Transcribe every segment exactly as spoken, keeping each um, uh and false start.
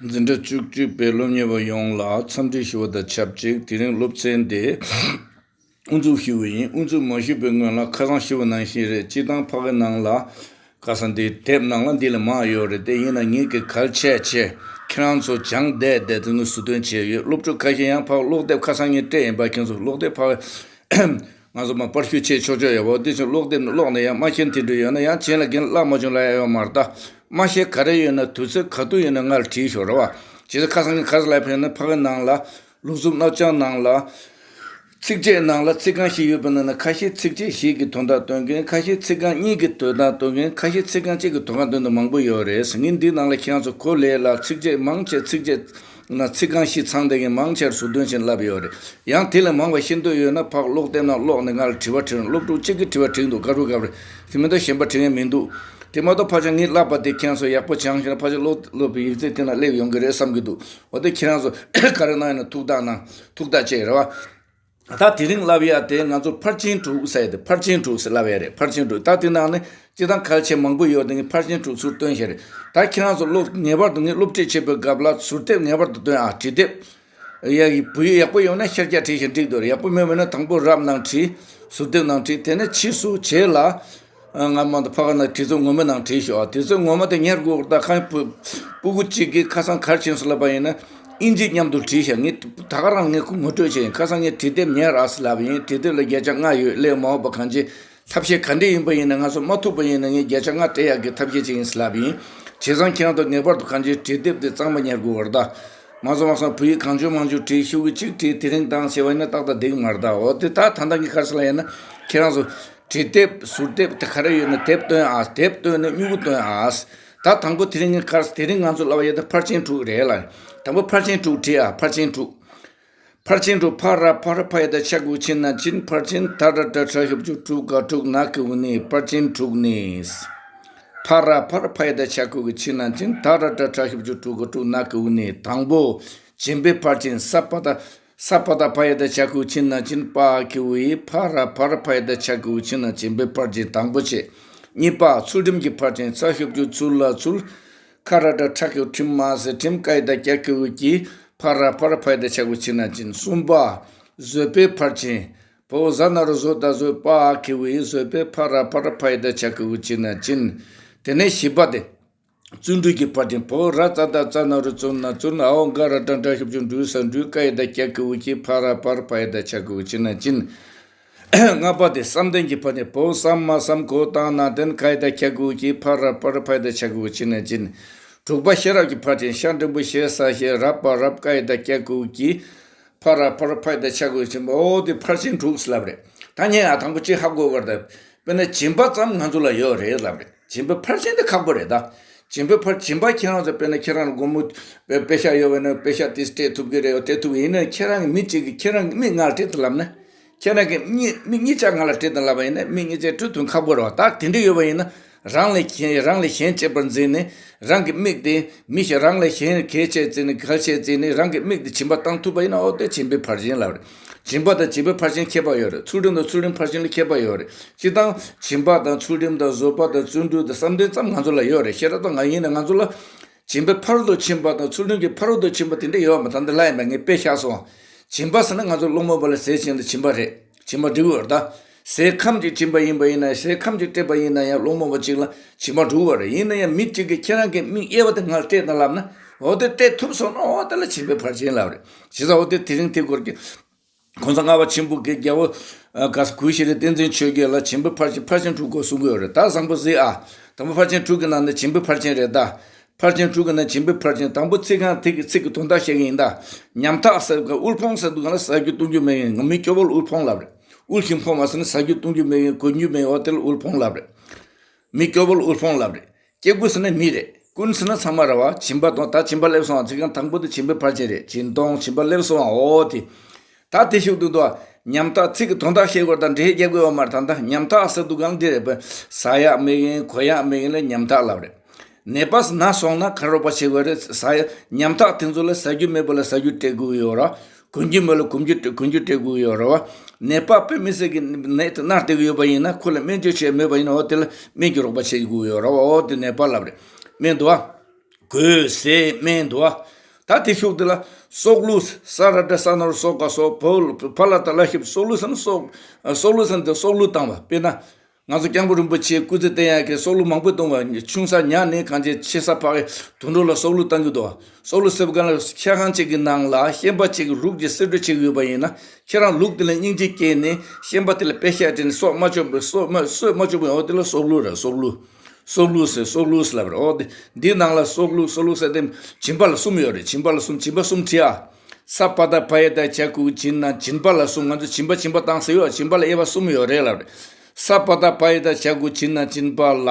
འཛིན་གྲྭ་བཅུ་གཅིག་པའི་སློབ་གཉེར་བ་ཡོངས་ལ་འཚམས་འདྲི་ཞུ་བ་དང་ཆབས་ཅིག་དེ་རིང་སློབ་ཚན་འདི་དབུ་འཛུགས་ཞུ་བ་ཡིན། དབུ་འཛུགས་མ་ཞུས་པའི་སྔོན་ལ་ཁ་སང་ཞུ་བ་ནང་བཞིན་རེད། སྤྱིར་བཏང་ཕ་གི་ནང་ལ་ཁ་སང་འདི་དེབ་ནང་ལ་འདི་ལས་མང་ཡོད་རེད། དེ་ཡིན་ན་ངེད་ཀྱི་གལ་ཆེ་ཆེ་ཁྱེད་རང་ཚོ་སྦྱང་བསྡད་བསྡད་དེ་ངས་ཟུར་འདོན་བྱས་ཡོད། སློབ་ཕྲུག་ཁ་ཤས་ཡང་ཕ་གི་ཀློག་དེབ་ཁ་སང་ངས་སྤྲད་ཡིན་པ། ཁྱེད་ཚོ་ཀློག་དེབ་ཕ་གི་ང་ཚོ་མ་པར་ཤུ་ཆེ་ཆོག་ཆོག་ཡོད་པ། དེ་བཞིན་ཀློག་དེབ་ནི་ཀློག་ན་ཡང་མ་ཤེས་དེ་འདྲ་ཡོད་ན་ཡང་བྱིན་ལ་རྒན་བཀླག་མ་བྱུང་ལ་ཡ་ཡོད་མ་རེད་ད། མ་ཤེས་ག་རེ་ཡོད་ན་དུས་ཚོད་ག་དུས་ཡོད་ན་ང་ལ་དྲིས་ཤོག་རེད་བ། བྱས་ཙང་ཁ་སང་གི་ག་རེ་ལབ་ཕེབས་ན་ཕ་གི་ནང་ལ་ལུགས་སྲོལ་སྣ་ཆ་ནང་ལ་ཚིགས་བཅད་ནང་ལ་ཚིག་རྐང་བཞི་ཡོད་པ་ནང་ན་ཁ་ཤས་ཚིགས་བཅད་བཞི་གི་དོན་དག་སྟོན་མཁན། ཁ་ཤས་ཚིག་རྐང་གཉིས་ཀྱི་དོན་དག་སྟོན་མཁན། ཁ་ཤས་ཚིག་རྐང་གཅིག་གི་དོན་དག་སྟོན་མཁན་མང་པོ་ཡོད་རེད། ངས་འདི་ནང་ལ་ཁྱེད་རང་ཚོ་གོ་ལེ་ལ་ཚིགས་བཅད་མང་ཆེ་ཚིགས་བཅད་ན་ཚིག་རྐང་བཞི་ཚང་བསྡད་མཁན་མང་ཆེར་ཟུར་འདོན་བྱས་ནས་ལབ་ཡོད་རེད། ཡང་དེ་ལས་མང་བ་ཤེས་འདོད་ཡོད་ན་ཕར་ཀློག་དེབ་ནང་ཀློག་ནས་ང་ལ་དྲི་བ་དྲིས་རོགས། སློབ་ཕྲུག་གཅིག་གིས་དྲི་བ་དྲིས་འདུག་དགའ་རུ་དགའ་རུ། དེ་མ་གཏོགས་གཞན་པ་དྲི་མཁན་མི་འདུག་དེ་མ་གཏོགས་ཕར་ཕྱོགས་ངས་བསླབ་པ་དེ་ཁྱེད་ཚོ་ཡག་པོ་སྦྱངས་ཤེ་ན་ཕར་ཕྱོགས་ཀློག་ཀློག་པའི་ཡིག་ཚད་དེ་ན་སླེབས་ཡོང་གི་རེད་བསམ་གྱི་འདུག་འོ་དེ་ཁྱེད་རང་ཚོ་ག་རེ་གནང་ཡིན་ན་ཐུགས་དག་གནང་། ཐུགས་དག་བཅས་རེད་བ། ད་དེ་རིང་ལབ་ཡ་དེ་ང་ཚོ་ཕར་ཕྱིན་དྲུག་ཟེར་ཡ་དེ། ཕར་ཕྱིན་དྲུག་ཟེར་ལབ་ཡ་རེད། ཕར་ཕྱིན་དྲུག་ད་དེ་ནང་ནས་སྤྱིར་བཏང་གལ་ཆེ་མང་པོ་ཡོད་དེ། ངས་ཕར་ཕྱིན་དྲུག་ཚུར་སྟོན་བཞག་རེད། ད་ཁྱེད་རང་ཚོ་སློབ་ངེས་པར་དུ་ངས་སློབ་ཁྲིད་བྱེད་པའི་སྐབས་ལ་ཟུར་དེབ་ངེས་པར་དུ་སྟོན་ཨ། བྲིས་དེབ། ཡ་ཡི་བོད་ཡིག་ཡག་པོ་ཡོང་ན་ཤར་རྒྱག་བྲིས་ཤིང་འགྲིག་འདུག་ཡག་པོ་མེད་མེད་ན་དང་པོ་རབ་ནང་བྲིས། ཟུར་དེབ་ནང་བྲིས། དེ་ནས་ཕྱིས་སུ་རྗེས་ལ་ང་མ་གཏོགས་ཕ་ག་ན་དུས་ཚོད་ངོ་མ་ནང་བྲིས་ཤོག་དུས་ཚོད་ངོ་མ་དེ་ཉར་དགོས་ད། ཁ་སང་སྤུ་སྤུ་གུ་གཅིག་གིས་ཁ་སང་ག་རེ་བྱས་སོང་ལབ་པ་ཡིན་ན། ཨིན་ཇི་མཉམ་དུ་བྲིས་ཤག་ངས་ད་ག་རང་ངས་ཁོ་ངོ་སྤྲོད་བྱས་ཡིན། ཁ་སང་ངས་བྲིས་དེབ་ཉར་ཨ་ཟེར་ལབ་ཡིན། བྲིས་དེབ་ལ་བརྒྱ་ཆ་ལྔ་ཡོད། སླེབས་མ་འོངས་པ་གང་ཅི། ཐབས་ཤེས་ག་འདྲ་ཡིན་པ་ཡིན་ན་ང་ཚོ་མ་ཐུག་པ་ཡིན་ན་ངས་བརྒྱ་ཆ་ལྔ་སྤྲད་ཡག་གི་ཐབས་ཤེས་བྱེད་ཡིན་ཟེར་ལབ་ཡིན། བྱས་ཙང་ཁྱེད་རང་ཚོ་ངེས་པར་དུ་གང་ཅིའི་བྲིས་དེབ་དེ་གཙང་མ་ཉར་དགོས་པ་རེད་ད། མ་སོང་མ་སོང་བོད་ཡིག་གང་བྱུང་མང་བྱུང་བྲིས། ཤོག་གུ་གཅིག་བྲིས། དེ་རིང་བཏང་བྱས་པ་ཡིན་ན་ཏག་ཏག་འགྲིག་གི་མ་རེད་ད། འོ་དེ་ད་ད་ལྟ་ངས་ག་རེ་ཟེར་ལབ་ཡིན་ན། ཁྱེད་རང་ཚོ་བྲིས་དེབ་ཟུར་དེབ་དེ་ག་རེ་ཡོད་ན་དེབ་སྟོན་ཨ། དེབ་སྟོན་ནས་སྨྱུ་གུ་སྟོན་ཨ། ད་དང་པོ་དེ་རིང་ངས་ག་རེ་དེ་རིང་ང་ཚོ་ལབ་ཡ་དེ་ཕར་ཕྱིན་དྲུག་རེད་ལ། དང་པོ་ཕར་ཕྱིན་དྲུག་བྲིས་ཨ། ཕར་ཕྱིན་དྲུག་ཕར་ཕྱིན་དྲུག་ཕ་ར་ཕ་ར་ཕ་ཡ་བཏགས་ཕྱ་གི་གུ་ཕྱི་ན་ཕྱིན། ཕར་ཕྱིན། ད་ར་ཏ་ཁྲ་ཞབས་ཀྱུ་དྲུ་ག་དྲུག་ན་གི་གུ་ནི། ཕར་ཕྱིན་དྲུག་ནི། ཕ་ར་ཕ་ར་ཕ་ཡ་བཏགས་ཕྱ་གི་གུ་ཕྱི་ན་ཕྱིན། ད་ར་ཏ་ཁྲ་ཞབས་ཀྱུ་དྲུ་ག་དྲུག་ན་གི་གུ་ནི། དང་པོ་བྱིན་པའི་ཕར་ཕྱིན། ས་པ་ཏ་ས་པ་ཏ་ཕ་ཡ་བཏགས་ཕྱ་གི་གུ་ཕྱི་ན་ཕྱིན། པ་གི་གུ་ཡི། ཕ་ར་ཕ་ར་ཕ་ཡ་བཏགས་ཕྱ་གི་གུ་ཕྱི་ན་བྱིན་པའི་ཕར་ཕྱིན་དང་པོ་བྱས། གཉིས་པ་ཚུལ་ཁྲིམས་ཀྱི་ཕར་ཕྱིན། ཚ་ཞབས་ཀྱུ་ཚུ་ལ་ཚུལ། ཁ་ར་ཏ་ཁྲ་གི་གུ་ཁྲིམས་མ་ཟེར། ཁྲིམས་ཀ་ཡ་བཏགས་ཀྱ་གི་གུ་ཀྱི། ཕ་ར་ཕ་ར་ཕ་ཡ་བཏགས་ཕྱ་གི་གུ་ཕྱི་ན་ཕྱིན། གསུམ་པ་བཟོད་པའི་ཕར་ཕྱིན། བ་འོག་ཟ་ན་རོ་བཟོ་ད་བཟོད། པ་གི་གུ་ཡི། བཟོད་པའི་ཕ་ར་ཕ་ར་ཕ་ཡ་བཏགས་ཕྱ་གི་གུ་ཕྱི་ན་ཕྱིན། དེ་ནས་བཞི་པ་དེ། བརྩོན་འགྲུས་ཀྱི་ཕར་ཕྱིན། བ་འོག་ར་ཙ་ད་ཙ་ན་རོ་བརྩོ་ན་བརྩོན། འ་འོག་ག་ར་ཏ་འགྲ་ཞབས་ཀྱུ་འགྲུ་ས་འགྲུས། ཀ་ཡ་བཏགས་ཀྱ་གི་གུ་ཀྱི། ཕ་ར་ཕ་ར་ཕ་ཡ་བཏགས་ཕྱ་གི་གུ་ཕྱི་ན་ཕྱིན། ལྔ་པ་དེ་བསམ་གཏན་གྱི་ཕར་ཕྱིན། བ་འོག་བསམ་མ་བསམ་ག་འོག་བཏང་ན་བསྟན། ཀ་ཡ་བཏགས་ཀྱ་གི་གུ་ཀྱི། ཕ་ར་ཕ་ར་ཕ་ཡ་བཏགས་ཕྱ་གི་གུ་ཕྱི་ན་ཕྱིན། དྲུག་པ་ཤེས་རབ་ཀྱི་ཕར་ཕྱིན། ཤ་འགྲེང་བུ་ཤེ་ས་ཤེས། རབ་པ་རབ། ཀ་ཡ་བཏགས་ཀྱ་གི་གུ་ཀྱི། ཕ་ར་ཕ་ར་ཕ་ཡ་བཏགས་ཕྱ་གི་གུ་ཕྱིན་པ། འོ་དེ་ཕར་ཕྱིན་དྲུག་ཟེར་ལབ་རེད། ད་ངས་ཨ་དང་པོ་གཅིག་ཧ་གོ་དགོས་རེད། དཔེར་ན་སྦྱིན་པ་ཙམ་ང་ཚོ་ལ་ཡོད་རེད་ལབ་རེད། སྦྱིན་པའི་ཕར་ཕྱིན་དེ་ཁག་པོ་རེད་ད། སྦྱིན་པའི་ཕར་སྦྱིན་པ་ཁྱེད་རང་ཚོ་དཔེར་ན་ཁྱེད་རང་ལ་སྒོར་མོ་དཔེ་དཔེ་ཤག་ཡོད་པ་ན་དཔེ་ཤག་དེ་སྤྲད་ཐུབ་ཀྱི་རེད། སྤྲད་ཐུབ་ཀྱི་ཡིན་ན་ཁྱེད་རང་གི་མི་གཅིག་གིས་ཁྱེད་རང་གི་མིག་ང་ལ་སྤྲད་དང་ལབ་ན། ཁྱེད་རང་གི་མིག་མིག་གཉིས་ཆ་ང་ལ་སྤྲད་དང་ལབ་པ་ཡིན་ན་མིག་གཉིས་ཆ་སྤྲོད་ཐུབ་ཁག་པོ་རེད་བ། ད་དེ་འདྲ་ཡོད་པ་ཡིན་ན། རང་ལས་གཞན་རང་ལས་གཞན་གཅེས་པར་འཛིན་ནས་རང་གི་མིག་དེ་མི་ཞིག་རང་ལས་གཞན་གལ་ཆེ་བརྩིས་ནས་གལ་ཆེ་བརྩིས་ནས་རང་གི་མིག་དེ་སྦྱིན་པ་བཏང་ཐུབ་པ་ཡིན་ན་འོ་དེ་སྦྱིན་པའི་ཕར་ཕྱིན་ལབ་རེད། སྦྱིན་པ་དང་སྦྱིན་པའི་ཕར་ཕྱིན་ཁྱད་པར་ཡོད་རེད། ཚུལ་ཁྲིམས་དང་ཚུལ་ཁྲིམས་ཕར་ཕྱིན་ལ་ཁྱད་པར་ཡོད་རེད། སྤྱིར་བཏང་སྦྱིན་པ་དང་ཚུལ་ཁྲིམས་དང་བཟོད་པ་དང་བརྩོན་འགྲུས་དང་བསམ་གཏན་ཙམ་ང་ཚོ་ལ་ཡོད་རེད། ཤེས་རབ་དང་ང་ཡིན་ན་ང་ཚོ་ལ་སྦྱིན་པའི་ཕ་རོལ་ཏུ་ཕྱིན་པ་དང་ཚུལ་ཁྲིམས་ཀྱི་ཕ་རོལ་ཏུ་ཕྱིན་པ་དེ་འདྲ་ཡོད་མ། ད་འདི་ལ་ཡིན་པ་ངས་དཔེ་བཞག་སོང་། སྦྱིན་པ་ཟེར་ན་ང་ཚོ་སློང་མོ་བ་ལ་ཟས་བྱིན་དང་སྦྱིན་པ་རེད། སྦྱིན་པ་འགྲིག་གི་ཡོད་རེད་ད། ཟས་ཁམ་གཅིག་བྱིན་པ་ཡིན་པ་ཡིན་ན་ཟས་ཁམ་གཅིག་སྤྲད་པ་ཡིན་ན་ཡང་སློང་མོ་བ་གཅིག་ལ་སྦྱིན་པ་འགྲིག་གི་ཡོད་རེད། ཡིན་ན་ཡང་མི་གཅིག་གིས་ཁྱེད་རང་གི་མིག་གཡས་པ་དེ་ང་ལ་སྤྲད་དང་ལབ་ན་འོ་དེ་སྤྲད་ཐུབ་སོང་ན་འོ་དེ་ལ་སྦྱིན་པའི་ཕར་ཕྱིན་ལབ་རེད། བྱས་ཙང་འོ་དེ་དེ་རིང་དེ་སྐོར་གྱི་གོང་ས་ལྔ་པ་ཆེན་པོ་དགེ་རྒྱལ་པོ་ག་ས་གུ་ཤྲི་བསྟན་འཛིན་ཆོས་རྒྱལ་ལ་སྦྱིན་པའི་ཕར་ཕྱིན་ཕར་ཕྱིན་དྲུག་སྐོར་གསུང་གི་ཡོད་རེད། ད་བཟང་པོ་གཟིགས་ཨ། དང་པོ་ཕར་ཕྱིན་དྲུག་གི་ནང་ནས་སྦྱིན་པའི་ཕར་ཕྱིན་རེད་ད། ཕར་ཕྱིན་དྲུག་གི་ནང་སྦྱིན་པའི་ཕར་ཕྱིན་དང་པོ་ཚིག་རྐང་དེ་གི་ཚིག་གི་དོན་དག་བཤད་ཀྱི་ཡིན་ད། ཉམ་ཐག་ཟེར་དུས་དབུལ་ཕོངས་ཟེར་དུས་གང་ལ་ཟ་རྒྱུ་བཏུང་རྒྱུ་མེད་མཁན་མི་སྐྱོ་པོ་ལ་དབུལ་ཕོངས་ལབ་རེད། དབུལ་ཞིང་ཕོངས་པ་ཟེར་ན་ཟ་རྒྱུ་བཏུང་རྒྱུ་མེད་མཁན་གོན་རྒྱུ་མེད་མཁན་འོ་དེ་ལ་དབུལ་ཕོངས་ལབ་རེད། མི་སྐྱོ་པོ་ལ་དབུལ་ཕོངས་ལབ་རེད། སྐྱེ་དགུ་ཟེར་ན་མི་རེད། ཀུན་ཟེར་ན་ཚང་མ་རེད་བ། སྦྱིན་པ་དང་ད་སྦྱིན་པ་སླེབས་སོང་བ། ཚིག་རྐང་དང་པོ་དེ་སྦྱིན་པའི་ཕར་ཕྱིན་རེད། སྦྱིན་གཏོང་སྦྱིན་པ་སླེབས་སོང་བ་འོ་དེ། ད་དེ་ཤུགས་འདུག་དོ། ཉམ་ཐག་ཚིག་གི་དོན་དག་བཤད་དགོས་ད་འགྲེལ་བཤད་རྒྱག་དགོས་པ་མ་རེད། ད་ད་ཉམ་ཐག་ཟེར་དུས་གང་འདི་རེད་པ། ཟ་ཡག་མེད་མཁན་གོན་ཡག་མེད་མཁན་ལ་ཉམ་ཐག་ལབ་རེད། ནད་པ་ན་སོང་ན་ག་རེ་རོགས་པ་བྱེད་དགོས་རེད། ཟ་ཡག་ཉམ་ཐག་དེ་ཚོ་ལ་ཟ་རྒྱུ་མེད་པ་ལ་ཟ་རྒྱུ་སྤྲད་དགོས་ཡོད་རེད། གོན་རྒྱུ་མེད་ལ་གོན་རྒྱུ་གོན་རྒྱུ་སྤྲད་དགོས་ཡོད་རེད་བ། ནད་པ་དཔེ་མི་སྲིད་ཀྱི་ནད་དེ་མནར་བསྡད་ཀྱི་ཡོད་པ་ཡིན་ན་ཁོ་ལ་སྨན་བཅོས་བྱས་མེད་པ་ཡིན་ན་འོ་དེ་ལ་སྨན་གྱི་རོགས་པ་བྱེད་དགོས་ཡོད་རེད་བ། འོ་དེ་ནད་པ་ལབ་རེད། སྨན་འདུག་བ། གོས་ཟས་སྨན་འདུག་བ། ད་དེ་ཤུགས་དེ་ལ་སྲོག་བླུ། ས་ར་བཏགས་སྲ་ན་རོ་སྲོ་ག་སྲོག་བ་ལ་བཏགས་ལ་ཞབས་སྲོག་བླུ་ཟེར་ན་སྲོག་སྲོག་བླུ་ཟེར་ན་དེ་སྲོག་བླུ་བཏང་བ། དཔེར་ན། ང་ཚོ་སྐྱབས་མགོན་རིན་པོ་ཆེ་སྐུ་ཚེ་བརྟན་ཡག་གི་སྲོག་བླུ་མང་པོ་གཏོང་བ། ཆུང་ས་ཉར་ནས་གང་ཆེ་ཆེ་ས་ཕར་དུད་འགྲོ་ལ་སྲོག་བླུ་བཏང་གི་འདུག་སྲོག་བླུ་ཟེར་བ་ག་ལ་ཤ་ཁང་གཅིག་གི་ནང་ལ་ཤན་པ་གཅིག་གི་རུག་གི་གསེད་བཀྲོལ་བྱེད་ཀྱི་ཡོད་པ་ཡིན་ན། ཁྱེད་རང་ལུག་དེ་ལ་སྙིང་རྗེ་སྐྱེས་ནས་ཤན་པ་དེ་ལ་པད་ཤག་སྤྲད་ནས་སྲོག་མ་གཅོད་པའི་སྲོག་མ་གསོད་མ་གཅོད་པའི་འོ་དེ་ལ་སྲོག་བླུ་རེད། སྲོག་བླུ། སྲོག་བླུ་ཟེར་སྲོག་བླུ་ཟེར་ལབ་རེད། འོ་དེ་འདི་ནང་ལ་སྲོག་བླུ་སྲོག་བླུ་ཟེར་དེ་སྦྱིན་པ་ལ་གསུམ་ཡོད་རེད། སྦྱིན་པ་ལ་གསུམ། སྦྱིན་པ་གསུམ་བྲིས་ཨ། ས་པ་ད་བ་ཡ་བཏགས་བྱ་གི་གུ་བྱི་ན་སྦྱིན་པ་ལ་གསུམ། ང་ཚོ་སྦྱིན་པ་སྦྱིན་པ་བཏང་ཟེར་ཡོད། སྦྱིན་པ་ལ་དབྱེ་བ་གསུམ་ཡོད་རེད་ལབ་རེད། ས་པ་ད་བ་ཡ་བཏགས་བྱ་གི་གུ་བྱི་ན་སྦྱིན་པ་ལ།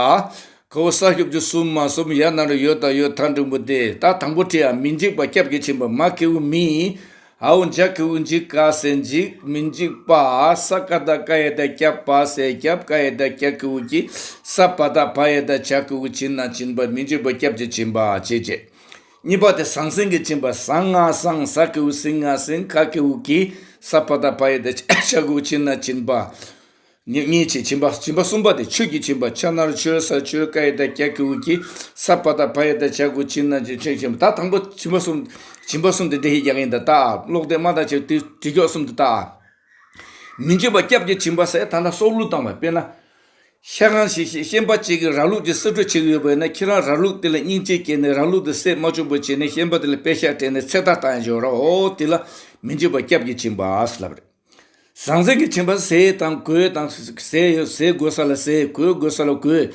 ག་འོག་ས་ཞབས་ཀྱུ་གསུམ་མ་གསུམ་ཡ་ན་རོ་ཡོ་ད་ཡོད་ད་འགྲེང་བུ་དེ། ད་དང་པོ་བྲིས་ཨ། མི་འཇིགས་པ་སྐྱབས་ཀྱིས་བྱིན་པ། མ་གི་གུ་མི། འ་འོག་འཇ་གི་གུ་འཇི་ག་ཟེར་འཇིགས། མི་འཇིགས་པ། ས་ཀ་ད་ཀ་ཡ་བཏགས་སྐྱབས་པ་ཟེར་སྐྱབས། ཀ་ཡ་བཏགས་སྐྱ་གི་གུ་སྐྱི། ས་པ་ད་བ་ཡ་བཏགས་བྱ་གི་གུ་བྱི་ན་བྱིན་པ། མི་འཇིགས་པ་སྐྱབས་ཀྱིས་བྱིན་པ་བྱེད་ཅེས། གཉིས་པ་དེ་ཟང་ཟིང་གིས་བྱིན་པ། ཟ་ང་ཟང་། ཟ་གི་གུ་ཟི་ང་ཟིང་། ག་གི་གུ་གི། ས་པ་ད་བ་ཡ་བཏགས་བྱ་གི་གུ་བྱི་ན་བྱིན་པ། གཉིས་གཉིས་བྱེད། སྦྱིན་པ། སྦྱིན་པ་གསུམ་པ་དེ་ཆོས་ཀྱིས་བྱིན་པ། ཆ་ན་རོ་ཆོ་ས་ཆོས། ཀ་ཡ་བཏགས་ཀྱ་གི་གུ་ཀྱི། ས་པ་ད་བ་ཡ་བཏགས་བྱ་གི་གུ་བྱི་ན་བྱིན། ཆོས་བྱིན་པ། ད་དང་པོ་སྦྱིན་པ་གསུམ། སྦྱིན་པ་གསུམ་དེ་འགྲེལ་བཤད་རྒྱག་གི་ཡིན་ད། ད་ཀློག་དེབ་མ་དང་བྱེད་དུས་འགྲེལ་ཆོག་གསུམ་དེ་ད། མི་འཇིགས་པ་སྐྱབས་ཀྱིས་བྱིན་པ་ཟེར་ད་ལྟ་སྲོག་བླུ་བཏང་བ། དཔེར་ན། ཤ་ཁང་ཞིག་ཤན་པ་གཅིག་གིས་ར་ལུག་ཅིག་གསེད་བཀྲོལ་བྱེད་ཀྱི་ཡོད་པ་ཡིན་ན། ཁྱེད་རང་ར་ལུག་དེ་ལ་སྙིང་རྗེ་སྐྱེས་ནས་ར་ལུག་དེ་བསད་མ་བཅུག་པ་བྱས་ནས་ཤན་པ་དེ་ལ་པད་ཤག་སྤྲད་ནས་ཚེ་ཐར་བཏང་ཡ་ཅིག་ཡོད་རེད། འོ་དེ་ལ་མི་འཇིགས་པ་སྐྱབས་ཀྱིས་བྱིན་པ་ཟེར་ལབ་རེད། ཟང་ཟིང་གིས་བྱིན་པ་ཟས་དང་གོས་དང་ཟས་ཡོད། ཟས་དགོས་ས་ལ་ཟས། གོས་དགོས་ས་ལ་གོས།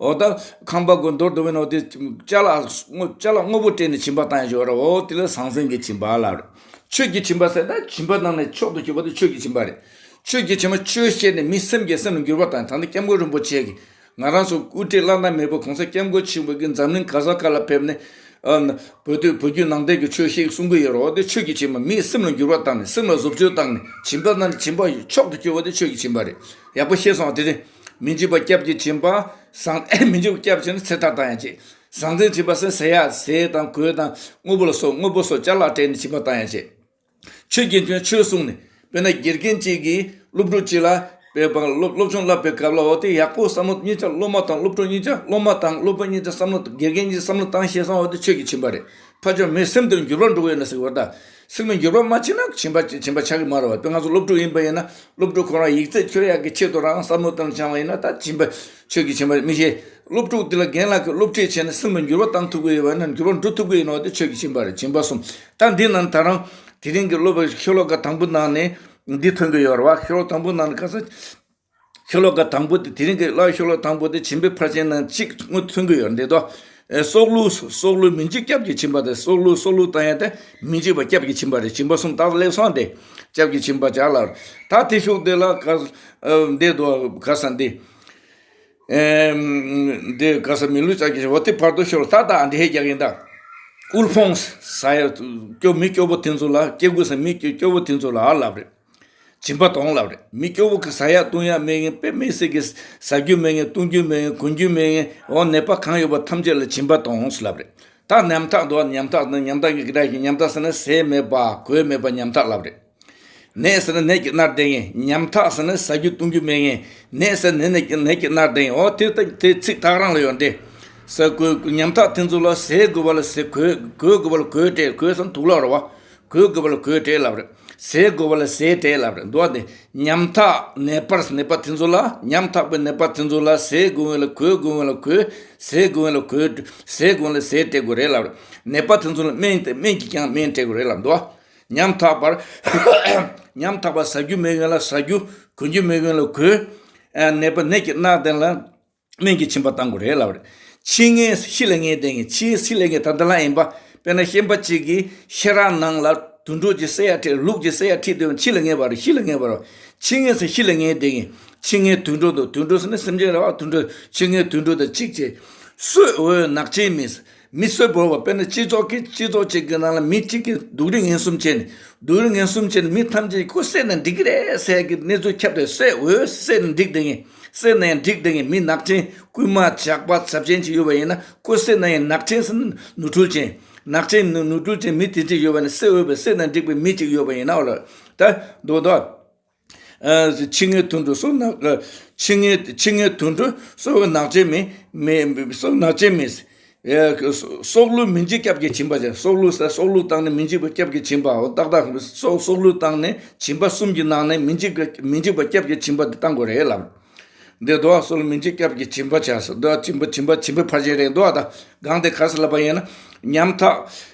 འོ་ད་ཁང་པ་དགོས་མདོར་བསྡུ་བས་ན་འོ་དེ་ཅ་ལག་དངོས་ཅ་ལག་དངོས་པོ་སྤྲད་ནས་བྱིན་པ་བཏང་ཡ་ཅིག་ཡོད་རེད། འོ་དེ་ལ་ཟང་ཟིང་གིས་བྱིན་པ་ལབ་རེད། ཆོས་ཀྱིས་བྱིན་པ་ཟེར་ན་བྱིན་པ་བཏང་ནས་མཆོག་ཏུ་གྱུར་པ་དེ་ཆོས་ཀྱིས་བྱིན་པ་རེད། ཆོས་ཀྱིས་བྱིན་པ་ཆོས་བཤད་ནས་མི་སེམས་ཀྱི་སེམས་ལ་འགྱུར་བ་བཏང་། ད་ནི་སྐྱབས་མགོན་རིན་པོ་ཆེ་གིས་ང་རང་ཚོ་དབུ་ཁྲིད་བླ་ན་མེད་པ་གོང་ས་སྐྱབས་མགོན་ཆེན་པོ་གིས་འཛམ་གླིང་ག་ས་ག་ལ་ཕེབས་ནས་ཨ་ནི་བོད་དུ་བོད་བརྒྱུད་ནང་བསྟན་གྱི་ཆོས་བཤད་གསུང་གི་ཡོད་རེད། དེ་ཆོས་ཀྱིས་བྱིན་པ། མིའི་སེམས་ལ་འགྱུར་བ་བཏང་ནས་སེམས་ལ་བཟོ་བཅོས་བཏང་ནས་བྱིན་པ་བཏང་ནས་བྱིན་པ་མཆོག་ཏུ་གྱུར་པ་དེ་ཆོས་ཀྱིས་བྱིན་པ་རེད། ཡག་པོ་ཤེས་སོང་། དེ་རིང་མི་འཇིགས་པ་སྐྱབས་ཀྱིས་བྱིན་པ། ཟང་མི་འཇིགས་པ་སྐྱབས་བྱིན་ན་ཚེ་ཐར་བཏང་ཡ་བྱེད། ཟང་ཟིང་བྱིན་པ་ཟེར་ཟས་ཡ་ཟས་དང་གོས་དང་དངོས་པོ་ལ་སོགས་དངོས་པོ་སོགས་ཅ་ལག་སྤྲད་ནས་བྱིན་པ་བཏང་ཡ་བྱེད། ཆོས་ཀྱི་ཆོས་ཆོས་གསུངས་ནས། དཔེར་ན་དགེ་རྒན་གཅིག་གིས་སློབ་ཕྲུག་གཅིག་ལ་དཔེ་བང་སློབ་སློབ་སྦྱོང་བསླབ་པའི་སྐབས་ལ་འོ་དེ་ཡག་པོ་བསམ་བློ་གཉིས་ཆ་སློབ་མ་དང་སློབ་ཕྲུག་གཉིས་ཆ་སློབ་མ་དང་སློབ་དཔོན་གཉིས་ཆ་བསམ་བློ་དགེ་རྒན་གཉིས་བསམ་བློ་བཏང་ཤེས་སོང་། འོ་དེ་ཆོས་ཀྱིས་བྱིན་པ་རེད། ཕར་ཕྱོགས་མི་སེམས་དེར་འགྱུར་བ་འགྲོ་གི་ཡོད་ན་ཟེར་བ་ད། སེམས་ལ་འགྱུར་བ་མ་ཕྱིན་ན་བྱིན་པ་བྱིན་པ་ཆགས་ཀྱི་མ་རེད་བ། དཔེ་ང་ཚོ་སློབ་ཕྲུག་ཡིན་པ་ཡིན་ན་སློབ་ཕྲུག་ཁོ་རང་ཡིག་ཚད་འཁྱོལ་ཡག་གི་ཆེད་དུ་རང་བསམ་བློ་བཏང་བྱུང་བ་ཡིན་ན་ད་བྱིན་པ་ཆོས་ཀྱིས་བྱིན་པ་རེད། མི་ཤེས། སློབ་ཕྲུག་དེ་ལ་རྒན་ལགས་ཀྱིས་སློབ་ཁྲིད་བྱས་ནས་སེམས་ལ་འགྱུར་བ་བཏང་ཐུབ་ཀྱི་ཡོད་པ་ཡིན་ན་འགྱུར་བ་འགྲོ་ཐུབ་ཀྱི་ཡིན་ནོ་དེ་ཆོས་ཀྱིས་བྱིན་པ་རེད། བྱིན་པ་གསུམ། ད་འདི་ནང་ད་རང་དེ་རིང་གི་སློབ་པ་ཤོ་ལོ་ཀ་དང་པོ་ནང་ནས་འདི་ཐོན་གྱི་ཡོད་རེད་བ། ཤོ་ལོ་ཀ་དང་པོ་ནང་ནས་ག་ས། ཤོ་ལོ་ཀ་དང་པོ་དེ་དེ་རིང་གི་སློབ་ཤོ་ལོ་ཀ་དང་པོ་དེ་བྱིན་པའི་ཕར་ཕྱིན་ནང་གཅིག་དངོས་མཐུན་གྱི་ཡོད་འདི་དོ། ཨེ་སྲོག་བླུ་སྲོག་བླུ་མི་འཇིགས་སྐྱབས་ཀྱིས་བྱིན་པ་དེ་སྲོག་བླུ་སྲོག་བླུ་བཏང་ཡ་དེ་མི་འཇིགས་པ་སྐྱབས་ཀྱིས་བྱིན་པ་རེད། བྱིན་པ་གསུམ་དག་སླེབས་སོང་དེ་སྐྱབས་ཀྱིས་བྱིན་པ་བྱ་ལ། ད་དེ་ཤུགས་དེ་ལ་ག་ཨ་འདི་དོ་ག་ས་འདི། ཨེ་འདི་ག་ས་མི་ལུས་ལྕགས་ཀྱི་འོ་དེ་བར་དུ་ཤོར་ད་ད་འདི་ཧེ་རྒྱག་ཡིན་ད། དབུལ་ཕོངས་ཟ་ཡ་སྐྱོ་མི་སྐྱོ་པོ་དེ་ཚོ་ལ་སྐྱེ་དགུ་ས་མི་སྐྱོ་སྐྱོ་པོ་དེ་ཚོ་ལ་ཨ་ལབ་རེད། སྦྱིན་པ་གཏོང་ལབ་རེད། མི་སྐྱོ་བོ་གི་ཟ་ཡག་བཏུང་ཡག་མེད་མཁན། དཔེ་མི་སྲིད་ཀྱི་ཟ་རྒྱུ་མེད་མཁན། བཏུང་རྒྱུ་མེད་མཁན། གོན་རྒྱུ་མེད་མཁན། འོ་ནད་པ་གང་ཡོད་པ་ཐམས་ཅད་ལ་སྦྱིན་པ་གཏོང་ལབ་རེད། ད་ཉམ་ཐག་འདུག་ཉམ་ཐག་ནི་ཉམ་ཐག་གི་སྒྲ་ཞིག་ཉམ་ཐག་ཟེར་ན་ཟས་མེད་པ་གོས་མེད་པ་ཉམ་ཐག་ལབ་རེད། ནད་ཟེར་ན་ནད་ཀྱིས་མནར་བསྡད་མཁན། ཉམ་ཐག་ཟེར་ན་ཟ་རྒྱུ་བཏུང་རྒྱུ་མེད་མཁན། ནད་ཟེར་ན་ནད་ཀྱིས་ནད་ཀྱིས་མནར་བསྡད་མཁན། འོ་དེ་ད་དེ་ཚིག་ཐག་རང་ལ་ཡོད་འདི། ཟ་གོས་ཉམ་ཐག་དེ་ཚོ་ལ་ཟས་དགོས་པ་ལ་ཟས། གོས་གོས་དགོས་པ་ལ་གོས་སྤྲད། གོས་ཟེར་ན་དུག་ལོག་རེད་བ། གོས་དགོས་པ་ལ་གོས་སྤྲད་ལབ་རེད། ཟས་དགོས་པ་ལ་ཟས་སྤྲད་ལབ་རེད་འདུག་བ། དེ་ཉམ་ཐག་ནད་པར་ནད་པ་དེ་ཚོ་ལ། ཉམ་ཐག་པའི་ནད་པ་དེ་ཚོ་ལ་ཟས་དགོས་པ་ལ་གོས་དགོས་པ་ལ་གོས། ཟས་དགོས་པ་ལ་གོས། ཟས་དགོས་པ་ལ་ཟས་སྤྲད་དགོས་རེད་ལབ་རེད། ནད་པ་དེ་ཚོ་ལ་སྨན་དེ་སྨན་གྱིས་ཀྱང་སྨན་སྤྲད་དགོས་རེད་ལབ་འདུག་བ། ཉམ་ཐག་པར་ཉམ་ཐག་པ་ཟ་རྒྱུ་མེད་མཁན་ལ་ཟ་རྒྱུ། གོན་རྒྱུ་མེད་མཁན་ལ་གོས། ཨ་ནད་པ་ནད་ཀྱིས་མནར་བསྡད་ལ། སྨན་གྱིས་བྱིན་པ་བཏང་དགོས་རེད་ལབ་རེད། ཕྱི་ངན་ཤི་ལ་ངན་བསྡད་མཁན། ཕྱི་ཤི་ལ་ངན་ད་ལྟ་ལ་ཡིན་པ། དཔེར་ན་ཤན་པ་གཅིག་གིས་ཤེས་རབ་ནང་ལ་དུད་འགྲོ་གཅིག་བསད་ཡ་ཁྲིད། ལུག་གཅིག་བསད་ཡ་ཁྲིད་དུས་ཕྱི་ལ་ངན་པ་རེད། ཤི་ལ་ངན་པ་རེད། ཕྱི་ངན་ཟེར་ཤི་ལ་ངན་བསྡད་མཁན། ཕྱི་ངན་དུད་འགྲོ་དང་། དུད་འགྲོ་ཟེར་ན་སེམས་ཅན་རེད་བ། དུད་འགྲོ། ཕྱི་ངན་དུད་འགྲོ་དང་གཅིག་བྱས། གསོད་འོས་ནག་ཅན་མེད། མི་གསོད་པོ་བ། དཔེར་ན་སྤྱི་ཚོགས་ཀྱི་སྤྱི་ཚོགས་གཅིག་གི་ནང་ལ་མི་གཅིག་གིས་སྡུག་རུས་ངན་གསུམ་བྱས་ནས། སྡུག་རུས་ངན་གསུམ་བྱས་ནས་མི་ཐམས་ཅད་ཁོ་བསད་ན་འགྲིག་གི་རེད་ཟེར་གྱི་གནས་ཚུལ་ཁྱབ་སྟེ། བསད་འོས་བསད་ན་འགྲིག་བསྡད་མཁན། བསད་ན་ཡང་འགྲིག་བསྡད་མཁན་མི་ནག་ཅན་རྐུན་མ་ཇག་པ་ཚབས་ཆེན་ཅིག་ཡོད་པ་ཡིན་ན། ཁོ་བསད་ན་ཡང་ནག་ཅན་ཟེར་ན་ནོར་འཁྲུལ་ཅན། ནག་ཅན་ནོར་ནོར་འཁྲུལ་ཅན་མི་དེ་འདྲ་ཡོད་པ་ན་བསད་འོས་པའི་བསད་ན་འགྲིག་པའི་མི་གཅིག་ཡོད་པ་ཡིན་ན། འོ་ལ་ད་མདོ་མདོ། ཨ་ཕྱི་ངན་དུད་འགྲོ་གསོད་ནག་ཨ་ཕྱི་ངན་ཕྱི་ངན་དུད་འགྲོ་གསོད་པའི་ནག་ཅན་མེད། མེད་གསོད་ནག་ཅན་མེད། ཡ། སྲོག་བླུའི་མི་འཇིགས་སྐྱབས་ཀྱི་སྦྱིན་པ་བྱས། སྲོག་བླུ་ཟེར་སྲོག་བླུ་བཏང་ནས་མི་འཇིགས་པ་སྐྱབས་ཀྱི་སྦྱིན་པའོ། ཏག་ཏག་སྲོག་སྲོག་བླུ་བཏང་ནས་སྦྱིན་པ་གསུམ་གྱི་ནང་ནས་མི་འཇིགས་པ་མི་འཇིགས་པ་སྐྱབས་ཀྱི་སྦྱིན་པ་འདི་བཏང་དགོས་རེད་ལབ། འདི་འདུག་ཨ། སྲོག་བླུའི་མི་འཇིགས་སྐྱབས་ཀྱི་སྦྱིན་པ་བྱས་སོ། འདུག་ཨ། སྦྱིན་པ་སྦྱིན་པ་སྦྱིན་པའི་ཕར་ཕྱིན་རེད་འདུག་ཨ། ད་གང་དེ་ག་ས་ལབ་པ་ཡིན་ན། ཉམ་ཐག་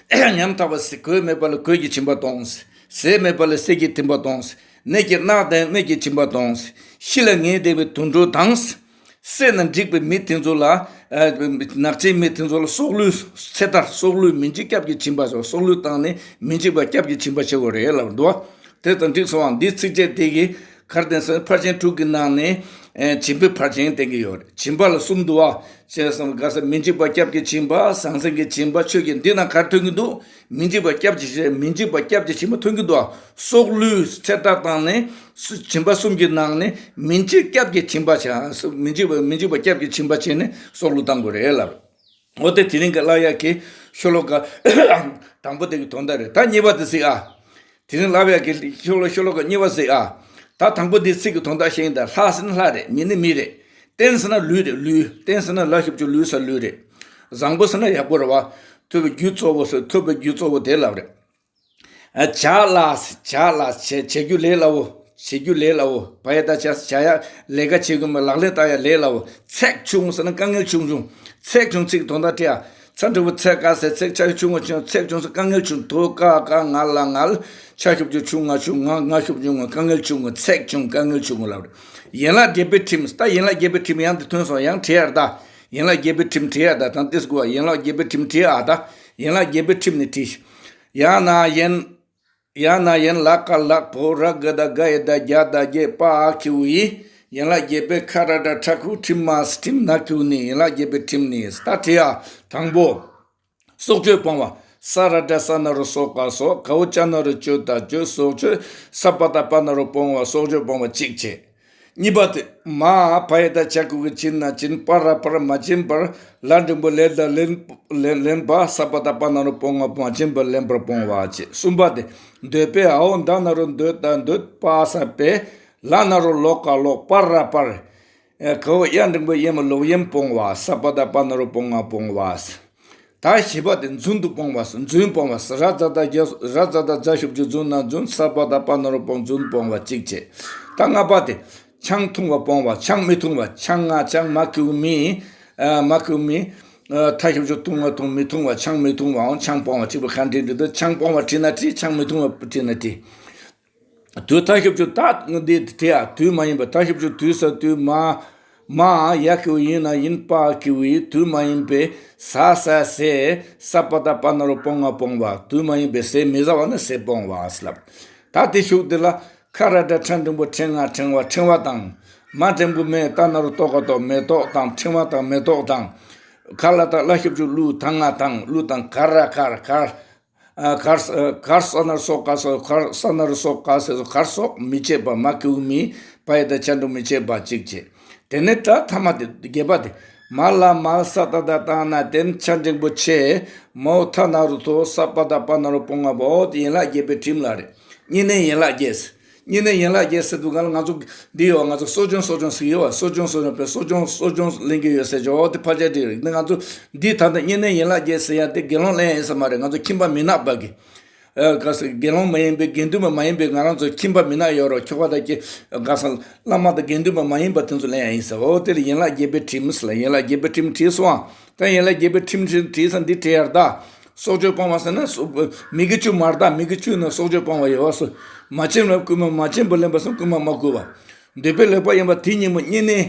ཉམ་ཐག་པ་ཟེར་གོས་མེད་པ་ལ་གོས་ཀྱི་སྦྱིན་པ་གཏོང་། ཟས་མེད་པ་ལ་ཟས་ཀྱི་སྦྱིན་པ་གཏོང་། ནད་ཀྱིས་མནར་ཏེ་ནད་ཀྱི་སྦྱིན་པ་གཏོང་། ཤི་ལ་ངེས་བསྡད་པའི་དུད་འགྲོ་དང་། བསད་ན་འགྲིག་པའི་མི་དེ་ཚོ་ལ། ཨ། ནག་ཅན་མི་དེ་ཚོ་ལ་སྲོག་བླུའི་ཚེ་ཐར། སྲོག་བླུའི་མི་འཇིགས་སྐྱབས་ཀྱི་སྦྱིན་པ་ཟེར། སྲོག་བླུ་བཏང་ནས་མི་འཇིགས་པ་སྐྱབས་ཀྱི་སྦྱིན་པ་བྱེད་དགོས་རེད་ལབ་འདུག་བ། དེ་དང་འགྲིག་སོང་བ། འདིའི་ཚིགས་བཅད་དེ་གིས་ག་རེ་བསྟན་སོང་། ཕར་ཕྱིན་དྲུག་གི་ནང་ནས། ཨེ། སྦྱིན་པའི་ཕར་ཕྱིན་བསྟན་གྱི་ཡོད་རེད། སྦྱིན་པ་ལ་གསུམ་འདུག་བ། ཅེས་སམ་ག་ས་མི་འཇིགས་པ་སྐྱབས་ཀྱི་སྦྱིན་པ། ཟང་ཟིང་གི་སྦྱིན་པ། ཆོས་ཀྱི། འདི་ན་ག་རེ་ཐོན་གྱི་འདུག་མི་འཇིགས་པ་སྐྱབས་ཀྱི་སྦྱིན། མི་འཇིགས་པ་སྐྱབས་ཀྱི་སྦྱིན་པ་ཐོན་གྱི་འདུག་ཨ། སྲོག་བླུའི་ཚེ་ཐར་བཏང་ནས་སུ་སྦྱིན་པ་གསུམ་གྱི་ནང་ནས་མི་འཇིགས་སྐྱབས་ཀྱི་སྦྱིན་པ་བྱ། སུ་མི་འཇིགས་པ་མི་འཇིགས་པ་སྐྱབས་ཀྱི་སྦྱིན་པ་བྱས་ནས་སྲོག་བླུ་བཏང་དགོས་རེད་ལབ། འོ་དེ་དེ་རིང་གི་བསླབ་ཡག་གི་ཤོ་ལོ་ཀ་དང་པོ་དེ་གི་དོན་དག་རེད། ད་གཉིས་པ་དེ་གཟིགས་ཨ། དེ་རིང་བསླབ་ཡག་གི་ཤོ་ལོ་ཤོ་ལོ་ཀ་གཉིས་པ་གཟིགས་ཨ། ད་དང་པོ་དེ་ཚིག་གི་དོན་དག་ཤེས་ཡིན་ད། ལྷ་ཟེར་ན་ལྷ་རེད། མི་ནི་མི་རེད། བསྟན་ཟེར་ན་ལུས་རེད། ལུས། བསྟན་ཟེར་ན་ལ་ཞབས་ཀྱུ་ལུས་ཟེར་ལུས་རེད། བཟང་པོ་ཟེར་ན་ཡག་པོ་རེད་བ། ཐུབ་པའི་རྒྱུ་གཙོ་བོ་ཟེར་ཐུབ་པའི་རྒྱུ་གཙོ་བོ་དེ་ལབ་རེད། ཨ། བྱ་ལ་ཟེར་བྱ་ལ་བྱེད་བྱེད་རྒྱུ་ལས་སླ་བོ། བྱེད་རྒྱུ་ལས་སླ་བོ། བ་ཡ་བཏགས་བྱ། བྱ་ཡ་ལས་ཀ་བྱེད་དགོས་མ། ལག་ལེན་བསྟར་ཡ་ལས་སླ་བོ། ཚེགས་ཆུང་ཟེར་ན་དཀའ་ངལ་ཆུང་ཆུང་། ཚེགས་ཆུང་ཚིག་དོན་དག་བྲིས་ཨ། ཚ་འགྲེང་བུ་ཚེ་ཀ་ཟེར་ཚེགས་ཆ་ཆུང་ངུ་ཆུང་། ཚེགས་ཆུང་ཟེར་དཀའ་ངལ་ཆུང་། དོ་ཀ་ཀ་ང་ལ་ངལ། ཆ་ཞབས་ཀྱུ་ཆུ་ང་ཆུ་ང་། ང་ཞབས་ཀྱུ་ངུ། དཀའ་ངལ་ཆུང་ངུ། ཚེགས་ཆུང་དཀའ་ངལ་ཆུང་ངུ་ལབ་རེད། ཡན་ལག་བརྒྱད་པའི་ཁྲིམས། ད་ཡན་ལག་བརྒྱད་པའི་ཁྲིམས་ཡང་དེ་ཐོན་སོང་། ཡང་བྲིས་ཨ་ད། ཡན་ལག་བརྒྱད་པའི་ཁྲིམས་བྲིས་ཨ་ད། དང་ཏིས་གོ་ཡན་ལག་བརྒྱད་པའི་ཁྲིམས་བྲིས་ཨ་ད། ཡན་ལག་བརྒྱད་པའི་ཁྲིམས་ནི་བྲིས། ཡང་ན་ཡན། ཡང་ན་ཡན་ལ་ཀ་ལག་བོ་ར་ག་ད་ག་ཡ་ད་རྒྱ་ད་རྒྱས་པ་ཨ་ཁི་འུ་ཡི། ཡན་ལག་བརྒྱད་པའི་ཁ་ར་ཏ་ཁྲ་ཁུ་ཁྲིམས་མ་ཁྲིམས་ན་ཁི་འུ་ནི། ཡན་ལག་བརྒྱད་པའི་ཁྲིམས་ནི། ད་བྲིས་ཨ། དང་པོ། སྲོག་གཅོད་སྤོང་བ། ས་ར་ཏ་ས་ན་རོ་སྲོ་ཀ་སྲོག་ཀ་འོ་ཅ་ན་རོ་གཅོད་ད་གཅོད། སྲོག་གཅོད། ས་པ་ཏ་པ་ན་རོ་སྤོང་བ། སྲོག་གཅོད་སྤོང་བ་གཅིག་བྱས། གཉིས་པ་དེ། མ་བ་ཡ་བཏགས་བྱ་གི་གུ་བྱིན་ན་བྱིན། པ་ར་པར་མ་བྱིན་པར། ལ་འགྲེང་བུ་ལེ་ད་ལེན་ལེན་ལེན་པ། ས་པ་ཏ་པ་ན་རོ་སྤོང་བ། མ་བྱིན་པར་ལེན་པར་སྤོང་བ་བྱས། གསུམ་པ་དེ། འདོད་པའི་འའོ་ད་ན་རོ་འདོད་ད་འདོད། པ་ས་པས། ལ་ན་རོ་ལོ་ཀ་ལོག་པ་ར་པར། ཨ། ག་འོ་ཡ་འགྲེང་བུ་ཡེ་མ་ལོག་གཡེམ་སྤོང་བ། ས་པ་ཏ་པ་ན་རོ་སྤོང་བ་སྤོང་བ། ད་བཞི་པ་དེ་རྫུན་དུ་སྤོང་བ། རྫུན་སྤོང་བ། ར་ཛ་ད་རྒྱ་ར་ཛ་ད་ཛ་ཞབས་ཀྱུ་རྫུན་ན་རྫུན། ས་པ་ཏ་པ་ན་རོ་སྤོང་། རྫུན་སྤོང་བ་གཅིག་བྱས། ད་ལྔ་པ་དེ་ཆང་འཐུང་བ་སྤོང་བ། ཆང་མི་འཐུང་བ། ཆང་ང་ཆང་མ་ཁི་འུ་མི། ཨ། མ་ཁི་འུ་མི། ཨ། ཐ་ཞབས་ཀྱུ་འཐུང་བ་འཐུང་། མི་འཐུང་བ། ཆང་མི་འཐུང་བའང་ཆང་སྤོང་བ་གཅིག་པ་གང་བྲིས་འདུག་ད་ཆང་སྤོང་བ་བྲིས་ན་བྲིས། ཆང་མི་འཐུང་བ་བྲིས་ན་བྲིས། དུས་ཐ་ཞབས་ཀྱུ་ད་འདི་དེ་ཡ་དུས་མ་ཡིན་པ། ཐ་ཞབས་ཀྱུ་དུས་ས་དུས་མ། མ་ཡ་གི་གུ་ཡིན་ན་ཡིན། པ་གི་གུ་ཡིན། དུས་མ་ཡིན་པའི་ཟ་ཟ་ཟས། ས་པ་ཏ་པ་ན་རོ་སྤོང་ང་སྤོང་བ། དུས་མ་ཡིན་པའི་ཟས་མི་ཟ་བ་ནི་ཟས་སྤོང་བ་ཟེར་ལབ། ད་དེ་ཤུགས་དེ་ལ་ཁ་ར་ཏ་ཁྲ་འགྲེང་བུ་ཁྲེང་ང་ཁྲེང་བ། ཁྲེང་བ་དང་། མ་འགྲེང་བུ་མེ་ཏ་ན་རོ་ཏོ་ཀ་ཏོ། མེ་ཏོག་དང་། ཁྲེང་བ་དང་མེ་ཏོག་དང་། ག་ལ་ད་ལ་ཞབས་ཀྱུ་གླུ་ད་ང་དང་། གླུ་དང་། གར་ར་གར་གར། ཨ། གར་ས་གར་ས་ན་སོ་ཀ་སོ། གར་ས་ན་རོ་སོ་ཀ་ས་སོ། གར་སོགས་མི་བྱེད་པ། མ་གི་གུ་མི། བ་ཡ་བཏགས་བྱ་འགྲེང་བུ་མི་བྱེད་པ་གཅིག་བྱས། དེ་ནས་ད་ཐ་མ་དེ་བརྒྱད་པ་དེ། མ་ལ་མལ། ས་ཏ་ད་བཏང་ན་བསྟན། ཆ་འགྲེང་བུ་ཆེ། མའོ་ཐ་ན་རོ་ཐོ། ས་པ་ཏ་པ་ན་རོ་སྤོང་བ་བོ། དེ་ཡན་ལག་བརྒྱད་པའི་ཁྲིམས་ལ་རེད། བསྙེན་གནས་ཡན་ལག་བརྒྱད། བསྙེན་གནས་ཡན་ལག་བརྒྱད་ཟེར་དུས་སྒང་ལ་ང་ཚོ་འདི་ཡོད། ང་ཚོ་གསོ་སྦྱོང་གསོ་སྦྱོང་ཟེར་གྱི་ཡོད་པ། གསོ་སྦྱོང་གསོ་སྦྱོང་པས་གསོ་སྦྱོང་གསོ་སྦྱོང་ལེན་གྱི་ཡོད་ཟེར་ཆོག་དེ་ཕལ་ཆེར་འགྲིག་རེད། འདི་ང་ཚོ་འདི་ད་ལྟ་བསྙེན་གནས་ཡན་ལག་བརྒྱད་ཟེར་ཡ་དེ་དགེ་སློང་ལེན་ཡ་ཡིན་ས་མ་རེད། ང་ཚོ་ཁྱིམ་པ་མི་ནག་པ་གི། ཨ། ག་ས་དགེ་སློང་མ་ཡིན་པའི་དགེ་འདུན་པ་མ་ཡིན་པའི་ང་རང་ཚོ་ཁྱིམ་པ་མི་ནག་ཡོད་རོགས། ཁྱོ་ག་དང་ཀྱེ་ག་ས་བླ་མ་དང་དགེ་འདུན་པ་མ་ཡིན་པ་དེ་ཚོ་ལེན་ཡ་ཡིན་ས། འོ་དེ་ལ་ཡན་ལག་བརྒྱད་པའི་ཁྲིམས་ལ་ཡན་ལག་བརྒྱད་པའི་ཁྲིམས་བྲིས་སོང་ཨ། ད་ཡན་ལག་བརྒྱད་པའི་ཁྲིམས་བྲིས་བྲིས་ས་འདི་བྲིས་ཡར་ད། སྲོག་གཅོད་སྤོང་བ་ཟེར་ན་སྲོག་མི་དགེ་བཅུ་མར་དག་མི་དགེ་བཅུ་ནི་སྲོག་གཅོད་སྤོང་བ་ཡོད་སོ། མ་བྱིན་ལ་བསྐུལ་མ། མ་བྱིན་པར་ལེན་པ་ཟེར་བསྐུལ་མ་མ་བསྐུལ་བ། འདོད་པས་ལོག་པར་གཡེམ་པ་དེ་ཉིན་མོ་བསྙེན་གནས།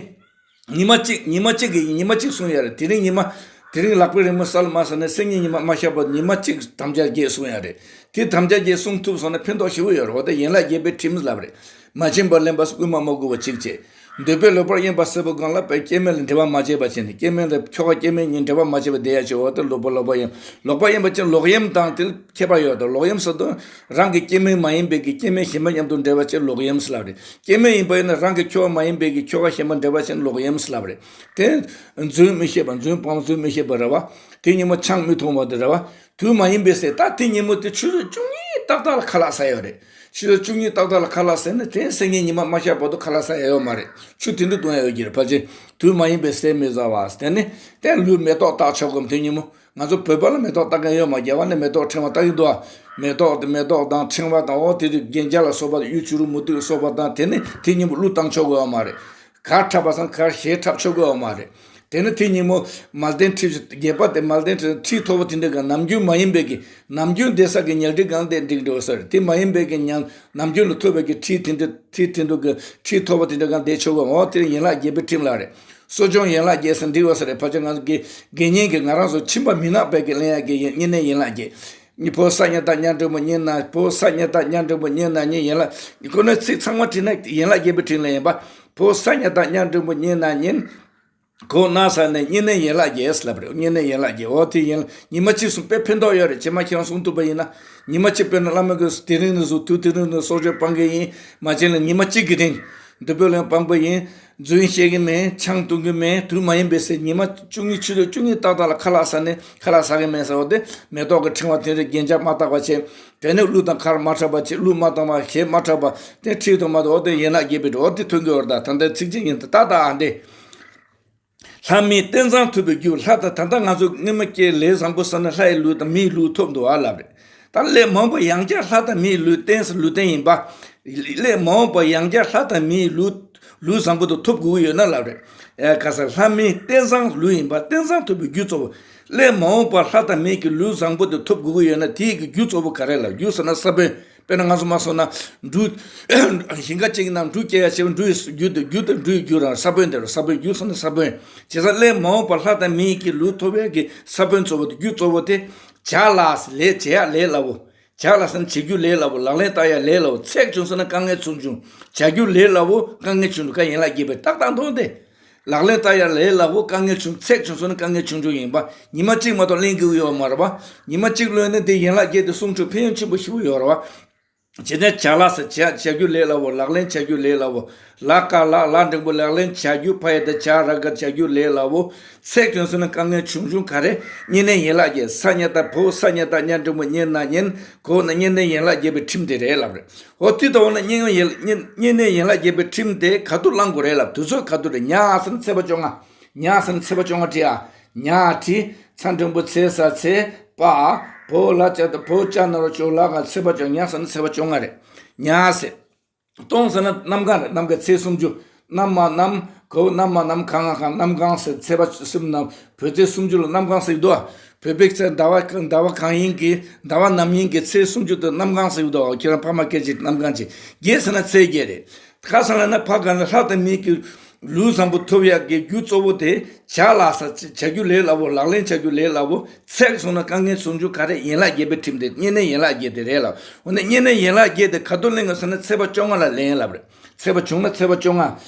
ཉི་མ་གཅིག་ཉི་མ་གཅིག་གི་ཉི་མ་གཅིག་སྲུང་ཡ་རེད། དེ་རིང་ཉི་མ། དེ་རིང་ལག་པའི་རིང་མོ་གསལ་མ་ཟ་ནས་སང་ཉིན་ཉི་མ་མ་ཤར་བར་ཉི་མ་གཅིག་དམ་བཅའ་བརྒྱད་སྲུང་ཡ་རེད། དེ་དམ་བཅའ་བརྒྱད་སྲུང་ཐུབ་སོང་ན་ཕན་ཐོགས་ཞེ་པོ་ཡོད་རེད། འོ་དེ་ཡན་ལག་བརྒྱད་པའི་ཁྲིམས་ལབ་རེད། མ་བྱིན་པར་ལེན་པ་ཟེར་བསྐུལ་མ་མ་བསྐུལ་བ་གཅིག་བྱས། འདོད་པས་ལོག་པར་གཡེམ་པ་ཟེར་བའི་སྒང་ལ་བས་སྐྱེ་དམན་ལ་འབྲེལ་བ་མ་བྱས་པ་བྱས་ནས། སྐྱེ་དམན་ལ་ཁྱོ་ག་སྐྱེ་དམན་གཉིས་འབྲེལ་བ་མ་བྱས་པ་བསྡད་ཡ་བྱས། འོ་དེ་ལོག་པར་ལོག་པར་གཡེམ། ལོག་པར་གཡེམ་པ་ཅན་ལོག་གཡེམ་དང་དེ་ཁྱད་པར་ཡོད་དོ། ལོག་གཡེམ་ཟེར་དུས་རང་གི་སྐྱེ་དམན་མ་ཡིན་པའི་གི་སྐྱེ་དམན་གཞན་པ་མཉམ་དུ་འབྲེལ་བ་བྱས་ལོག་གཡེམ་ཟེར་ལབ་རེད། སྐྱེ་དམན་ཡིན་པ་ཡིན་ན་རང་གི་ཁྱོ་ག་མ་ཡིན་པའི་གི་ཁྱོ་ག་གཞན་པ་འབྲེལ་བ་བྱས་ལོག་གཡེམ་ཟེར་ལབ་རེད། དེ་རྫུན་མི་བཤད་པ། རྫུན་སྤོང་། རྫུན་མི་བཤད་པ་རེད་བ། དེ་ཉིན་མོ་ཆང་མི་འཐུང་བ་དེ་རེད་བ། དུས་མ་ཡིན་པའི་ཟས། ད་དེ་ཉིན་མོ་དེ་ཆུ་ཚོད་བཅུ་གཉིས་ ཏག་ཏག་ལ་ཁ་ལག་ཟ་ཡོད་རེད། ཕྱི་ཟླ་བཅུ་གཉིས་ཏག་ཏག་ལ་ཁ་ལག་ཟ་ནས་དེ་སེང་གེ་ཉི་མ་མ་ཤར་བར་དུ་ཁ་ལག་ཟ་ཡ་ཡོད་མ་རེད། ཆུ་དེ་འདྲ་བཏུང་ཡ་ཡོད་ཀྱི་རེད། ཕལ་ཆེར་དུས་མ་ཡིན་པའི་ཟས་མི་ཟ་བ། དེ་ནི་དེ་ལུས་མེ་ཏོག་བཏགས་ཆོག་གམ། དེ་ཉིན་མོ་ང་ཚོ་བོད་པ་ལ་མེ་ཏོག་བཏགས་མཁན་ཡོད་མ། རྒྱ་བ་ནས་མེ་ཏོག་ཕྲེང་བ་བཏགས་ཀྱི་འདུག་ཨ། མེ་ཏོག་དེ་མེ་ཏོག་དང་ཕྲེང་བ་དང་འོ་དེ་དུས་རྒྱན་ཆ་ལ་སོགས་པ་གཡུ་བྱུ་རུ་མུ་ཏིག་ལ་སོགས་པ་དང་དེ་ནི་དེ་ཉིན་མོ་གླུ་བཏང་ཆོག་གི་ཡོད་མ་རེད། གར་འཁྲབ་པ་སང་གར་གཞས་འཁྲབ་ཆོག་གི་ཡོད་མ་རེད། དེ་ནི་དེ་ཉིན་མོ་མལ་སྟན་ཁྲི་བརྒྱད་པ་དེ་མལ་སྟན་ཁྲི་ཁྲི་མཐོ་པོ་དེ་འདྲ་ག་ནམ་རྒྱུན་མ་ཡིན་པའི་གི་ནམ་རྒྱུན་བསྡད་ས་གི་ཉལ་ཁྲི་སྒང་དེ་འགྲིག་འགྲོ་ས་རེད། དེ་མ་ཡིན་པའི་གི་ཉལ་ནམ་རྒྱུན་ལ་ཐོབ་པའི་གི་ཁྲི་དེ་འདྲ་ཁྲི་དེ་འདྲ་གི་ཁྲི་མཐོ་པོ་དེ་འདྲ་ག་བསྡད་ཆོག་གི། འོ་དེ་ཡན་ལག་བརྒྱད་པའི་ཁྲིམས་ལ་རེད། གསོ་སྦྱོང་ཡན་ལག་བརྒྱད་ཟེར་འགྲིག་པ་ས་རེད། ཕལ་ཆེར་ང་ཚོ་གི་དགེ་བསྙེན་གི་ང་རང་ཚོ་ཁྱིམ་པ་མི་ནག་པའི་གི་ལེན་ཡ་གི་བསྙེན་གནས་ཡན་ལག་བརྒྱད། ཉི་ཕོ་ས་ཉ་ད་ཉ་འབྲིང་པོ་བསྙེན་ན་ཕོ་ས་ཉ་ད་ཉ་འབྲིང་པོ་བསྙེན་ན་ཉིན་ཡན་ལག་ཁོ་ན་ཚིག་ཚང་མ་བྲིས་ན་ཡན་ལག་བརྒྱད་པའི་ཁྲིམས་ལ་ཡིན་པ། ཕོ་ས་ཉ་ད་ཉ་འབྲིང་པོ་བསྙེན་ན་ཉིན། གོ་ན་ས་ནས་བསྙེན་གནས་ཡན་ལག་བརྒྱད་ལབ་རེད། བསྙེན་གནས་ཡན་ལག་བརྒྱད། འོ་དེ་ཡན་ལག་ཉི་མ་གཅིག་གསུམ་དཔེ་ཕན་ཐོགས་ཡོད་རེད། རྗེས་མ་ཁྱེད་རང་གསུང་ཐུབ་པ་ཡིན་ན། ཉི་མ་གཅིག་དཔེར་ན་བླ་མ་གིས་དེ་རིང་ནས་བཟུང་དུས་དེ་རིང་ནས་གསོ་སྦྱོང་སྤང་གི་ཡིན། མ་བྱས་ན་ཉི་མ་གཅིག་གི་རིང་འདོད་པའི་ལན་སྤང་པ་ཡིན། རྫུན་བཤད་གི་མེད། ཆང་འཐུང་གི་མེད། དུས་མ་ཡིན་པའི་ཟས་ཉི་མ་བཅུ་གཉིས་ཆུ་ཚོད་བཅུ་གཉིས་ཏག་ཏག་ལ་ཁ་ལག་ཟ་ནས་ཁ་ལག་ཟ་གི་མེད་ཟེར་བ་དེ་མེ་ཏོག་གི་ཕྲེང་བ་དེ་རིང་རྒྱན་ཆ་མ་བཏགས་པ་བྱས། དེ་ནས་གླུ་དང་གར་མ་འཁྲབ་པ་བྱས། གླུ་མ་བཏང་བ་གཞས་མ་འཁྲབ་པ་དེ་ཁྲིད་དུ་མ་གཏོགས་དེ་ཡན་ལག་བརྒྱད་པའི་འགྲོ་དེ་ཐོན་གྱི་ཡོད་རེད། ད་ད་ལྟའི་ཚིགས་བཅད་ཡིན་ད་ད་ད་ཨ་འདི། ལྷ་མིའི་རྟེན་བཟང་ཐུབ་པའི་རྒྱུ། ལྷ་དང་ད་ལྟ་ང་ཚོ་སྔོན་མ་སྐྱེས་ལས་བཟང་པོ་བསགས་ན་ལྷ་ཡི་ལུས་དང་མིའི་ལུས་ཐོབ་འདུག་ཨ་ལབ་རེད། ད་ལས་མང་པོ་ཡང་བསྐྱར་ལྷ་དང་མིའི་ལུས་རྟེན་ལུས་རྟེན་ཡིན་པ། ལས་མང་པོ་ཡང་བསྐྱར་ལྷ་དང་མིའི་ལུས་ལུས་བཟང་པོ་དང་ཐོབ་དགོས་ཀྱི་ཡོད་ན་ལབ་རེད། ཨེ་ཁ་སང་ལྷ་མིའི་རྟེན་བཟང་ལུས་ཡིན་པ། རྟེན་བཟང་ཐུབ་པའི་རྒྱུ་གཙོ་བོ། ལས་མང་པོ་ལྷ་དང་མིའི་གི་ལུས་བཟང་པོ་དེ་ཐོབ་དགོས་ཀྱི་ཡོད་ན་དེའི་གི་རྒྱུ་གཙོ་བོ་ག་རེ་ལབ། རྒྱུ་ཟེར་ན་ས་བོན། དཔེར་ན་ང་ཚོ་མ་སོང་ན་འབྲུ། ཞིང་ཁ་གཅིག་གི་ནང་འབྲུ་སྐྱེ་ཡ་བྱེད་པ་འབྲུའི་རྒྱུ་དེ་རྒྱུ་དེ་འབྲུའི་རྒྱུ་རང་ས་བོན་དེ་རུ་ས་བོན་རྒྱུ་ཟེར་ན་ས་བོན། བྱས་ཙང་ལས་མང་པོ་ལྷ་དང་མིའི་གི་ལུས་ཐོབ་ཡ་གི་ས་བོན་གཙོ་བོ་དེ་རྒྱུ་གཙོ་བོ་དེ། བྱ་ལ་ལས་བྱེད་ཡ་ལས་སླ་བོ། བྱ་ལ་ཟེར་ན་བྱེད་རྒྱུ་ལས་སླ་བོ། ལག་ལེན་བསྟར་ཡ་ལས་སླ་བོ། ཚེགས་ཆུང་སོང་ན་དཀའ་ངལ་ཆུང་ཆུང་། བྱ་རྒྱུ་ལས་སླ་བོ་དཀའ་ངལ་ཆུང་ཆུང་ཀ་ཡན་ལག་བརྒྱད་པའི་ཏག་ཏག་མཐོང་སྟེ། ལག་ལེན་བསྟར་ཡ་ལས་སླ་བོ་དཀའ་ངལ་ཆུང་། ཚེགས་ཆུང་སོང་ན་དཀའ་ངལ་ཆུང་ཆུང་ཡིན་པ། ཉི་མ་གཅིག་མ་གཏོགས་ལེན་དགོས་ཡོད་མ་རེད་པ། ཉི་མ་གཅིག་ལོན་ན་དེ་ཡན་ལག་བརྒྱད་དེ་སྲུང་སྐྱོབ་ཕན་ཡོན་ཆེན་པོ་ཞེ་པོ་ཡོད་རེད་པ། བྱས་ཙང་བྱ་ལ་ཟེར་བྱ་བྱ་རྒྱུ་ལས་སླ་བོ། ལག་ལེན་བྱ་རྒྱུ་ལས་སླ་བོ། ལ་ཀ་ལ་ལ་འགྲེང་བུ་ལག་ལེན་བྱ་རྒྱུ་ཕ་ཡ་བཏགས་བྱ་ར་ག་བྱ་རྒྱུ་ལས་སླ་བོ། ཚེགས་ཆུང་སོང་ན་དཀའ་ངལ་ཆུང་ཆུང་ག་རེ། བསྙེན་གནས་ཡན་ལག་བརྒྱད། ས་ཉ་ད་བོ་ས་ཉ་ད་ཉ་འགྲེང་བུ་བསྙེན་ན་ཉིན། གོ་ན་བསྙེན་གནས་ཡན་ལག་བརྒྱད་པའི་ཁྲིམས་དེ་རེད་ལབ་རེད། འོ་དེ་ལྟ་བུ་ན་བསྙེན་ཡོན་ཡན་བསྙེན་བསྙེན་གནས་ཡན་ལག་བརྒྱད་པའི་ཁྲིམས་དེ་ག་དུས་བླང་དགོས་རེད་ལབ། དུས་ཚོད་ག་དུས་རེད། ཉ་ཟེར་ན་ཚེས་པ་བཅོ་ལྔ། ཉ་ཟེར་ན་ཚེས་པ་བཅོ་ལྔ་བྲིས་ཨ། ཉ་བྲིས། ཚ་འགྲེང་བུ་ཚེ་ས་ཚེ། པ། བོ་ལ་ཅ་ད་བོ་ཅ་ན་རོ་ཅོ་ལ་ག་ཚེས་པ་བཅོ། ཉ་ཟེར་ན་ཚེས་པ་བཅོ་ལྔ་རེད། ཉ་ཟེར། སྟོང་ཟེར་ན་གནམ་གང་རེད། གནམ་གང་ཚེས་སུམ་ཅུ། གནམ་མ་གནམ། གོ་གནམ་མ་གནམ། གང་ང་གང་། གནམ་གང་ཟེར་ཚེས་པ་གསུམ་ན་བོད་ཚེས་སུམ་ཅུ་ལ་གནམ་གང་ཟེར་གི་འདུག་ཨ། བོད་པའི་ཚེས་ཟླ་བ་ཟླ་བ་གང་ཡིན་གྱི་ཟླ་བ་ནམ་ཡིན་གྱི་ཚེས་སུམ་ཅུ་དེ་གནམ་གང་ཟེར་གི་འདུག་ཨ། ཁྱེད་རང་ཕ་མ་སྐད་ཅིག་གནམ་གང་ཅིག་བརྒྱད་ཟེར་ན་ཚེས་བརྒྱད་རེད། ཁ་སང་ལ་ན་ཕ་ག་ན་ལྷ་དང་མི་གི་ལུས་བཟང་པོ་ཐོབ་ཡག་གི་རྒྱུ་གཙོ་བོ་དེ་བྱ་ལ་ས་བྱ་རྒྱུ་ལས་སླ་བོ། ལག་ལེན་བྱ་རྒྱུ་ལས་སླ་བོ། ཚེགས་སོང་ན་དཀའ་ངལ་ཆུང་ཆུང་ག་རེ། ཡན་ལག་བརྒྱད་པའི་ཁྲིམས་དེ་བསྙེན་གནས་ཡན་ལག་བརྒྱད་དེ་རེད་ལབ། འོ་ན་བསྙེན་གནས་ཡན་ལག་བརྒྱད་དེ་ག་དུས་ལེན་དགོས་ཟེར་ན་ཚེས་པ་བཅོ་ལྔ་ལ་ལེན་ལབ་རེད། ཚེས་པ་བྱུང་ན་ཚེས་པ་བཅོ་ལྔ།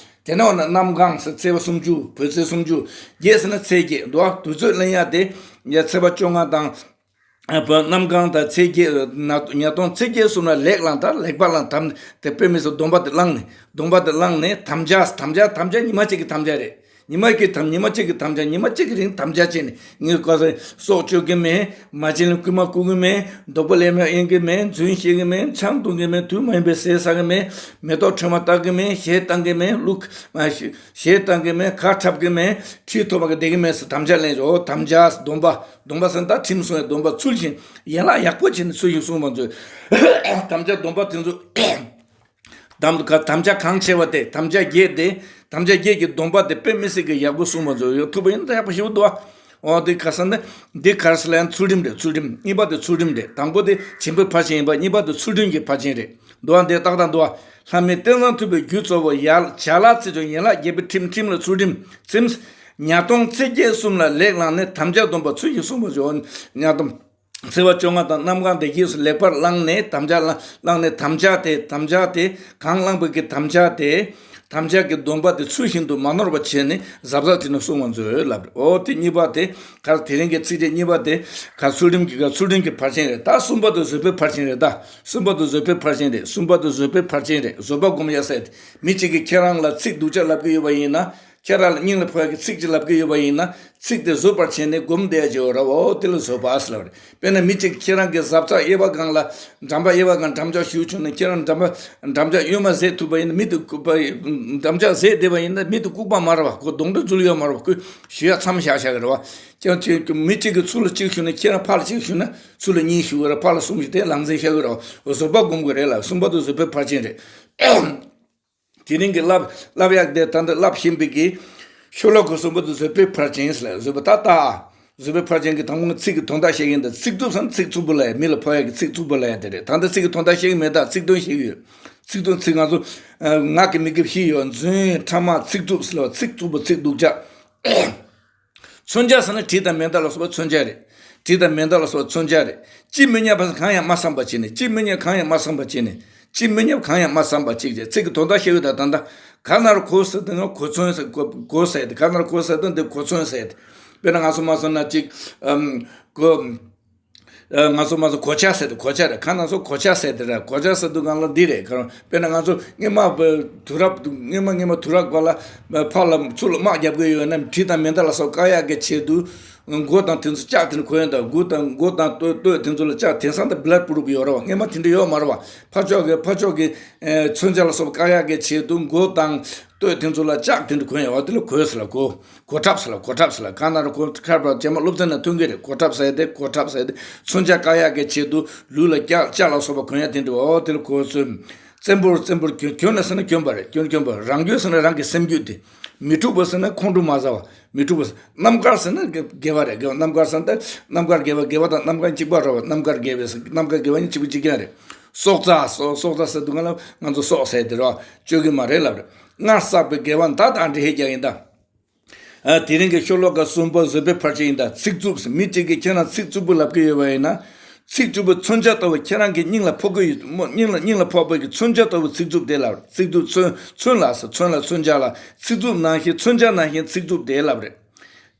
དེ་ནས་འོ་ན་གནམ་གང་ཟེར་ཚེས་པ་སུམ་ཅུ། བོད་ཚེས་སུམ་ཅུ། བརྒྱད་ཟེར་ན་ཚེས་བརྒྱད་འདུག་ཨ། དུས་ཚོད་ལེན་ཡག་དེ་ཡ་ཚེས་པ་བཅོ་ལྔ་དང་། ཨ་བ་གནམ་གང་དང་ཚེས་བརྒྱད། ན་ཉ་སྟོང་ཚེས་བརྒྱད་གསུམ་ལ་ལེགས་བླངས་དང་ལེགས་པར་བླངས། དམ་དེ་དཔེ་མི་སྲིད་སྡོམ་པ་དེ་བླངས་ནས། སྡོམ་པ་དེ་བླངས་ནས་དམ་བཅའ། དམ་བཅའ་དམ་བཅའ་ཉི་མ་གཅིག་གི་དམ་བཅའ་རེད། ཉི་མ་གཅིག་དམ་ཉི་མ་གཅིག་གི་དམ་བཅའ། ཉི་མ་གཅིག་གི་རིང་དམ་བཅའ་བྱས་ནས་ངས་ག་ས་སྲོག་གཅོད་ཀྱི་མེད། མ་བྱིན་ལ་རྐུན་མ་རྐུ་གི་མེད། བདག་པོ་ལས་མེད་གཡེང་གི་མེད། རྫུན་བཤད་གི་མེད། ཆང་འཐུང་གི་མེད། དུས་མ་ཡིན་པའི་ཟས་ཟ་གི་མེད། མེ་ཏོག་ཕྲེང་བ་བཏགས་གི་མེད། གཞས་བཏང་གི་མེད། གླུ་གཞས་བཏང་གི་མེད། གར་འཁྲབ་གི་མེད། ཁྲི་ཐོབ་པ་གི་བསྡད་གི་མེད་ཟེར་དམ་བཅའ་ལེན། འོ་དམ་བཅའ་སྡོམ་པ། སྡོམ་པ་ཟེར་ན་ད་ཁྲིམས་སྲུང་བའི་སྡོམ་པ་ཚུལ་བཞིན་ཡན་ལག་ཡག་པོ་བྱས་ནས་ཚུལ་བཞིན་སྲུང་བ་མཛོད། དམ་བཅའ་སྡོམ་པ་དེ་ཚོ་དམ་དམ་བཅའ་གང་ཆེ་བ་དེ། དམ་བཅའ་བརྒྱད་དེ། དམ་བཅའ་བརྒྱད་ཀྱི་སྡོམ་པ་དེ་དཔེ་མི་སྲིད་ཀྱི་ཡག་པོ་སྲུང་བ་མཛོད། ཡོད་ཐུབ་པ་ཡིན་ན་ད་ཡག་པོ་ཞེ་པོ་འདུག་ཨ། འོ་དེ་ག་ས་ནི་འདི་ག་རེ་ཟེར་ལབ་ན་ཚུལ་ཁྲིམས་རེད། ཚུལ་ཁྲིམས་གཉིས་པ་དེ་ཚུལ་ཁྲིམས་རེད། དང་པོ་དེ་བྱིན་པའི་ཕར་ཕྱིན་ཡིན་པ། གཉིས་པ་དེ་ཚུལ་ཁྲིམས་ཀྱི་ཕར་ཕྱིན་རེད། འདུག་ཨ། འདི་ཏག་ཏག་འདུག་ཨ། ལྷ་མིའི་རྟེན་བཟང་ཐུབ་པའི་རྒྱུ་གཙོ་བོ་ཡ་བྱ་ལ་ཚེས་བཅོ་ཡན་ལག་བརྒྱད་པའི་ཁྲིམས། ཁྲིམས་ལ་ཚུལ་ཁྲིམས། ཁྲིམས། ཉ་སྟོང་ཚེས་བརྒྱད་གསུམ་ལ་ལེགས་བླངས་ནས་དམ་བཅའ་སྡོམ་པ་ཚུལ་བཞིན་སྲུང་བ་བྱོས། ཉ་སྟོང་ཚེས་པ་བཅོ་ལྔ་དང་གནམ་གང་དེ་རྗེས་སུ་ལེགས་པར་བླངས་ནས་དམ་བཅའ་བླངས་བླངས་ནས་དམ་བཅའ་དེ། དམ་བཅའ་དེ་གང་བླངས་པའི་གི་དམ་བཅའ་དེ། དམ་བཅའ་གི་སྡོམ་པ་དེ་ཚུལ་བཞིན་དུ་མ་ནོར་བ་བྱས་ནས་གཟབ་གཟབ་བྱས་ནས་སྲུང་བ་མཛོད་ལབ་རེད། འོ་དེ་གཉིས་པ་དེ་ག་དེ་རིང་གི་ཚིགས་བཅད་གཉིས་པ་དེ་ག་ཚུལ་ཁྲིམས་ཀྱི་ག་ཚུལ་ཁྲིམས་ཀྱི་ཕར་ཕྱིན་རེད། ད་གསུམ་པ་དེ་བཟོད་པའི་ཕར་ཕྱིན་རེད། ད་གསུམ་པ་དེ་བཟོད་པའི་ཕར་ཕྱིན་རེད། གསུམ་པ་དེ་བཟོད་པའི་ཕར་ཕྱིན་རེད། བཟོད་པ་སྒོམ་ཡ་ཟེར་དེ་མི་གཅིག་གིས་ཁྱེད་རང་ལ་ཚིག་སྡུག་ཅག་ལབ་ཀྱི་ཡོད་པ་ཡིན་ན། ཁྱེད་རང་ལ་སྙིང་ལ་ཕོག་ཡག་གི་ཚིག་ཅིག་ལབ་ཀྱི་ཡོད་པ་ཡིན་ན། ཚིག་དེ་བཟོད་པར་བྱས་ནས་སྒོམ་བསྡད་ཡག་ཅིག་ཡོད་རེད་བ། འོ་དེ་ལ་བཟོད་པ་ཟེར་ལབ་རེད། དཔེར་ན་མི་གཅིག་ཁྱེད་རང་གི་གཟབ་ཚགས་དབྱེ་བ་སྒང་ལ། འགྲམ་པ་དབྱེ་བ་སྒང་འགྲམ་ལྕག་གཞུ་བྱུང་ནས། ཁྱེད་རང་འགྲམ་པ་འགྲམ་ལྕག་གཡོན་མ་བཟེད་ཐུབ་པ་ཡིན་ན། མི་དེ་ལྐུགས་པ། འགྲམ་ལྕག་བཟེད་བསྡད་པ་ཡིན་ན་མི་དེ་ལྐུགས་པ་མ་རེད་བ། ཁོ་གདོན་འདྲེ་འཛུལ་ཡོད་མ་རེད་བ། ཁོས་གཞུ་ཡག་མཚམས་བཞག་བཞག་གི་རེད་བ། ཁྱེད་ཁྱེད་མི་གཅིག་གིས་ཚུར་ལ་གཅིག་གཞུ་ན། ཁྱེད་རང་ཕར་ལ་གཅིག་གཞུ་ན་ཚུར་ལ་གཉིས་གཞུ་གི་རེད། ཕར་ལ་གསུམ་གཞུ། དེ་ལག་འཛིན་བྱ་གི་རེད་བ། བཟོད་པ་སྒོམ་དགོས་རེད་ལ། གསུམ་པ་དེ་བཟོད་པའི་ཕར་ཕྱིན་རེད། དེ་རིང་གི་བསླབ་བསླབ་ཡག་དེ་ད་ལྟ་བསླབ་བཞིན་པའི་གི་ཤོ་ལོ་ཀ་གསུམ་པ་དེ་བཟོད་པའི་ཕར་ཕྱིན་ཟེར་ལ། བཟོད་པ་ད་ལྟ་བཟོད་པའི་ཕར་ཕྱིན་གྱི་དང་པོ་ཚིག་གི་དོན་དག་བཤད་ཀྱི་ཡིན། ད་ཚིག་རྩུབ་ཟེར་ན་ཚིག་རྩུབ་པོ་ལབ་ཡག། མི་ལ་ཕོག་ཡག་གི་ཚིག་རྩུབ་པོ་ལབ་ཡག་དེ་རེད། ད་ལྟ་ཚིག་གི་དོན་དག་བཤད་ཀྱི་མེད། ད་ཚིག་དོན་བཤད་ཀྱི་ཡོད། ཚིག་དོན་ཚིག་ང་ཚོ་ངག་གི་མི་དགེ་བཞི་ཡོད། རྫུན། ཕྲ་མ། ཚིག་རྩུབ་ཟེར་ལ། ཚིག་རྩུབ་པོ། ཚིག་སྡུག་ཅག་མཚོན་ཆ་ཟེར་ན་གྲི་དང་མེ་མདའ་ལ་སོགས་པ་མཚོན་ཆ་རེད། གྲི་དང་མེ་མདའ་ལ་སོགས་པ་མཚོན་ཆ་རེད། ཅི་མི་སྙམ་པ་གང་ཡང་མ་བསམ་པ་བྱས་ནས། ཅི་མི་སྙམ་གང་ཡང་མ་བསམ་པ་བྱས་ནས། ཅི་མི་སྙམ་གང་ཡང་མ་བསམ་པ་ཅིག་བྱས། ཚིག་གི་དོན་དག་བཤད་ཡོད། ད་ད་ལྟ་ག་ན་རོ་གོ་ཟེར་དུས་ན་གོ་མཚོན་ཟེར། གོ་གོ་ཟེར་ཏེ། ག་ན་རོ་གོ་ཟེར་དུས་འདི་གོ་མཚོན་ཟེར་ཏེ། དཔེར་ན་ང་ཚོ་མ་སོང་ན་ཅིག་ཨམ། གོ་ཨ། ང་ཚོ་མ་ཚོ་གོ་ཆ་ཟེར་ཏེ། གོ་ཆ་རེད། ཁ་ནང་སོ་གོ་ཆ་ཟེར་ཏེ་རེད། གོ་ཆ་ཟེར་དུས་སྒང་ལ་འདི་རེད། ག་རང་དཔེར་ན་ང་ཚོ་སྔོན་མ་དུས་རབས་སྔོན་མ་སྔོན་མ་དུས་རབས་སྐབས་ལ་ཕར་ལ་ཚུར་ལ་དམག་རྒྱབ་ཀྱི་ཡོད་ན། གྲི་དང་མེ་མདའ་ལ་སོགས་བཀག་ཡག་གི་ཆེད་དུ་མགོ་དང་དེ་ཚོ་ལྕགས་དེ་འདྲ་གོན་ཡོད། ད་མགོ་དང་མགོ་དང་སྟོད་སྟོད་དེ་ཚོ་ལ་ལྕགས། དེང་སང་ད་བི་ལེཌ་པུ་རུབ་ཡོད་རེད་བ། སྔོན་མ་དེ་འདྲ་ཡོད་མ་རེད་བ། ཕར་ཕྱོགས་ཀྱི་ཕར་ཕྱོགས་ཀྱི་ཨེ་མཚོན་ཆ་ལ་སོགས་བཀག་ཡག་གི་ཆེད་དུ་མགོ་དང་སྟོད་དེ་ཚོ་ལ་ལྕགས་དེ་འདྲ་གོན་ཡོད་བ། དེ་ལ་གོས་ཟེར་ལ། གོ་གོ་ཁྲབ་ཟེར་ལ། གོ་ཁྲབ་ཟེར་ལ། ག་ན་རོ་གོ་ཁྲབ་ར། རྗེས་མ་སློབ་ཚན་ནང་ཐོན་གྱི་རེད། གོ་ཁྲབ་ཟེར་ཏེ། གོ་ཁྲབ་ཟེར་ཏེ་མཚོན་ཆ་བཀག་ཡག་གི་ཆེད་དུ་ལུས་ལ་སྐྱ་ལྕགས་ལ་སོགས་པ་གོན་ཡག་དེ་འདྲ་བ། འོ་དེ་ལ་གོ་ཚོས། བཙན་པོར་བཙན་པོར་གྱོན། གྱོན་ན་ཟེར་ན་གྱོན་པ་རེད། གྱོན་གྱོན་པ། རང་རྒྱུད་ཟེར་ན་རང་གི་སེམས་རྒྱུད་དེ། མི་འཁྲུགས་པ་ཟེར་ན་ཁོང་ཁྲོ་མ་ཟ་བ། མི་འཁྲུགས་པ་ཟེར། རྣམ་དཀར་ཟེར་ན་དགེ་དགེ་བ་རེད། དགེ་བ། རྣམ་དཀར་ཟེར་ན་ད་རྣམ་དཀར་དགེ་བ། དགེ་བ་དང་རྣམ་དཀར་གཅིག་པ་རེད་བ། རྣམ་དཀར་དགེ་བ་ཟེར། རྣམ་དཀར་དགེ་བ་གཉིས་གཅིག་པ་གཅིག་རྐྱང་རེད། སྲོག་རྩ། སྲོག་སྲོག་རྩ་ཟེར་དུས་སྒང་ལ་ང་ཚོ་སྲོག་ཟེར་དེ་རེད་བ། གཅོད་ཀྱི་མ་རེད་ལབ་རེད། སྔར་བསགས་པའི་དགེ་བ་ད་ད་འདྲ་ཧེ་རྒྱག་ཡིན་ད། ཨ། དེ་རིང་གི་ཤོ་ལོ་ཀ་གསུམ་པ་བཟོད་པའི་ཕར་ཕྱིན་ཡིན་ད། ཚིག་རྩུབ། མི་གཅིག་གིས་ཁྱེད་རང་ཚིག་རྩུབ་པོ་ལབ་ཀྱི་ཡོད་པ་ཡིན་ན། ཚིག་རྩུབ་པོ་མཚོན་ཆ་ལྟ་བུ་ཁྱེད་རང་གི་སྙིང་ལ་ཕོག་གི་ཡོད། སྙིང་ལ་སྙིང་ལ་ཕོག་པའི་གི་མཚོན་ཆ་ལྟ་བུ་ཚིག་རྩུབ་དེ་ལབ། ཚིག་རྩུབ་མཚོན། མཚོན་ལ་ཟེར། མཚོན་ལ་མཚོན་ཆ་ལ། ཚིག་རྩུབ་ནང་བཞིན། མཚོན་ཆ་ནང་བཞིན་ཚིག་རྩུབ་དེ་ལབ་རེད།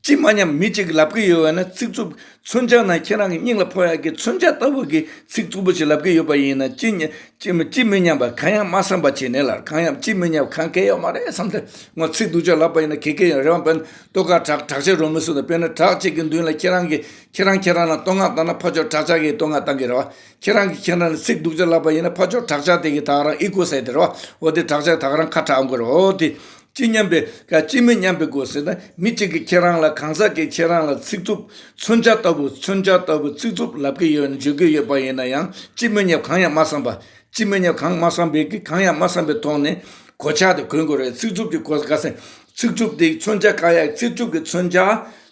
ཅི་མ་སྙམ་མི་གཅིག་གིས་ལབ་ཀྱི་ཡོད་པ་ན། ཚིག་རྩུབ། མཚོན་ཆ་ནང་ཁྱེད་རང་གི་སྙིང་ལ་ཕོག་ཡག་གི་མཚོན་ཆ་ལྟ་བུ་གི་ཚིག་རྩུབ་པོ་ཞིག་ལབ་ཀྱི་ཡོད་པ་ཡིན་ན། ཅི་སྙམ། ཅི་མི། ཅི་མི་སྙམ་པ་གང་ཡང་མ་བསམ་པ་བྱས་ནས་ལབ། གང་ཡང་། ཅི་མི་སྙམ་གང་གལ་ཡོད་མ་རེད་བསམ་སྟེ། ངོ་ཚིག་སྡུག་ཅག་ལབ་པ་ཡིན་ན་གལ་གལ་ཡོད་རེད་བ། དཔེར་ན་ལྟོ་ག་བྲག་བྲག་ཅ་རོ་མི་སུ་དང་། དཔེར་ན་བྲག་ཅིག་གི་མདུན་ལ་ཁྱེད་རང་གིས་ཁྱེད་རང་ཁྱེད་རང་ལ་བསྟོད་བསྔགས་བཏང་ན། ཕར་ཕྱོགས་བྲག་ཅ་གིས་བསྟོད་བསྔགས་བཏང་གི་རེད་བ། ཁྱེད་རང་གིས་ཁྱེད་རང་ལ་ཚིག་སྡུག་ཅག་ལབ་པ་ཡིན་ན། ཕར་ཕྱོགས་བྲག་ཅ་དེ་གིས་ད་ག་རང་ཨི་ཁུ་ཟེར་དེ་རེད་བ། འོ་དེ་བྲག་ཅ་ད་ག་རང་ཁ་གྲག་འོང་གི་རེད། འོ་དེ། ཅི་སྙམ་པའི་ག་ཅི་མི་སྙམ་པའི་གོ་ཟེར་ན། མི་གཅིག་གིས་ཁྱེད་རང་ལ། གང་ཟག་གིས་ཁྱེད་རང་ལ་ཚིག་རྩུབ། མཚོན་ཆ་ལྟ་བུ། མཚོན་ཆ་ལྟ་བུ་ཚིག་རྩུབ་ལབ་ཀྱི་ཡོད། བརྗོད་ཀྱི་ཡོད་པ་ཡིན་ན་ཡང་། ཅི་མི་སྙམ་གང་ཡང་མ་བསམ་པ། ཅི་མི་སྙམ་གང་མ་བསམ་པའི་གི། གང་ཡང་མ་བསམ་པའི་ཐོག་ནས་གོ་ཆ་དེ་གོན་དགོས་རེད། ཚིག་རྩུབ་ཀྱི་གོ་ག་ཟེར། ཚིག་རྩུབ་དེ་མཚོན་ཆ་བཀག་ཡག། ཚིག་རྩུབ་ཀྱི་མཚོན་ཆ།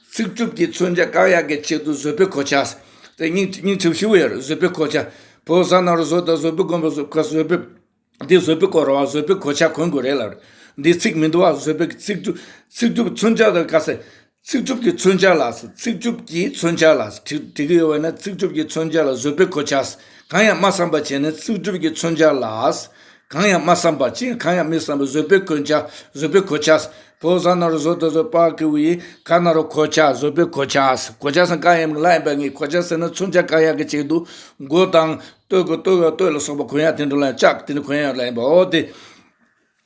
ཚིག་རྩུབ་ཀྱི་མཚོན་ཆ་བཀག་ཡག་གི་ཆེད་དུ་བཟོད་པའི་གོ་ཆ་ཟེར། དེ་སྙིང་སྙིང་རྗེ་པོ་ཞེ་པོ་ཡོད་རེད། བཟོད་པའི་གོ་ཆ། བོད་ཟ་ན་རོ་བཟོད་དང་བཟོད་པའི་སྒོམ་པ་བཟོད། བཟོད་པའི། འདི་བཟོད་པའི་སྐོར་རེད་བ། བཟོད་པའི་གོ་ཆ་གོན་དགོས་རེད་ལབ་རེད། འདི་ཚིག་མི་འདུག་བ། བཟོད་པའི་ཚིག་རྩུབ། ཚིག་རྩུབ་མཚོན་ཆ་དང་ག་ཟེར། ཚིག་རྩུབ་ཀྱི་མཚོན་ཆ་ལ་ཟེར། ཚིག་རྩུབ་ཀྱི་མཚོན་ཆ་ལ་ཟེར། བྲི་བྲི་གི་ཡོད་པ་ན། ཚིག་རྩུབ་ཀྱི་མཚོན་ཆ་ལ་བཟོད་པའི་གོ་ཆ་ཟེར། གང་ཡང་མ་བསམ་པ་བྱས་ནས། ཚིག་རྩུབ་ཀྱི་མཚོན་ཆ་ལ་ཟེར། གང་ཡང་མ་བསམ་པ་བྱས། གང་ཡང་མི་བསམ་པ། བཟོད་པའི་གོ་ཆ། བཟོད་པའི་གོ་ཆ་ཟེར། བོད་ཟ་ན་རོ་བཟོད་དང་བཟོད་པ་གི་བའི་ག་ན་རོ་གོ་ཆ། བཟོད་པའི་གོ་ཆ་ཟེར། གོ་ཆ་ཟེར་ག་ཡིན་ལ་ཡིན་པ་ངས། གོ་ཆ་ཟེར་ན་མཚོན་ཆ་བཀག་ཡག་གི་ཆེད་དུ་མགོ་དང་སྟོད་ཀྱི་སྟོད་ཀྱི་སྟོད་ལ་སོགས་པ་གོན་ཡག་དེ་འདྲ་ལ། ལྕགས་དེ་འདྲ་གོན་ཡག་ལ་ཡིན་པ། འོ་དེ།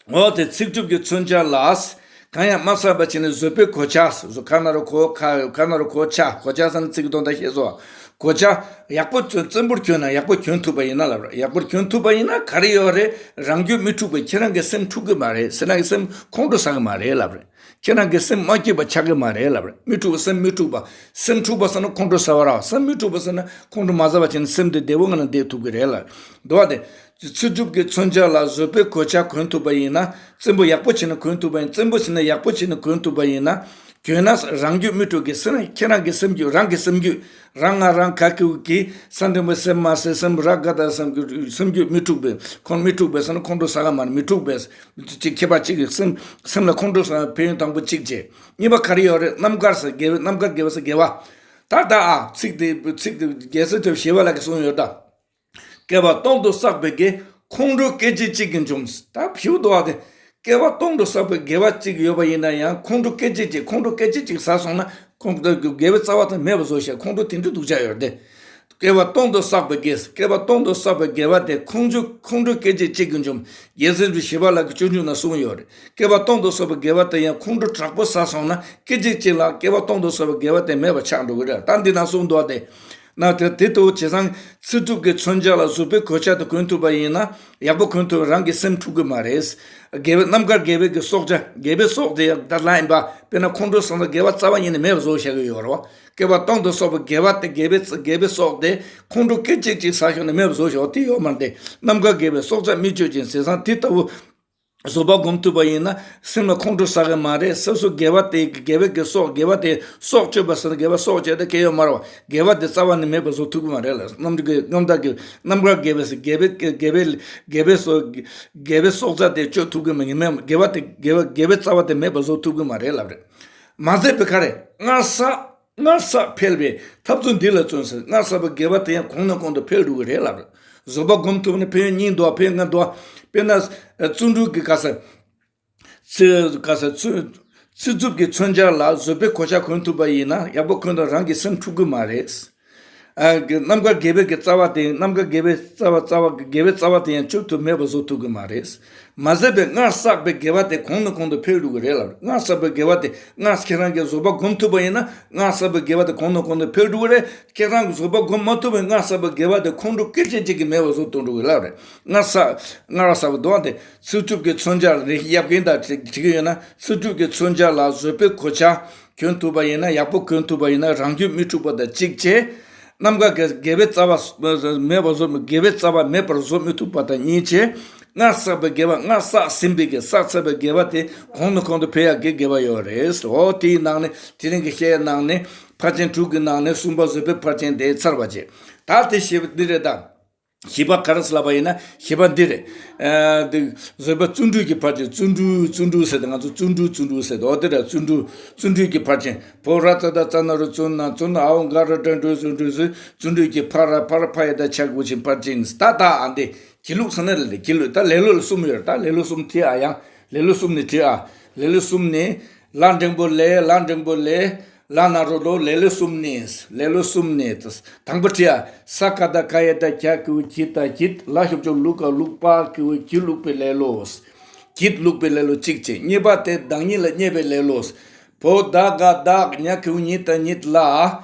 འོ་དེ་ཚིག་རྩུབ་ཀྱི་མཚོན་ཆ་ལ་ཟེར། གང་ཡང་མ་བསམ་པ་བྱས་ནས། བཟོད་པའི་གོ་ཆ་ཟེར། ག་ན་རོ་གོ་ཁ། ག་ན་རོ་གོ་ཆ། གོ་ཆ་ཟེར་ན་ཚིག་གི་དོན་དག་ཤེས་སོང་། གོ་ཆ་ཡག་པོ་བཙན་པོར་གྱོན་ན། ཡག་པོ་གྱོན་ཐུབ་པ་ཡིན་ན་ལབ་རེད། ཡག་པོར་གྱོན་ཐུབ་པ་ཡིན་ན་ག་རེ་ཡོད་རེད། རང་རྒྱུད་མི་འཁྲུགས་པའི། ཁྱེད་རང་གི་སེམས་འཁྲུག་གི་མ་རེད། ཁྱེད་རང་གི་སེམས་ཁོང་ཁྲོ་ཟ་གི་མ་རེད་ལབ་རེད། ཁྱེད་རང་གི་སེམས་མ་སྐྱིད་པ་ཆགས་ཀྱི་མ་རེད་ལབ་རེད། མི་འཁྲུགས་པ། སེམས་མི་འཁྲུགས་པ། སེམས་འཁྲུགས་པ་ཟེར་ན་ཁོང་ཁྲོ་ཟ་བ་རེད། སེམས་མི་འཁྲུགས་པ་ཟེར་ན་ཁོང་ཁྲོ་མ་ཟ་བ་བྱས་ནས་སེམས་དེ་བདེ་བོ་ངང་ལ་བསྡད་ཐུབ་ཀྱི་རེད་ལབ་རེད། འདུག་བ་དེ། ཚིག་རྩུབ་ཀྱི་མཚོན་ཆ་ལ་བཟོད་པའི་གོ་ཆ་གོན་ཐུབ་པ་ཡིན་ན། བཙན་པོ་ཡག་པོ་བྱས་ན་གོན་ཐུབ་པ་ཡིན། བཙན་པོ་བྱས་ན་ཡག་པོ་བྱས་ན་གོན་ཐུབ་པ་ཡིན་ན། གྱོན་ན་རང་རྒྱུད་མི་འཁྲུགས་ཀྱི། སེམས། ཁྱེད་རང་གི་སེམས་རྒྱུད། རང་གི་སེམས་རྒྱུད། རང་ང་རང་ག་གི་གི་ས་འདྲེན་པའི་སེམས་མ་ཟད། སེམས་ར་ག་ད་སེམས་ཀྱི་སེམས་རྒྱུད་མི་འཁྲུགས་པའི། ཁོང་མི་འཁྲུགས་པའི་ཟེར་ན་ཁོང་ཁྲོ་ཟ་ག་མ་རེད། མི་འཁྲུགས་པའི་ཅིག་ཁྱད་པར་གཅིག་གི་སེམས། སེམས་ལ་ཁོང་ཁྲོ་ཟ་ཕན་ཡོན་དང་པོ་གཅིག་བྱས། གཉིས་པ་ག་རེ་ཡོད་རེད། རྣམ་དཀར་ཟེར་དགེ་བའི། རྣམ་དཀར་དགེ་བ་ཟེར་དགེ་བ། ད་ད་ཨ་ཚིག་དེ་ཚིག་དེ་རྒྱལ་སྲས་ཐོབ་ཞི་བ་ལྷ་གིས་གསུངས་ཡོད་ད། བསྐལ་པ་སྟོང་དུ་བསགས་པའི་དགེ། ཁོང་ཁྲོ་སྐད་ཅིག་གཅིག་གིས་འཇོམས། ད་ཕྱིའུ་དོ་བ་དེ། བསྐལ་པ་སྟོང་དུ་བསགས་པའི་དགེ་བ་གཅིག་ཡོད་པ་ཡིན་ན་ཡང་། ཁོང་ཁྲོ་སྐད་ཅིག་གཅིག་ཁོང་ཁྲོ་སྐད་ཅིག་གཅིག་ཟ་སོང་ན། ཁོང་ཁྲོ་དགེ་བའི་རྩ་བ་དེ་མེད་པ་བཟོ་ཤེས། ཁོང་ཁྲོ་དེ་འདྲའི་སྡུག་ཅག་ཡོད་རེད་དེ། བསྐལ་པ་སྟོང་དུ་བསགས་པའི་དགེ། བསྐལ་པ་སྟོང་དུ་བསགས་པའི་དགེ་བ་དེ་ཁོང་ཁྲོ་ཁོང་ཁྲོ་སྐད་ཅིག་གཅིག་གིས་འཇོམས། རྒྱལ་སྲས་རིན་པོ་ཆེ་ཞི་བ་ལྷ་གིས་སྤྱོད་འཇུག་ན་གསུངས་ཡོད་རེད། བསྐལ་པ་སྟོང་དུ་བསགས་པའི་དགེ་བ་དེ་ཡང་ཁོང་ཁྲོ་དྲག་པོ་ཟ་སོང་ན་སྐད་ཅིག་གཅིག་ལ་བསྐལ་པ་སྟོང་དུ་བསགས་པའི་དགེ་བ་དེ་མེད་པ་ཆགས་འགྲོ་གི་རེད། ད་འདི་ན་གསུངས་འདུག་བ་དེ། ན་དེ་དེ་ལྟ་བུ་བྱས་ཙང་ཚེ་སྒྲུབ་ཀྱི་མཚོན་ཆ་ལ་བཟོད་པའི་གོ་ཆ་དེ་གོན་ཐུབ་པ་ཡིན་ན་ཡག་པོ་གོན་ཐུབ། རང་གི་སེམས་འཁྲུག་གི་མ་རེད། དགེ་བའི་རྣམ་དཀར་དགེ་བའི་གི་སྲོག་ཆགས་དགེ་བའི་སྲོག་དེ་ཡང་ད་ལ་ཡིན་པ་དཔེར་ན་ཁོང་ཁྲོ་སངས་ས་དགེ་བ་རྩ་བ་ཉིད་ནས་མེད་པ་བཟོ་བྱ་གི་ཡོད་རེད་བ། བསྐལ་པ་སྟོང་དུ་བསགས་པའི་དགེ་བ་དེ་དགེ་བའི་དགེ་བའི་སྲོག་དེ་ཁོང་ཁྲོ་སྐད་ཅིག་ཅིག་ཟ་ཤོག་ནས་མེད་པ་བཟོ་ཤོག་དེ་ཡོད་མ་རེད། རྣམ་དཀར་དགེ་བའི་སྲོག་ཆགས་མི་གཅོད་ཅིང་ཟེར་ཙང་དེ་ལྟ་བུ་བཟོད་པ་སྒོམ་ཐུབ་པ་ཡིན་ན་སེམས་ལ་ཁོང་ཁྲོ་ཟ་གི་མ་རེད། སོ་སོ་དགེ་བ་དེ་དགེ་བའི་གི་སྲོག་དགེ་བ་དེ་སྲོག་གཅོད་པ་ཟེར་ན་དགེ་བ་སྲོག་གཅོད་དེ་སྐད་ཡོད་མ་རེད་བ། དགེ་བ་དེ་རྩ་བ་ནས་མེད་པ་བཟོ་ཐུབ་ཀྱི་མ་རེད་ལ། རྣམ་དཀར་གྱི་རྣམ་དག་གི་རྣམ་དཀར་དགེ་བའི་དགེ་བའི་དགེ་བའི་དགེ་བའི་སྲོག་དགེ་བའི་སྲོག་རྩ་དེ་གཅོད་ཐུབ་ཀྱི་མ་ཡིན་མེད། དགེ་བ་དེ་དགེ་བ་དགེ་བའི་རྩ་བ་དེ་མེད་པ་བཟོ་ཐུབ་ཀྱི་མ་རེད་ལབ་རེད། མ་ཟད་པའི་ཁ་རེད། སྔར་བསགས་སྔར་བསགས་འཕེལ་བའི་ཐབས་ཚུལ་འདི་ལ་བརྩོན་ཟེར། སྔར་བསགས་པའི་དགེ་བ་དེ་ཡང་གོང་ནས་གོང་དུ་འཕེལ་འགྲོ་གི་རེད་ལབ་རེད། བཟོད་པ་སྒོམ་ཐུབ་ན་ཕན་ཡོན་གཉིས་འདུག་ཕན་ཡོན་ལྔ་འདུག་དཔེར་ན་བརྩོན་འགྲུས་ཀྱི་ག་ས། ཚེ་ག་ས་ཚེ་ཚེ་སྒྲུབ་ཀྱི་མཚོན་ཆ་ལ་བཟོད་པའི་གོ་ཆ་གོན་ཐུབ་པ་ཡིན་ན་ཡག་པོ་གོན་ཐུབ། རང་གི་སེམས་འཁྲུག་གི་མ་རེད། ཨ་གི་རྣམ་དཀར་དགེ་བའི་གི་རྩ་བ་དེ་རྣམ་དཀར་དགེ་བའི་རྩ་བ་རྩ་བ་དགེ་བའི་རྩ་བ་དེ་ཡང་གཅོད་ཐུབ་མེད་པ་བཟོ་ཐུབ་གི་མ་རེད། མ་ཟད་པའི་སྔར་བསགས་པའི་དགེ་བ་དེ་གོང་ནས་གོང་དུ་འཕེལ་འགྲོ་གི་རེད་ལབ། སྔར་བསགས་པའི་དགེ་བ་དེ་སྔར་ཁྱེད་རང་གིས་བཟོད་པ་སྒོམ་ཐུབ་པ་ཡིན་ན་སྔར་བསགས་པའི་དགེ་བ་དེ་གོང་ནས་གོང་དུ་འཕེལ་འགྲོ་གི་རེད། ཁྱེད་རང་གིས་བཟོད་པ་སྒོམ་མ་ཐུབ་པའི་སྔར་བསགས་པའི་དགེ་བ་དེ་ཁོང་ཁྲོ་སྐད་ཅིག་གཅིག་གིས་མེད་པ་བཟོ་གཏོང་འགྲོ་གི་ལབ་རེད། སྔར་བསགས་སྔར་བསགས་པའི་དོན་དེ། ཚེ་སྒྲུབ་ཀྱི་མཚོན་ཆ་ལ་རེ་ཞིག་ཡབ་རྒན་དང་བྲིས་བྲིས་ཀྱི་ཡོད་ན། ཚེ་སྒྲུབ་ཀྱི་མཚོན་ཆ་ལ་བཟོད་པའི་གོ་ཆ་གྱོན་ཐུབ་པ་ཡིན་ན་ཡག་པོ་གྱོན་ཐུབ་པ་ཡིན་ན་རང་རྒྱུད་མི་འཁྲུགས་པ་དང་གཅིག་བྱས། རྣམ་དཀར་གྱི་དགེ་བའི་རྩ་བ་མེད་པར་བཟོ་དགེ་བའི་རྩ་བ་མེད་པར་བཟོ་མི་ཐུབ་པ་དང་གཉིས་བྱས། སྔར་བསགས་པའི་དགེ་བ་སྔར་བསགས་ཟིན་པའི་གི་བསགས་ཚར་བའི་དགེ་བ་དེ་གོང་ནས་གོང་དུ་འཕེལ་ཡག་གི་དགེ་བ་ཡོད་རེད། འོ་དེའི་ནང་ནས་དེ་རིང་གི་བཤད་ནང་ནས་ཕར་ཕྱིན་དྲུག་གི་ནང་ནས་གསུམ་པ་བཟོད་པའི་ཕར་ཕྱིན་དེ་ཚར་བ་བྱས། ད་དེ་ཞེས་པ་འདི་རེད་ད། བཞི་པ་ག་རེ་ཟེར་ལབ་པ་ཡིན་ན་བཞི་པ་འདི་རེད། ཨ་འདི་བཟོད་པ་བརྩོན་འགྲུས་ཀྱི་ཕར་ཕྱིན། བརྩོན་འགྲུས་བརྩོན་འགྲུས་ཟེར་ཏེ་ང་ཚོ་བརྩོན་འགྲུས་བརྩོན་འགྲུས་ཟེར་ཏེ་འོ་དེ་རེད། བརྩོན་འགྲུས་བརྩོན་འགྲུས་ཀྱི་ཕར་ཕྱིན། བོ་ར་ཙ་ད་ཙ་ན་རོ་བརྩོན་ན་བརྩོན། འ་འོ་ག་ར་སྒྲ་འགྲོ་བརྩོན་འགྲུས་ཟེར། བརྩོན་འགྲུས་ཀྱི་ཕ་ར་ཕ་ར་ཕ་ཡ་ད་ཆ་གུ་ཆིན་ཕར་ཕྱིན། ད་ད་ཨ་འདི་སྒྱིད་ལུག་ཟེར་ན་ལས་སྒྱིད་ལུག་ད་ལེ་ལོ་ལ་གསུམ་ཡོད་རེད། ད་ལེ་ལོ་གསུམ་བྲིས་ཨ། ཡང་ལེ་ལོ་གསུམ་ནས་བྲིས་ཨ། ལེ་ལོ་གསུམ་ནས། ལ་འགྲེང་བུ་ལེ། ལ་འགྲེང་བུ་ལེ། ལ་ན་རོ་ལོ། ལེ་ལོ་གསུམ་ནས། ལེ་ལོ་གསུམ་ནས། དང་པོ་བྲིས་ཨ། ས་ཀ་ད་ག་ཡ་ད་གྱ་གི་གུ་གྱི་ད་གྱི། ལ་ཞབས་ཀྱུ་ལུ་ག་ལུག་པ་གི་གུ་གྱི་ལུག་པའི་ལེ་ལོ། གྱི་ལུག་པའི་ལེ་ལོ་གཅིག་བྱས། གཉིས་པ་དེ་བདག་ཉིད་ལ་བརྙས་པའི་ལེ་ལོ། བོ་ད་ག་བདག་ཉ་གི་གུ་ཉི་ད་ཉིད་ལ།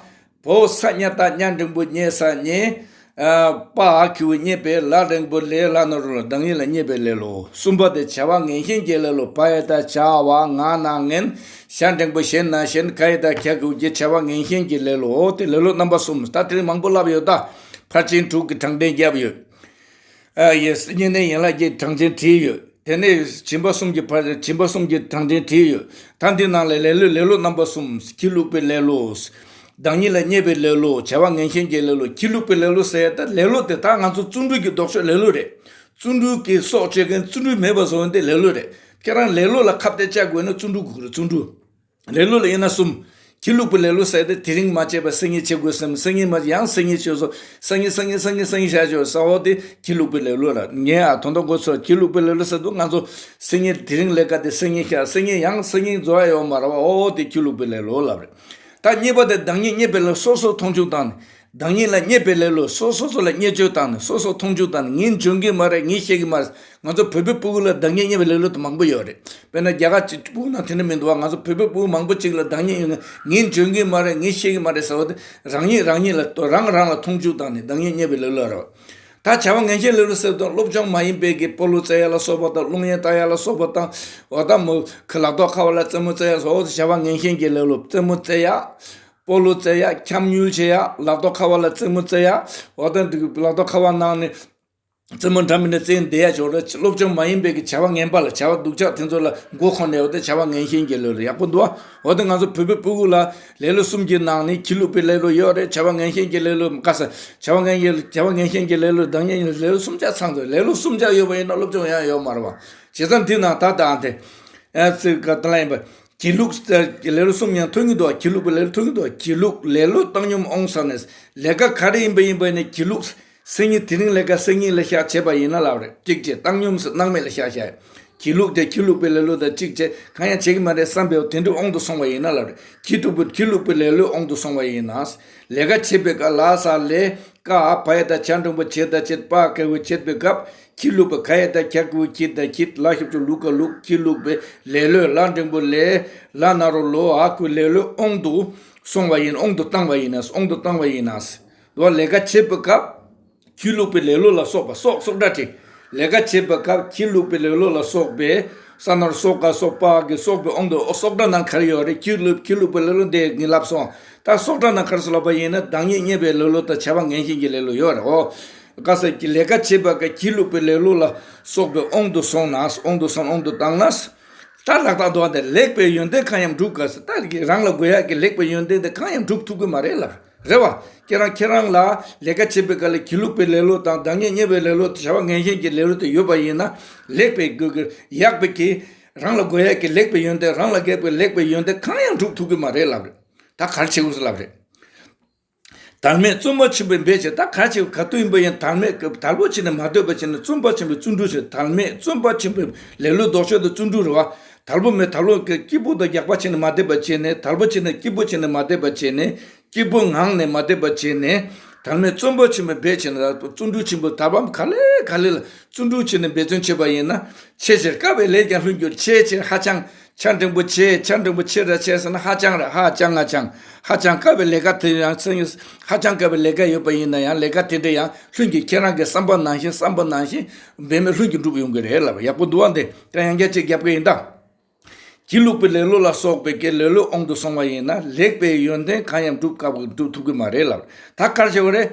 བོ་ས་ཉ་ད་ཉ་འགྲེང་བུ་ཉེ་ས་ཉེ། ཨ་པ་གི་གུ་བརྙས་པའི། ལ་འགྲེང་བུ་ལེ། ལ་ན་རོ་ལོ། བདག་ཉིད་ལ་བརྙས་པའི་ལེ་ལོ། གསུམ་པ་དེ་བྱ་བ་ངན་ཞེན་གྱི་ལེ་ལོ། བ་ཡ་ད་བྱ་བ། ང་ན་ངན། ཞ་འགྲེང་བུ་ཞེ་ན་ཞེན། ག་ཡ་ད་གྱ་གི་གུ་གྱི། བྱ་བ་ངན་ཞེན་གྱི་ལེ་ལོ། དེ་ལེ་ལོ་རྣམ་པ་གསུམ། ད་དེ་རིང་མང་པོ་ལབ་ཡོད་ད། ཕར་ཕྱིན་དྲུག་གི་གྲངས་འདྲེན་བརྒྱབ་ཡོད། ཨ་ཡེ་སི་ཉེ་གནས་ཡན་ལག་བརྒྱད་གྲངས་ཅན་བྲིས་ཡོད། དེ་ནས་སྦྱིན་པ་གསུམ་གྱི་བར་སྦྱིན་པ་གསུམ་གྱི་གྲངས་ཅན་བྲིས་ཡོད། ད་འདི་ནང་ལས་ལེ་ལོ་ལེ་ལོ་རྣམ་པ་གསུམ། གྱི་ལུག་པའི་ལེ་ལོ། བདག་ཉིད་ལ་བརྙས་པའི་ལེ་ལོ། བྱ་བ་ངན་ཞེན་གྱི་ལེ་ལོ། གྱི་ལུག་པའི་ལེ་ལོ་ཟེར་ཡ་ད་ལེ་ལོ་དེ་ད་ང་ཚོ་བརྩོན་འགྲུས་ཀྱི་ལྡོག་ཕྱོགས་ལེ་ལོ་རེད། བརྩོན་འགྲུས་ཀྱི་སྲོག་གཅོད་མཁན་བརྩོན་འགྲུས་མེད་པ་བཟོ་ཡ་དེ་ལེ་ལོ་རེད། ཁྱེད་རང་ལེ་ལོ་ལ་ཁ་གཏད་བཅག་དགོས་ན་བརྩོན་འགྲུས་དགོས་རེད། བརྩོན་འགྲུས། ལེ་ལོ་ལ་དབྱེ་ན་གསུམ། གྱི་ལུག་པའི་ལེ་ལོ་ཟེར་ཏེ་དེ་རིང་མ་བྱས་པ་སང་ཉིན་བྱེད་དགོས་བསམ། སང་ཉིན་མ་ཡང་སང་ཉིན་བྱེད་སོ། སང་ཉིན་སང་ཉིན་སང་ཉིན་སང་ཉིན་བྱ་བྱེད་ས་འོ་དེ་གྱི་ལུག་པའི་ལེ་ལོ་ལ་ངས་ཨ་དོན་དག་མགོ་ཚོས་གྱི་ལུག་པའི་ལེ་ལོ་ཟེར་དུས་ང་ཚོ་སང་ཉིན་དེ་རིང་ལས་ཀ་དེ་སང་ཉིན་བྱ། སང་ཉིན་ཡང་སང་ཉིན་རྫོགས་ཡ་ཡོད་མ་རེད་བ། འོ་དེ་གྱི་ལུག་པའི་ལེ་ལོ་ལབ་རེད། ད་གཉིས་པ་དེ་བདག་ཉིད་བརྙས་པའི་ལེ་ལོ། སོ་སོ་མཐོང་ཆུང་བཏང་ནས། བདག་ཉིད་ལ་བརྙས་པའི་ལེ་ལོ། སོ་སོ་སོ་ལ་བརྙས་བཅོས་བཏང་ནས་སོ་སོ་མཐོང་ཆུང་བཏང་ནས་ངས་འཇོན་གི་མ་རེད། ངས་ཤེས་གི་མ་རེད། ང་ཚོ་བོད་པའི་སྤུ་གུ་ལ་བདག་ཉིད་བརྙས་པའི་ལེ་ལོ་དེ་མང་པོ་ཡོད་རེད། དཔེར་ན་རྒྱ་གར་གཅིག་སྤུ་གུ་ནང་དེ་འདྲ་མི་འདུག་བ། ང་ཚོ་བོད་པའི་སྤུ་གུ་མང་པོ་གཅིག་ལ་བདག་ཉིད་ཡོད་ན་ངས་འཇོན་གི་མ་རེད། ངས་ཤེས་གི་མ་རེད་ཟེར་བ་དེ་རང་ཉིད་རང་ཉིད་ལ་རང་རང་ལ་མཐོང་ཆུང་བཏང་ནས་བདག་ཉིད་བརྙས་པའི་ལེ་ལོ་རེད། ད་བྱ་བ་ངན་ཞེན་ལེ་ལོ་ཟེར་དུས་སློབ་སྦྱོང་མ་ཡིན་པའི་གི་སྤོ་ལོ་རྩེ་ཡ་ལ་སོགས་པ་དང་རླུང་ཡན་ལྟ་ཡ་ལ་སོགས་པ་དང་འོ་ད་མོ་གི་ལག་ཐོག་ཁ་བ་ལ་རྩེད་མོ་རྩེ་ཡ་སོགས་བྱ་བ་ངན་ཞེན་གྱི་ལེ་ལོ། རྩེད་མོ་རྩེ་ཡ། སྤོ་ལོ་རྩེ་ཡ། འཁྱམ་ཉུལ་བྱེད་ཡ། ལག་ཐོག་ཁ་བ་ལ་རྩེད་མོ་རྩེ་ཡ། འོ་ད་འདི་ལག་ཐོག་ཁ་བ་ནང་ནས་རྩེད་མོ་འདྲ་མིན་འདྲ་རྩེ་བསྡད་ཡ་ཅོག་ར། སློབ་སྦྱོང་མ་ཡིན་པའི་གི་བྱ་བ་ངན་པ་ལ་བྱ་བ་སྡུག་ཅག་དེ་ཚོ་ལ་མགོ་འཁོར་ནས། འོ་དེ་བྱ་བ་ངན་ཞེན་གྱི་ལེ་ལོ་ཡག་པོ་འདུག་ཨ། འོ་དེ་ང་ཚོ་བོད་པའི་སྤུ་གུ་ལ་ལེ་ལོ་གསུམ་གྱི་ནང་ནས་གྱི་ལུག་པའི་ལེ་ལོ་ཡོད་རེད། བྱ་བ་ངན་ཞེན་གྱི་ལེ་ལོ་ག་ས། བྱ་བ་ངན་ཞེན་བྱ་བ་ངན་ཞེན་གྱི་ལེ་ལོ། བདག་ཉིད་ལེ་ལོ་གསུམ་ཆ་ཚང་འདུག་ལེ་ལོ་གསུམ་ཆ་ཡོད་པ་ཡིན་ན་སློབ་སྦྱོང་ཡང་ཡོད་མ་རེད་བ། བྱས་ཙང་འདི་ནང་ད་ལྟ་ཨ་དེ། ཨ་ཙི་ག་ད་ལ་ཡིན་པ། གྱི་ལུག་ལེ་ལོ་གསུམ་ཡང་ཐོན་གྱི་འདུག་གྱི་ལུག་པའི་ལེ་ལོ་ཐོན་གྱི་འདུག་གྱི་ལུག་ལེ་ལོ་བཏང་སྙོམས་འོང་ས་ནས་ལས་ཀ་ག་རེ་ཡིན་པ་ཡིན་པ་ནས་གྱི་ལུག་སང་ཉིན་དེ་རིང་ལས་ཀ་སང་ཉིན་ལ་བཞག་བྱས་པ་ཡིན་ན་ལབ་རེད། གཅིག་བྱས་བཏང་སྙོམས་སུ་སྣང་མེད་ལ་བཞག་བྱས། སྒྱིད་ལུག་དེ་སྒྱིད་ལུག་པའི་ལེ་ལོ་དང་གཅིག་བྱས་གང་ཡང་བྱེད་ཀྱི་མ་རེད་བསམ་པའི་དེ་འདྲའི་དབང་དུ་སོང་བ་ཡིན་ན་ལབ་རེད། སྒྱིད་ལུག་པའི་སྒྱིད་ལུག་པའི་ལེ་ལོའི་དབང་དུ་སོང་བ་ཡིན་ན། ལས་ཀ་བྱེད་པའི་སྐབས་ལ་ས་ལས་ཀ་བ་ཡ་དང་བྱ་འགྲེང་བུ་བྱེད་དང་བྱེད་པ་ག་གུ་བྱེད་པའི་སྐབས་སྒྱིད་ལུག་པའི་ག་ཡ་དང་གྱ་གུ་གྱི་དང་གྱི་ལ་ཞབས་ཀྱུ་ལུ་ག་ལུག་སྒྱིད་ལུག་པའི་ལེ་ལོའི་ལ་འགྲེང་བུ་ལས་ལ་ན་རོ་ལོ་འ་གུ་ལེ་ལོའི་དབང་དུ་སོང་བ་ཡིན་དབང་དུ་བཏང་བ་ཡིན་ན་དབང་དུ་བཏང་བ་ཡིན་ན། དུ་བ་ལས་ཀ་བྱེད་པའི་སྐབས། སྒྱིད་ལུག་པའི་ལེ་ལོ་ལ་སོགས་པ་སོགས་སོགས་སྒྲ་བྲི། ལས་ཀ་བྱེད་པའི་སྐབས་སྒྱིད་ལུག་པའི་ལེ་ལོ་ལ་སོགས་པའི། ས་ན་རོ་སོ་ག་སོ་པ་གི་སོགས་པའི་དབང་དུ་སོགས་སྒྲ་ནང་ག་རེ་ཡོད་རེད། སྒྱིད་ལུག་སྒྱིད་ལུག་པའི་ལེ་ལོ་འདི་ངས་ལབ་སོང་། ད་སོགས་སྒྲ་ནང་ག་རེ་སུ་ལབ་པ་ཡིན་ན་བདག་ཉིད་རྙེད་པའི་ལེ་ལོ་དང་བྱ་བ་ངན་ཞེན་གྱི་ལེ་ལོ་ཡོད་རེད། འོ། ག་ས་ཀྱི་ལས་ཀ་བྱེད་པ་ག་སྒྱིད་ལུག་པའི་ལེ་ལོ་ལ་སོགས་པའི་དབང་དུ་སོང་ན་དབང་དུ་སོང་དབང་དུ་བཏང་ན། ད་ལག་རྟགས་འདུག་བ་དེ་ལེགས་པའི་ཡོན་ཏན་གང་ཡང་འགྲུབ་དཀའ་ཟེར། ད་རང་ལ་དགོས་ཡག་གི་ལེགས་པའི་ཡོན་ཏན་དེ་གང་ཡང་འགྲུབ་ཐུབ་ཀྱི་མ་རེད་ལབ། རེད་བ། ཁྱེད་རང་ཁྱེད་རང་ལ་ལས་ཀ་བྱེད་པའི་སྐབས་ལ་སྒྱིད་ལུག་པའི་ལེ་ལོ་དང་བདག་ཉིད་རྙེད་པའི་ལེ་ལོ་དང་བྱ་བ་ངན་ཞེན་གྱི་ལེ་ལོ་དེ་ཡོད་པ་ཡིན་ན། ལེགས་པའི་དགོས་ཀྱི་ཡག་པའི་གི་རང་ལ་དགོས་ཡག་གི་ལེགས་པའི་ཡོན་ཏན་རང་ལ་དགོས་པའི་ལེགས་པའི་ཡོན་ཏན་གང་ཡང་འགྲུབ་ཐུབ་ཀྱི་མ་རེད་ལབ་རེད། ད་ག་རེ་བྱེད་དགོས་ཟེར་ལབ་རེད། དལ་མེད་བརྩོན་པ་ཆེན་པོས་འབད་བྱས་ད་ག་བྱེད་ག་དུས་ཡིན་པ་ཡིན་དལ་མེད་དལ་པོ་བྱས་ནས་མ་སྡོད་པ་བྱས་ནས་བརྩོན་པ་ཆེན་པོས་བརྩོན་འགྲུས་བྱེད། དལ་མེད་བརྩོན་པ་ཆེན་པོས་ལེ་ལོ་ལྡོག་ཕྱོགས་དུ་བརྩོན་འགྲུས་རེད་བ། དལ་པོ་མེད་དལ་པོ་གི་སྐྱིད་པོ་དང་རྒྱགས་པ་བྱས་ནས་མ་བསྡད་པ་བྱས་ནས་དལ་པོ་བྱས་ནས་སྐྱིད་པོ་བྱས་ནས་མ་བསྡད་པ་བྱས་ནས་སྐྱིད་པོ་ངང་ནས་མ་བསྡད་པ་བྱས་ནས་དལ་མེད་བརྩོན་པ་ཆེན་པོས་འབད་བྱས་ནས་བརྩོན་འགྲུས་ཆེན་པོ་དལ་པ་ག་ལེ་ག་ལེ་ལ་བརྩོན་འགྲུས་བྱས་ནས་འབད་བརྩོན་བྱས་པ་ཡིན་ན་ཆེས་ཆེར་དཀའ་བའི་ལས་ཀྱང་ལྷུན་གྱིས་ཆེས་ཆེར་ཧ་ཅང་། ཆ་འགྲེང་བུ་ཆེ་ཆ་འགྲེང་བུ་ཆེ་ར་ཆེ་ཟེར་ན་ཧ་ཅང་ར་ཧ་ཅང་ང་ཅང་། ཧ་ཅང་དཀའ་བའི་ལས་ཀ་དེ་ཡང་སེང་ཧ་ཅང་དཀའ་བའི་ལས་ཀ་ཡོད་པ་ཡིན་ན་ཡང་ལས་ཀ་དེ་འདྲ་ཡང་ལྷུན་གྱིས་ཁྱེད་རང་གི་བསམ་པ་ནང་བཞིན་བསམ་པ་ནང་བཞིན་འབད་མེད་ལྷུན་གྱིས་འགྲུབ་ཡོང་གི་རེད་ལབ། ཡག་པོ་འདུག་ཨ། འདི་ཀྱང་ཡང་བསྐྱར་གཅིག་རྒྱབ་ཀྱི་ཡིན་ད། སྒྱིད་ལུག་པའི་ལེ་ལོ་ལ་སོགས་པའི་གི་ལེ་ལོའི་དབང་དུ་སོང་བ་ཡིན་ན་ལེགས་པའི་ཡོན་ཏན་གང་ཡང་འགྲུབ་དཀའ་བ་འགྲུབ་ཐུབ་ཀྱི་མ་རེད་ལབ། ད་ག་རེ་བྱེད་དགོས་རེད།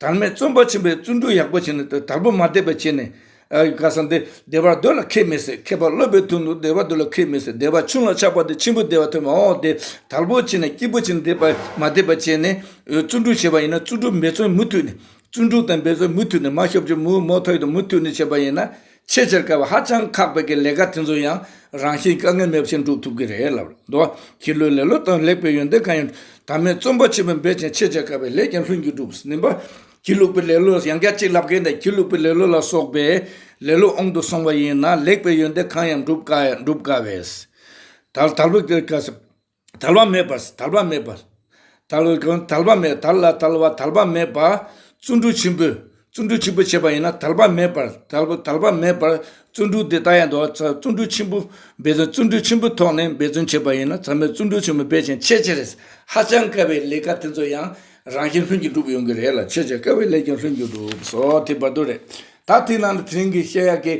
དལ་མེད་བརྩོན་པ་ཆེན་པོས་བརྩོན་འགྲུས་ཡག་པོ་བྱས་ནས་དལ་པོ་མ་བསྡད་པ་བྱས་ནས། ཨ་ག་ས་འདི་བདེ་བར་སྡོད་ལ་ཁེ་མི་སྲིད། ཁེ་བ་སློབ་པའི་དོན་དུ་བདེ་བར་སྡོད་ལ་ཁེ་མི་སྲིད། བདེ་བ་ཆུང་ལ་ཆགས་པ་དེ་ཆེན་པོའི་བདེ་བ་ཐོབ་མ་འོང་སྟེ། དལ་པོ་བྱས་ནས་སྐྱིད་པོ་བྱས་ནས་བསྡད་པ་མ་བསྡད་པ་བྱས་ནས་བརྩོན་འགྲུས་བྱས་པ་ཡིན་ན་བརྩོན་འགྲུས་འབད་བརྩོན་མུ་མཐུད་ནས་བརྩོན་འགྲུས་དང་འབད་བརྩོན་མུ་མཐུད་ནས་མ་ཤོབ་ཅིག་མུ་མོ་ཐོད་དུ་མུ་མཐུད་ནས་བྱས་པ་ཡིན་ན། ཆེས་ཆེར་དཀའ་བ་ཧ་ཅང་ཁག་པའི་གི་ལས་ཀ་དེ་ཚོ་ཡང་རང་བཞིན་དཀའ་ངལ་མེད་པ་ཞིག་འགྲུབ་ཐུབ་ཀྱི་རེད་ལབ་འདུག་སྒྱིད་ལུག་ལེ་ལོ་དང་ལེགས་པའི་ཡོན་ཏན་གང་ཡང་། དལ་མེད་བརྩོན་པ་ཆེན་པོས་འབད་ཅིང་ཆེས་ཆེར་དཀའ་བའི་ལས་ཀྱང་ལྷུན་གྱིས་འགྲུབ། ནིམ་པ། སྒྱིད་ལུག་པའི་ལེ་ལོ་ཡང་བསྐྱར་གཅིག་ལབ་མཁན་དེ་སྒྱིད་ལུག་པའི་ལེ་ལོ་ལ་སོགས་པའི་ལེ་ལོའི་དབང་དུ་སོང་བ་ཡིན་ན་ལེགས་པའི་ཡོན་ཏན་གང་ཡང་འགྲུབ་དཀའ་འགྲུབ་དཀའ་བས། དལ་དལ་པོ་དཀའ་ས། དལ་བ་མེད་པར། དལ་བ་མེད་པར། དལ་བ་དལ་བ་མེད་དལ་ལ་དལ་བ་དལ་བ་མེད་པར། བརྩོན་འགྲུས་ཆེན་པོས་བརྩོན་འགྲུས་ཆེན་པོ་བྱས་པ་ཡིན་ན་དལ་བ་མེད་པར་དལ་བ་དལ་བ་མེད་པར་བརྩོན་འགྲུས་འདི་ལྟ་ཡང་འདུག་བརྩོན་འགྲུས་ཆེན་པོ་འབད་བརྩོན་བརྩོན་འགྲུས་ཆེན་པོའི་ཐོག་ནས་འབད་བརྩོན་བྱས་པ་ཡིན་ན་ཚང་མས་བརྩོན་འགྲུས་ཆེན་པོ་འབད་ཅིང་ཆེས་ཆེར་ཧ་ཅང་དཀའ་བའི་ལས་ཀ་དེ་ཚོ་ཡང་རང་བཞིན་ལྷུན་གྱིས་འགྲུབ་ཡོང་གི་རེད་ལ་ཆེས་ཆེར་དཀའ་བའི་ལས་ཀྱང་ལྷུན་གྱིས་འགྲུབ་སོ་དེ་བར་དུ་རེད། ད་དེ་ནང་ལ་དེ་རིང་གི་བཤད་ཡག་གི་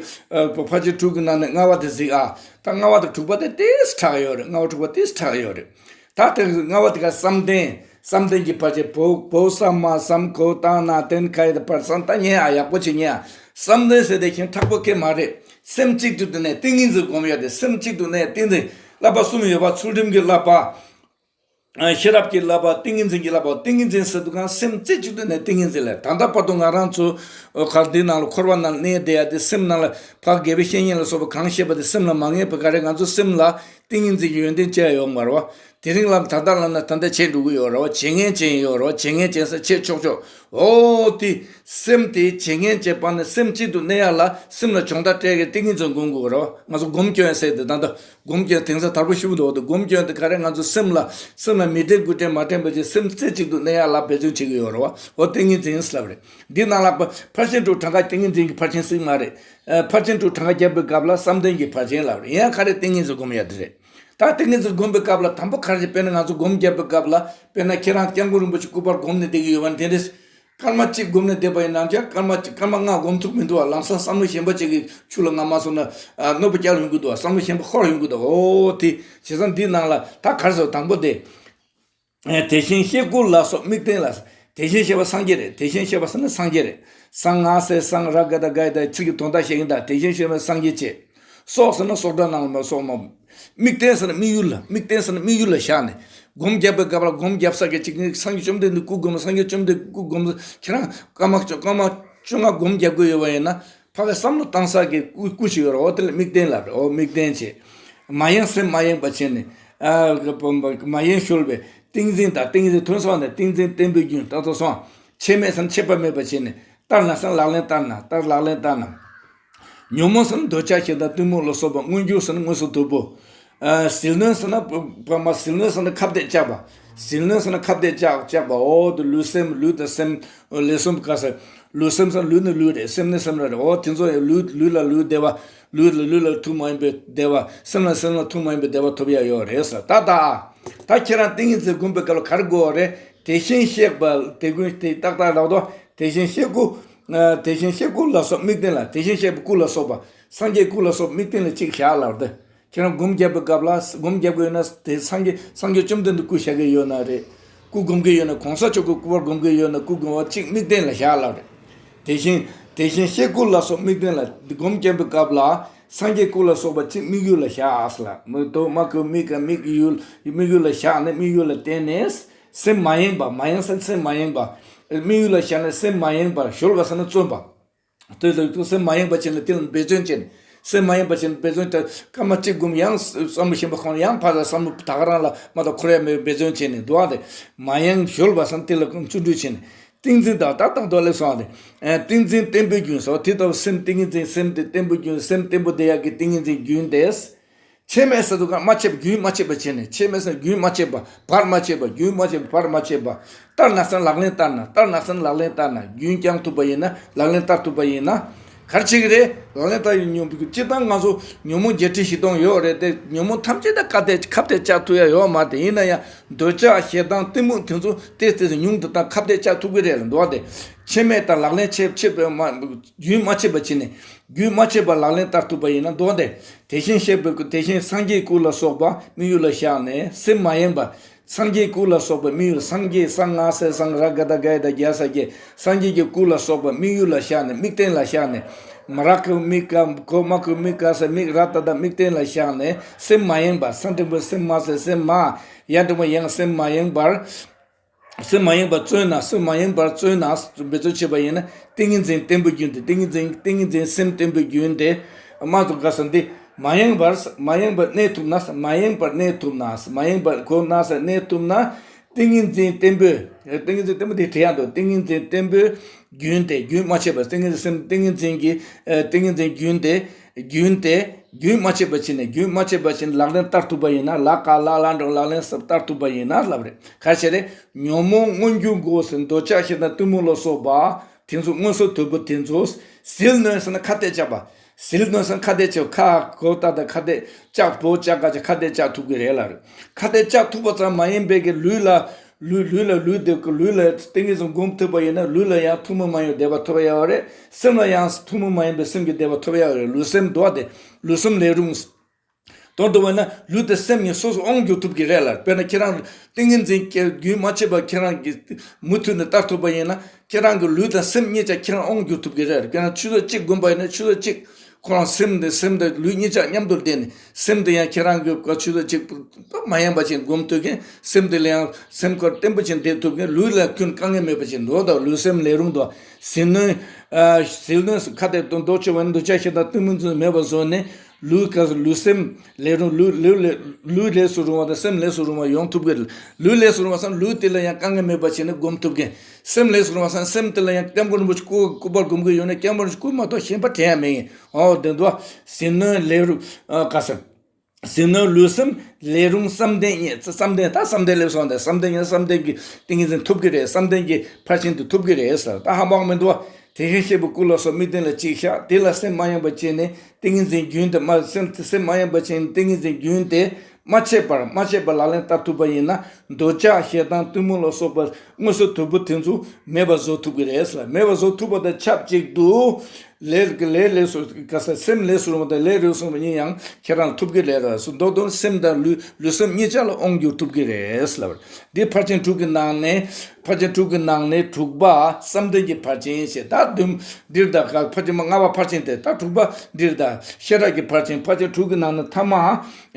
ཕར་ཕྱིན་དྲུག་གི་ནང་ནས་ལྔ་བ་དེ་གཟིགས་ཨ། ད་ལྔ་བ་དང་དྲུག་པ་དེ་ཏིས་དྲག་ཡོད་རེད། ལྔ་བ་དྲུག་པ་ཏིས་དྲག་ཡོད་རེད། ད་དེ་ལྔ་བ་དེ་ག་བསམ་གཏན། བསམ་གཏན་གྱི་ཕར་ཕྱིན་བོ་བོ་ས་མ་བསམ་གོ་བཏང་ན་དེན་ཁ་ཡི་དེ་ཕར་བསམ་ད་ཉན་ཨ་ཡག་པོ་བྱེད་ཉན་ཨ། བསམ་གཏན་ཟེར་དེ་ཁྱེད་དྲག་པོ་ཁེ་མ་རེད། སེམས་གཅིག་ཏུ་དེ་ནས་ཏིང་ངེ་འཛིན་སྒོམ་ཡ་དེ་སེམས་གཅིག་ཏུ་ནས་ཏིང་འཛིན་བསླབ་པ་གསུམ་ཡོད་པ་ཚུལ་ཁྲིམས་ཀྱི་བསླབ་པ། ཤེས་རབ་ཀྱི་བསླབ་པ་ཏིང་ངེ་འཛིན་གྱི་བསླབ་པ་ཏིང་ངེ་འཛིན་ཟེར་དུས་གང་སེམས་རྩེ་གཅིག་ཏུ་ནས་ཏིང་ངེ་འཛིན་ལས་ད་ལྟ་བར་དུ་ང་རང་ཚོ་གར་འདི་ནང་ལ་འཁོར་བ་ནང་གནས་བསྡད་ཡ་དེ་སེམས་ནང་ལ་ཕར་དགེ་བའི་བཤེས་གཉེན་ལ་སོགས་པ་གང་བཤད་པ་དེ་སེམས་ལ་མ་ངེས་པ་ག་རེ་ང་ཚོ་སེམས་ལ་ཏིང་ངེ་འཛིན་གྱི་ཡོན་ཏན་ཅི་ཡང་ཡོད་མ་རེད་བ། དེ་རིང་ལ་ད་ལྟ་ལ་ན་ད་ལྟ་བྱེད་འགྲོ་གི་ཡོད་རེད་བ། བྱེད་མཁན་ཅན་ཡོད་རེད་བ། བྱེད་མཁན་ཅན་ས་བྱེད་ཆོག་ཆོག་འོ་དེ་སེམས་དེ་བྱེད་མཁན་ཅན་པ་ནི་སེམས་གཅིག་ཏུ་གནས་ཡ་ལ་སེམས་ལ་སྦྱོང་བརྡར་སྤྲད་ཀྱི་ཏིང་ངེ་འཛིན་སྒོམ་དགོས་རེད་བ། ང་ཚོ་སྒོམ་སྐྱོན་ཟེར་དེ་ད་ལྟ། སྒོམ་སྐྱོན་དེང་སང་དལ་པོ་ཞེ་པོ་འདུག་འོ་དེ་སྒོམ་སྐྱོན་དེ་ག་རེ་ང་ཚོ་སེམས་ལ་སེམས་ལ་མི་དྲན་དགུ་དྲན་མ་དྲན་པ་ཅིག་སེམས་རྩེ་གཅིག་ཏུ་གནས་ཡ་ལ་འབད་བརྩོན་བྱེད་ཀྱི་ཡོད་རེད་བ། འོ་ཏིང་ངེ་འཛིན་ལབ་རེད། འདི་ནང་ལ་ཕར་ཕྱིན་དྲུག་གྲངས་ཀ་ཏིང་ངེ་འཛིན་གྱི་ཕར་ཕྱིན་ཟིག་མ་རེད། ཕར་ཕྱིན་དྲུག་གྲངས་ཀ་བརྒྱབ་པའི་སྐབས་ལ་བསམ་གཏན་གྱི་ཕར་ཕྱིན་ལབ་རེད། ཡིན་ཡང་ག་རེ་ཏིང་ངེ་འཛིན་སྒོམ་ཡ་དེ་རེད། ད་ཏིང་ངེ་འཛིན་སྒོམ་པའི་སྐབས་ལ་དང་པོ་ག་རེ་དཔེར་ན་ང་ཚོ་སྒོམ་བརྒྱབ་པའི་སྐབས་ལ་དཔེར་ན་ཁྱེད་རང་སྐྱབས་མགོན་རིན་པོ་ཆེ་སྐུ་པར་སྒོམ་ནས་བསྡད་ཀྱི་ཡོད་པ་ནི་དེ་འདྲས། སྐར་མ་གཅིག་སྒོམ་ནས་བསྡད་པ་ཡིན་ན་ཡང་སྐར་མ་གཅིག་སྐར་མ་ལྔ་སྒོམ་ཐུབ་མི་འདུག་བ། ལམ་སང་བསམ་བློ་གཞན་པ་ཅིག་གི་ཆུ་ལ་རྔ་མ་སོང་ན་གནོད་པ་བསྐྱལ་ཡོང་གི་འདུག་བ། བསམ་བློ་གཞན་པ་འཁོར་ཡོང་གི་འདུག་འོ་དེ་བྱས་ཙང་འདི་ནང་ལ་ད་ག་རེ་ཟེར་དང་པོ་དེ། དེ་བཞིན་གཤེགས་སྐུ་ལ་སོགས་དམིགས་རྟེན་ལ། དེ་བཞིན་གཤེགས་པ་སངས་རྒྱས་རེད། དེ་བཞིན་གཤེགས་པ་ཟེར་ན་སངས་རྒྱས་རེད། སངས་སྔགས་སེ་སངས་ར་ག་ད་ག་ད་ཚིག་གི་དོན་དག་བཤད་ཀྱིན་གདའ། དེ་བཞིན་གཤེགས་པ་སངས་རྒྱས་བྱས། སོགས་ཟེར་ན་སོགས་སྒྲ་ནང་ལ་མ་སོགས་མ། དམིགས་རྟེན་ཟེར་ན་དམིགས་ཡུལ་ལ་དམིགས་རྟེན་ཟེར་ན་དམིགས་ཡུལ་ལ་བཞག་ནས། སྒོམ་བརྒྱབ་པའི་སྐབས་ལ་སྒོམ་བརྒྱབ་ས་གི་གཅིག་ནི་སངས་རྒྱས་བཅོམ་ལྡན་འདས་སྐུ་སྒོམ་སངས་རྒྱས་བཅོམ་ལྡན་སྐུ་སྒོམ་ཁྱེད་རང་སྐར་མ་སྐར་མ་བཅོ་ལྔ་སྒོམ་བརྒྱབ་དགོས་ཡོད་པ་ཡིན་ན། ཕ་གི་བསམ་བློ་བཏང་ས་གི་སྐུ་སྐུ་ཞིག་ཡོད་རེད། འོ་དེ་ལ་དམིགས་རྟེན་ལབ་རེད། འོ་དམིགས་རྟེན་བྱས། མ་ཡེངས་སེམས་མ་ཡེངས་པ་བྱས་ནས། ཨ་མ་ཡེངས་གཞོལ་བའི་ཏིང་འཛིན་དང་ཏིང་འཛིན་ཐོན་སོང་ནས་ཏིང་འཛིན་བརྟན་པོའི་རྒྱུན་ད་ཐོ་སོང་། ཆད་མེད་སེམས་ཆད་པ་མེད་པ་བྱས་ནས་ལྟར་ན་སེམས་ལག་ལེན་བསྟར་ན་ལྟར་ལག་ལེན་བསྟར་ན། ཉོན་མོངས་ཟེར་ན་འདོད་ཆགས་ཞེ་སྡང་གཏི་མུག་ལ་སོགས་པ། མངོན་གྱུར་ཟེར་ན་མངོན་སུམ་དོད་པོ། ཨ། ཟིལ་གནོན་ཟེར་ན་བ་བ་མ་ཟིལ་གནོན་ཟེར་ན་ཁ་གཏད་བཅག་པ། ཟིལ་གནོན་ཟེར་ན་ཁ་གཏད་བཅག་བཅག་པ། འོ་དེ་ལུས་སེམས། ལུས་དང་སེམས་ལས་གསུམ་ག་ས། ལུས་སེམས་ཟེར་ན་ལུས་ནི་ལུས་རེད། སེམས་ནི་སེམས་རེད། འོ་དེ་ཚོ་ལུས་ལུས་ལ་ལུས་བདེ་བ། ལུས་ལ་ལུས་ལ་ཐུགས་མ་ཡེངས་པའི་བདེ་བ། སེམས་ལ་སེམས་ལ་ཐུགས་མ་ཡེངས་པའི་བདེ་བ་ཐོབ་ཡ་ཡོད་རེད་ཟེར། ད་ད་ད་ཁྱེད་རང་ཏིང་ངེ་འཛིན་སྒོམ་པའི་སྐབས་ལ་ག་རེ་དགོས་པ་རེད། དེ་བཞིན་གཤེགས་པ་དེ་ཀུན་དེ་ཏག་ཏག་ལབ་དོ། དེ་བཞིན་གཤེགས་སྐུ། ཨ། དེ་བཞིན་གཤེགས་སྐུ་ལ་སོགས་དམིགས་རྟེན་ལ། དེ་བཞིན་གཤེགས་པའི་སྐུ་ལ་སོགས་པ། སངས་རྒྱས་སྐུ་ལ་སོགས་དམིགས་རྟེན་ལ་གཅིག་བཞག་ལབ་དེ། ཁྱེད་རང་སྒོམ་རྒྱབ་པའི་སྐབས་ལ་སྒོམ་རྒྱབ་ཀྱི་ཡོད་ན་དེ་སངས་རྒྱས་སངས་རྒྱས་བཅོམ་ལྡན་འདས་སྐུ་བཞག་གི་ཡོད་ན་རེད། སྐུ་སྒོམ་གྱི་ཡོད་ན། གོང་ས་མཆོག་གི་སྐུ་པར་སྒོམ་གྱི་ཡོད་ན་སྐུ་སྒོམ་པ་གཅིག་དམིགས་རྟེན་ལ་བཞག་ལབ་རེད། དེ་བཞིན་དེ་བཞིན་གཤེགས་སྐུ་ལ་སོགས་དམིགས་རྟེན་ལ། སྒོམ་རྒྱབ་པའི་སྐབས་ལ་སངས་རྒྱས་སྐུ་ལ་སོགས་པ་གཅིག་དམིགས་ཡུལ་ལ་བཞག་ཨ་ལ། མི་དོ་མ་ཁུ་མི་ཀ་དམིགས་ཡུལ་དམིགས་ཡུལ་ལ་བཞག་ནས། དམིགས་ཡུལ་ལ་བརྟེན་ནས་སེམས་མ་ཡེངས་པ། མ་ཡེངས་ཟེར་སེམས་མ་ཡེངས་པ། དམིགས་ཡུལ་ལ་བཞག་ནས་སེམས་མ་ཡེངས་པར། གཞོལ་བ་ཟེར་ན་བརྩོན་པ། དེ་ལ་སེམས་མ་ཡེངས་པ་བྱས་ནས་དེ་ལ་འབད་བརྩོན་བྱས་ནས། སེམས་མ་ཡེངས་པ་བྱས་ནས་འབད་བརྩོན་བྱས། སྐར་མ་གཅིག་སྒོམ་ཡང་བསམ་བློ་གཞན་པ་ཁོང་ཡང་ཕར་ལ་བསམ་བློ་ད་ག་རང་ལ་མ་གཏོགས་འཁོར་ཡ་མེད་པའི་འབད་བརྩོན་བྱས་ནས་འདུག་ཨ། དེ་མ་ཡེངས། གཞོལ་བ་ཟེར་ན་དེ་ལ་བརྩོན་འགྲུས་བྱས་ནས། ཏིང་འཛིན་དང་ད་ལྟ་མདོ་ལས་སོང་བ་དེ། ཨ། ཏིང་འཛིན་བརྟན་པོའི་རྒྱུན་ཟེར་བ་དེ་ལྟ་བུ་སེམས་ཏིང་ངེ་འཛིན། སེམས་དེ་བརྟན་པོའི་རྒྱུན། སེམས་བརྟན་པོ་དེ་ཡག་གི་ཏིང་ངེ་འཛིན་རྒྱུན་དེ། ཆད་མེད་ཟེར་དུས་ཀ་མ་ཆད་པ། རྒྱུན་མ་ཆད་པ་བྱས་ནས། ཆད་མེད་ཟེར་རྒྱུན་མ་ཆད་པ། བར་མ་ཆད་པ། རྒྱུན་མ་ཆད་པ། བར་མ་ཆད་པ། ལྟར་ན་ཟེར་ལག་ལེན་བསྟར་ན། ལྟར་ན་ཟེར་ལག་ལེན་བསྟར་ན། རྒྱུན་བསྐྱང་ཐུབ་པ་ཡིན་ན། ལག་ལེན་བསྟར་ཐུབ་པ་ཡིན་ན། ག་རེ་བྱེད་ཀྱི་རེད། ལག་ལེན་བསྟར་ཡོང་ཉོན་མོངས་སྤྱིར་བཏང་ང་ཚོ་ཉོན་མོངས་བརྒྱད་ཁྲི་བཞི་སྟོང་ཡོད་རེད་དེ། ཉོན་མོངས་ཐམས་ཅད་ད་ཁ་གཏད་ཁ་གཏད་བཅག་ཐུབ་ཡ་ཡོད་མ་རེད། ཡིན་ན་ཡང་འདོད་ཆགས་ཞེ་སྡང་གཏི་མུག་དེ་ཚོ་ཏོག་ཙམ་ཉུང་དུ་བཏང་། ཁ་གཏད་བཅག་ཐུབ་ཀྱི་རེད་ལ་འདུག་བ་དེ། ཆད་མེད་དང་ལག་ལེན་ཆད་ཆད་པ་མ། རྒྱུན་མ་ཆད་པ་བྱས་ནས། རྒྱུན་མ་ཆད་པར་ལག་ལེན་བསྟར་ཐུབ་པ་ཡིན་ན་འདུག་སྟེ། དེ་བཞིན་གཤེགས་པའི་སྐུ། དེ་བཞིན་སངས་རྒྱས་སྐུ་ལ་སོགས་པ་དམིགས་ཡུལ་ལ་བཞག་ནས་སེམས་མ་ཡེངས་པར། སངས་རྒྱས་སྐུ་ལ་སོགས་པ་དམིགས་ཡུལ། སངས་རྒྱས་ས་ང་ས་སངས་ར་ག་ད་ག་ཡ་ད་ག་ས་རྒྱས། སངས་རྒྱས་ཀྱི་སྐུ་ལ་སོགས་པ་དམིགས་ཡུལ་ལ་བཞག་ནས། དམིགས་རྟེན་ལ་བཞག་ནས། མ་ར་ཁུ་མི་ཀ་གོ་མ་ཁུ་མི་ཀ་ས་མིག་ར་ད་ད་དམིགས་རྟེན་ལ་བཞག་ནས་སེམས་མ་ཡེངས་པར། ས་འགྲེང་བུ་སེམས་མ་ས་སེམས་མ། ཡ་འགྲེང་བུ་ཡང་སེམས་མ་ཡེངས་པར། སེམས་མ་ཡེངས་པར་བརྩོན་ན། སེམས་མ་ཡེངས་པར་བརྩོན་ན། འབད་བརྩོན་བྱས་པ་ཡིན་ན་ཏིང་ངེ་འཛིན་བརྟན་པོའི་རྒྱུན་དེ། ཏིང་ངེ་འཛིན་ཏིང་ངེ་འཛིན་སེམས་བརྟན་པོའི་རྒྱུན་དེ། མ་གཏོགས་ག་ས་འདི་མ་ཡེངས་པར། མ་ཡེངས་པར་གནས་ཐུབ་ན། མ་ཡེངས་པར་གནས་ཐུབ་ན། མ་ཡེངས་པར་གོ་ན་ས་གནས་ཐུབ་ན། ཏིང་ངེ་འཛིན་བརྟན་པོའི། ཏིང་ངེ་འཛིན་བརྟན་པོ་དེ་བྲི་ཡ་འདུག་ཏིང་ངེ་འཛིན་བརྟན་པོའི་རྒྱུན་དེ། རྒྱུན་མ་ཆད་པར། ཏིང་ངེ་འཛིན་སེམས་ཏིང་ངེ་འཛིན་གྱི། ཨ། ཏིང་ངེ་འཛིན་རྒྱུན་དེ། རྒྱུན་དེ་རྒྱུན་མ་ཆད་པ་བྱས་ནས། རྒྱུན་མ་ཆད་པ་བྱས་ནས་ལག་ལེན་བསྟར་ཐུབ་པ་ཡིན་ན། ལ་ཀ་ལ་ལ་འགྲོ་ལག་ལེན་སོགས་བསྟར་ཐུབ་པ་ཡིན་ན་ལབ་རེད། ག་རེ་བྱས་རེད། ཉོན་མོངས་མངོན་གྱུར་སྒོ་ཟེར། འདོད་ཆགས་ཞེ་སྡང་གཏི་མུག་ལ་སོགས་པ་དེ་ཚོ། མངོན་སུམ་དོད་པོ་དེ་ཚོ། ཟིལ་གནོན་ཟེར་ན་ཁ་གཏད་བཅག་པ། ཟིལ་གནོན་ཟེར་ན་ཁ་གཏད་བཅག་ཁ་གོ་ད་ད་ཁ་གཏད་བཅག་བོ་བཅག་ག་ཅིག་ཁ་གཏད་བཅག་ཐུབ་ཀྱི་རེད་ལ། ཁ་གཏད་བཅག་ཐུབ་པ་ཙམ་མ་ཡིན་པའི་གི་ལུས་ལ། ལུས་ལུས་ལ་ལུས་དེ་ལུས་ལ་ཏིང་ངེ་འཛིན་སྒོམ་ཐུབ་པ་ཡིན་ན་ལུས་ལ་ཡང་ཐུན་མོང་མ་ཡིན་པའི་བདེ་བ་ཐོབ་ཡ་ཡོད་རེད། སེམས་ལ་ཡང་ཐུན་མོང་མ་ཡིན་པའི་སེམས་ཀྱི་བདེ་བ་ཐོབ་ཡ་ཡོད་རེད། ལུས་སེམས་འདུ་བ་དེ། ལུས་སེམས་ལས་རུང་། དོན་དུ་བས་ན་ལུས་དང་སེམས་གཉིས་སོ་སོ་དབང་བསྒྱུར་ཐུབ་ཀྱི་རེད་ལ། དཔེར་ན་ཁྱེད་རང་ཏིང་ངེ་འཛིན་རྒྱུན་མ་ཆད་པར་ཁྱེད་རང་གིས་མུ་མཐུད་ནས་བསྟར་ཐུབ་པ་ཡིན་ན་ཁྱེད་རང་གི་ལུས་དང་སེམས་གཉིས་ཆ་ཁྱེད་རང་དབང་བསྒྱུར་ཐུབ་ཀྱི་རེད། དཔེར་ན་ཆུ་ཚོད་གཅིག་སྒོམ་པ་ཡིན་ན་ཆུ་ཚོད་གཅིག་ཁོ་རང་སེམས་དེ་སེམས་དང་ལུས་གཉིས་ཆ་མཉམ་དུ་བསྡད་ནས་སེམས་དེ་ཡང་ཁྱེད་རང་གི་ཆུ་ཚོད་གཅིག་མ་ཡེངས་པ་ཅིག་སྒོམ་ཐུབ་མཁན། སེམས་དེ་ལ་ཡང་སེམས་ཁར་བརྟན་པོ་ཅིག་བསྡད་ཐུབ་མཁན། ལུས་ལ་ཀུན་དཀའ་ངལ་མེད་པ་ཅིག་འགྲོ་དང་། ལུས་སེམས་ལས་རུང་དང་། ཟིལ་གནོན། ཨ། ཟིལ་གནོན་ཁ་གཏད་དང་འདོད་ཆགས་པ་ནི་འདོད་ཆགས་ཞེ་སྡང་གཏི་མུག་ཚོ་མེད་པ་བཟོས་ནས། ལུས་ཀ་ལུས་སེམས་ལས་རུང་། ལུས་ལུས་ལས་ལུས་ལས་སུ་རུང་བ་དང་སེམས་ལས་སུ་རུང་བ་ཡོང་ཐུབ་ཀྱི་རེད། ལུས་ལས་སུ་རུང་བ་སམ་ལུས་དེ་ལ་ཡང་དཀའ་ངལ་མེད་པ་བྱས་ནས་སྒོམ་ཐུབ་མཁན། སེམས་ལས་སུ་རུང་བ་སམ་སེམས་དེ་ལ་ཡང་སྐྱབས་མགོན་རིན་པོ་ཆེ་སྐུ་སྐུ་པར་སྒོམ་གྱི་ཡོད་ན་སྐྱབས་མགོན་རིན་པོ་ཆེ་སྐུ་མ་གཏོགས་གཞན་པ་དྲན་ཡ་མེད་ཡིན། འོ་དེ་འདུག་བ། ཟིལ་གནོན་ལས་རུང་། ཨ། ག་ས། ཟིལ་གནོན་ལུས་སེམས་ལས་རུང་བསམ་གཏན་གཉིས། བསམ་གཏན་ད་བསམ་གཏན་ལས་སོང་སྟེ་བསམ་གཏན་གཉིས། བསམ་གཏན་གྱི་ཏིང་ངེ་འཛིན་ཐུབ་ཀྱི་རེད། བསམ་གཏན་གྱི་ཕར་ཕྱིན་དུ་ཐུབ་ཀྱི་རེད་ཟེར། ད་ཧ་མ་གོ་མི་འདུག་བ། དེ་བཞིན་གཤེགས་པའི་སྐུ་ལ་སོགས་དམིགས་རྟེན་ལ་གཅིག་བཞག་དེ་ལ་སེམས་མ་ཡེངས་པ་བྱས་ནས་ཏིང་ངེ་འཛིན་རྒྱུན་དེ་མ་སེམས་སེམས་མ་ཡེངས་པ་བྱས་ནས་ཏིང་ངེ་འཛིན་རྒྱུན་དེ་མ་ཆད་པར་མ་ཆད་པར་ལག་ལེན་བསྟར་ཐུབ་པ་ཡིན་ན། འདོད་ཆགས་ཞེ་སྡང་གཏི་མུག་ལ་སོགས་པ་མངོན་སུམ་དོད་པོ་དེ་ཚོ་མེད་པ་བཟོ་ཐུབ་ཀྱི་རེད་ཟེར། མེད་པ་བཟོ་ཐུབ་པ་དང་ཆབས་ཅིག་ཏུ། ལས་ཀྱི་ལས་ལས་སུ་ག་ས་སེམས་ལས་སུ་རུང་བ་དང་ལས་རུང་སོང་བ་གཉིས་ཡང་ཁྱེད་རང་ཐུབ་ཀྱི་རེད་ལ་སུ་མདོ་དོན་སེམས་དང་ལུས་ལུས་སེམས་གཉིས་ཆ་ལ་དབང་བསྒྱུར་ཐུབ་ཀྱི་རེད་ལབ། འདི་ཕར་ཕྱིན་དྲུག་གི་ནང་ནས་ཕར་ཕྱིན་དྲུག་གི་ནང་ནས་དྲུག་པ་བསམ་གཏན་གྱི་ཕར་ཕྱིན་ཞེས། ད་བདུན་འདིར་ད་ག་ཕར་ཕྱིན་མ་ལྔ་པ་ཕར་ཕྱིན་ཏེ། ད་དྲུག་པ་འདིར་ད་ཤེས་རབ་ཀྱི་ཕར་ཕྱིན། ཕར་ཕྱིན་དྲུག་གི་ནང་ནས་ཐ་མ་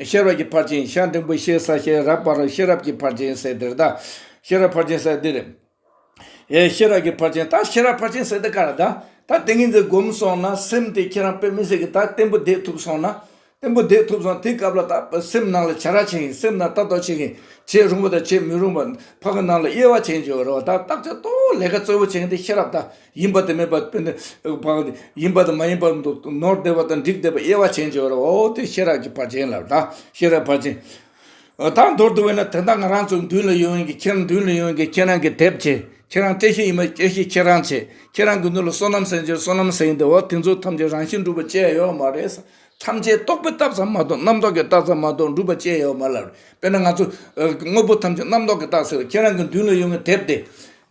ཤེས་རབ་ཀྱི་ཕར་ཕྱིན། ཤ་འགྲེང་བུ་ཤེས་ས་ཤེས་རབ་པ་ར་ཤེས་རབ་ཀྱི་ཕར་ཕྱིན་ཟེར་འདིར་ད་ཤེས་རབ་ཕར་ཕྱིན་ཟེར་འདིར། ཨེ་ཤེས་རབ་ཀྱི་ཕར་ཕྱིན། ད་ཤེས་རབ་ཕར་ཕྱིན་ཟེར་དེ་ག་རེ་ད། ད་ཏིང་ངེ་འཛིན་སྒོམ་སོང་ན་སེམས་དེ་ཁྱེད་རང་དཔེ་མི་སྲིད་ཀྱི་ད་བརྟན་པོ་བསྡད་ཐུབ་སོང་ན། བརྟན་པོ་བསྡད་ཐུབ་སོང་། དེ་སྐབས་ལ་ད་སེམས་ནང་ལ་བྱ་ར་བྱེད་ཀྱིན། སེམས་ནང་ལྟ་རྟོག་བྱེད་ཀྱིན། བྱེད་རུང་བ་དང་བྱེད་མི་རུང་བ་ཕ་གི་ནང་ལ་དབྱེ་བ་བྱེད་ཀྱིན་ཡོད་རེད་བ། ད་བརྟག་དཔྱད་ཏོག་ལས་ཀ་གཙོ་བོ་བྱེད་ཀྱིན་དེ་ཤེས་རབ་ད་ཡིན་པ་དང་མིན་པ། དཔེར་ན་ཕ་གི་ཡིན་པ་དང་མ་ཡིན་པ། ནོར་བསྡད་པ་དང་འགྲིག་བསྡད་པ་དབྱེ་བ་བྱེད་ཀྱིན་ཡོད་རེད་བ། འོ་དེ་ཤེས་རབ་ཀྱི་ཕར་ཕྱིན་ལབ། ད་ཤེས་རབ་ཕར་ཕྱིན། ད་མདོར་བསྡུ་བས་ན་དེ་འདྲ་ང་རང་ཚོ་མདུན་ལ་ཡོང་མཁན་གྱི། ཁྱེད་རང་མདུན་ལ་ཡོང་མཁན་གྱི་ཁྱེད་རང་གི་དེབ་བྱས། ཁྱེད་རང་བཀྲ་ཤིས་ཡིན་པ་བཀྲ་ཤིས་ཁྱེད་རང་བྱས། ཁྱེད་རང་གི་མདུན་ལ་བསོད་ནམས་ཟེར་གྱི་བསོད་ནམས་ཟེར་གྱི་འདུག་འོ་དེ་ཚོ་ཐམས་ཅད་རང་བཞིན་གྲུབ་པ་ཅི་ཡང་ཡོད་མ་རེད། ཐམས་ཅད་རྟོག་པས་བཏགས་ཙམ་མ་གཏོགས། རྣམ་རྟོག་གིས་བཏགས་ཙམ་མ་གཏོགས་གྲུབ་པ་ཅི་ཡང་ཡོད་མ་རེད་ལབ་རེད། དཔེར་ན་ང་ཚོ་ཨ་དངོས་པོ་ཐམས་ཅད་རྣམ་རྟོག་གིས་བཏགས་ཟེར་བ། ཁྱེད་རང་གི་མདུན་ལ་ཡོང་མཁན་དེབ་དེ།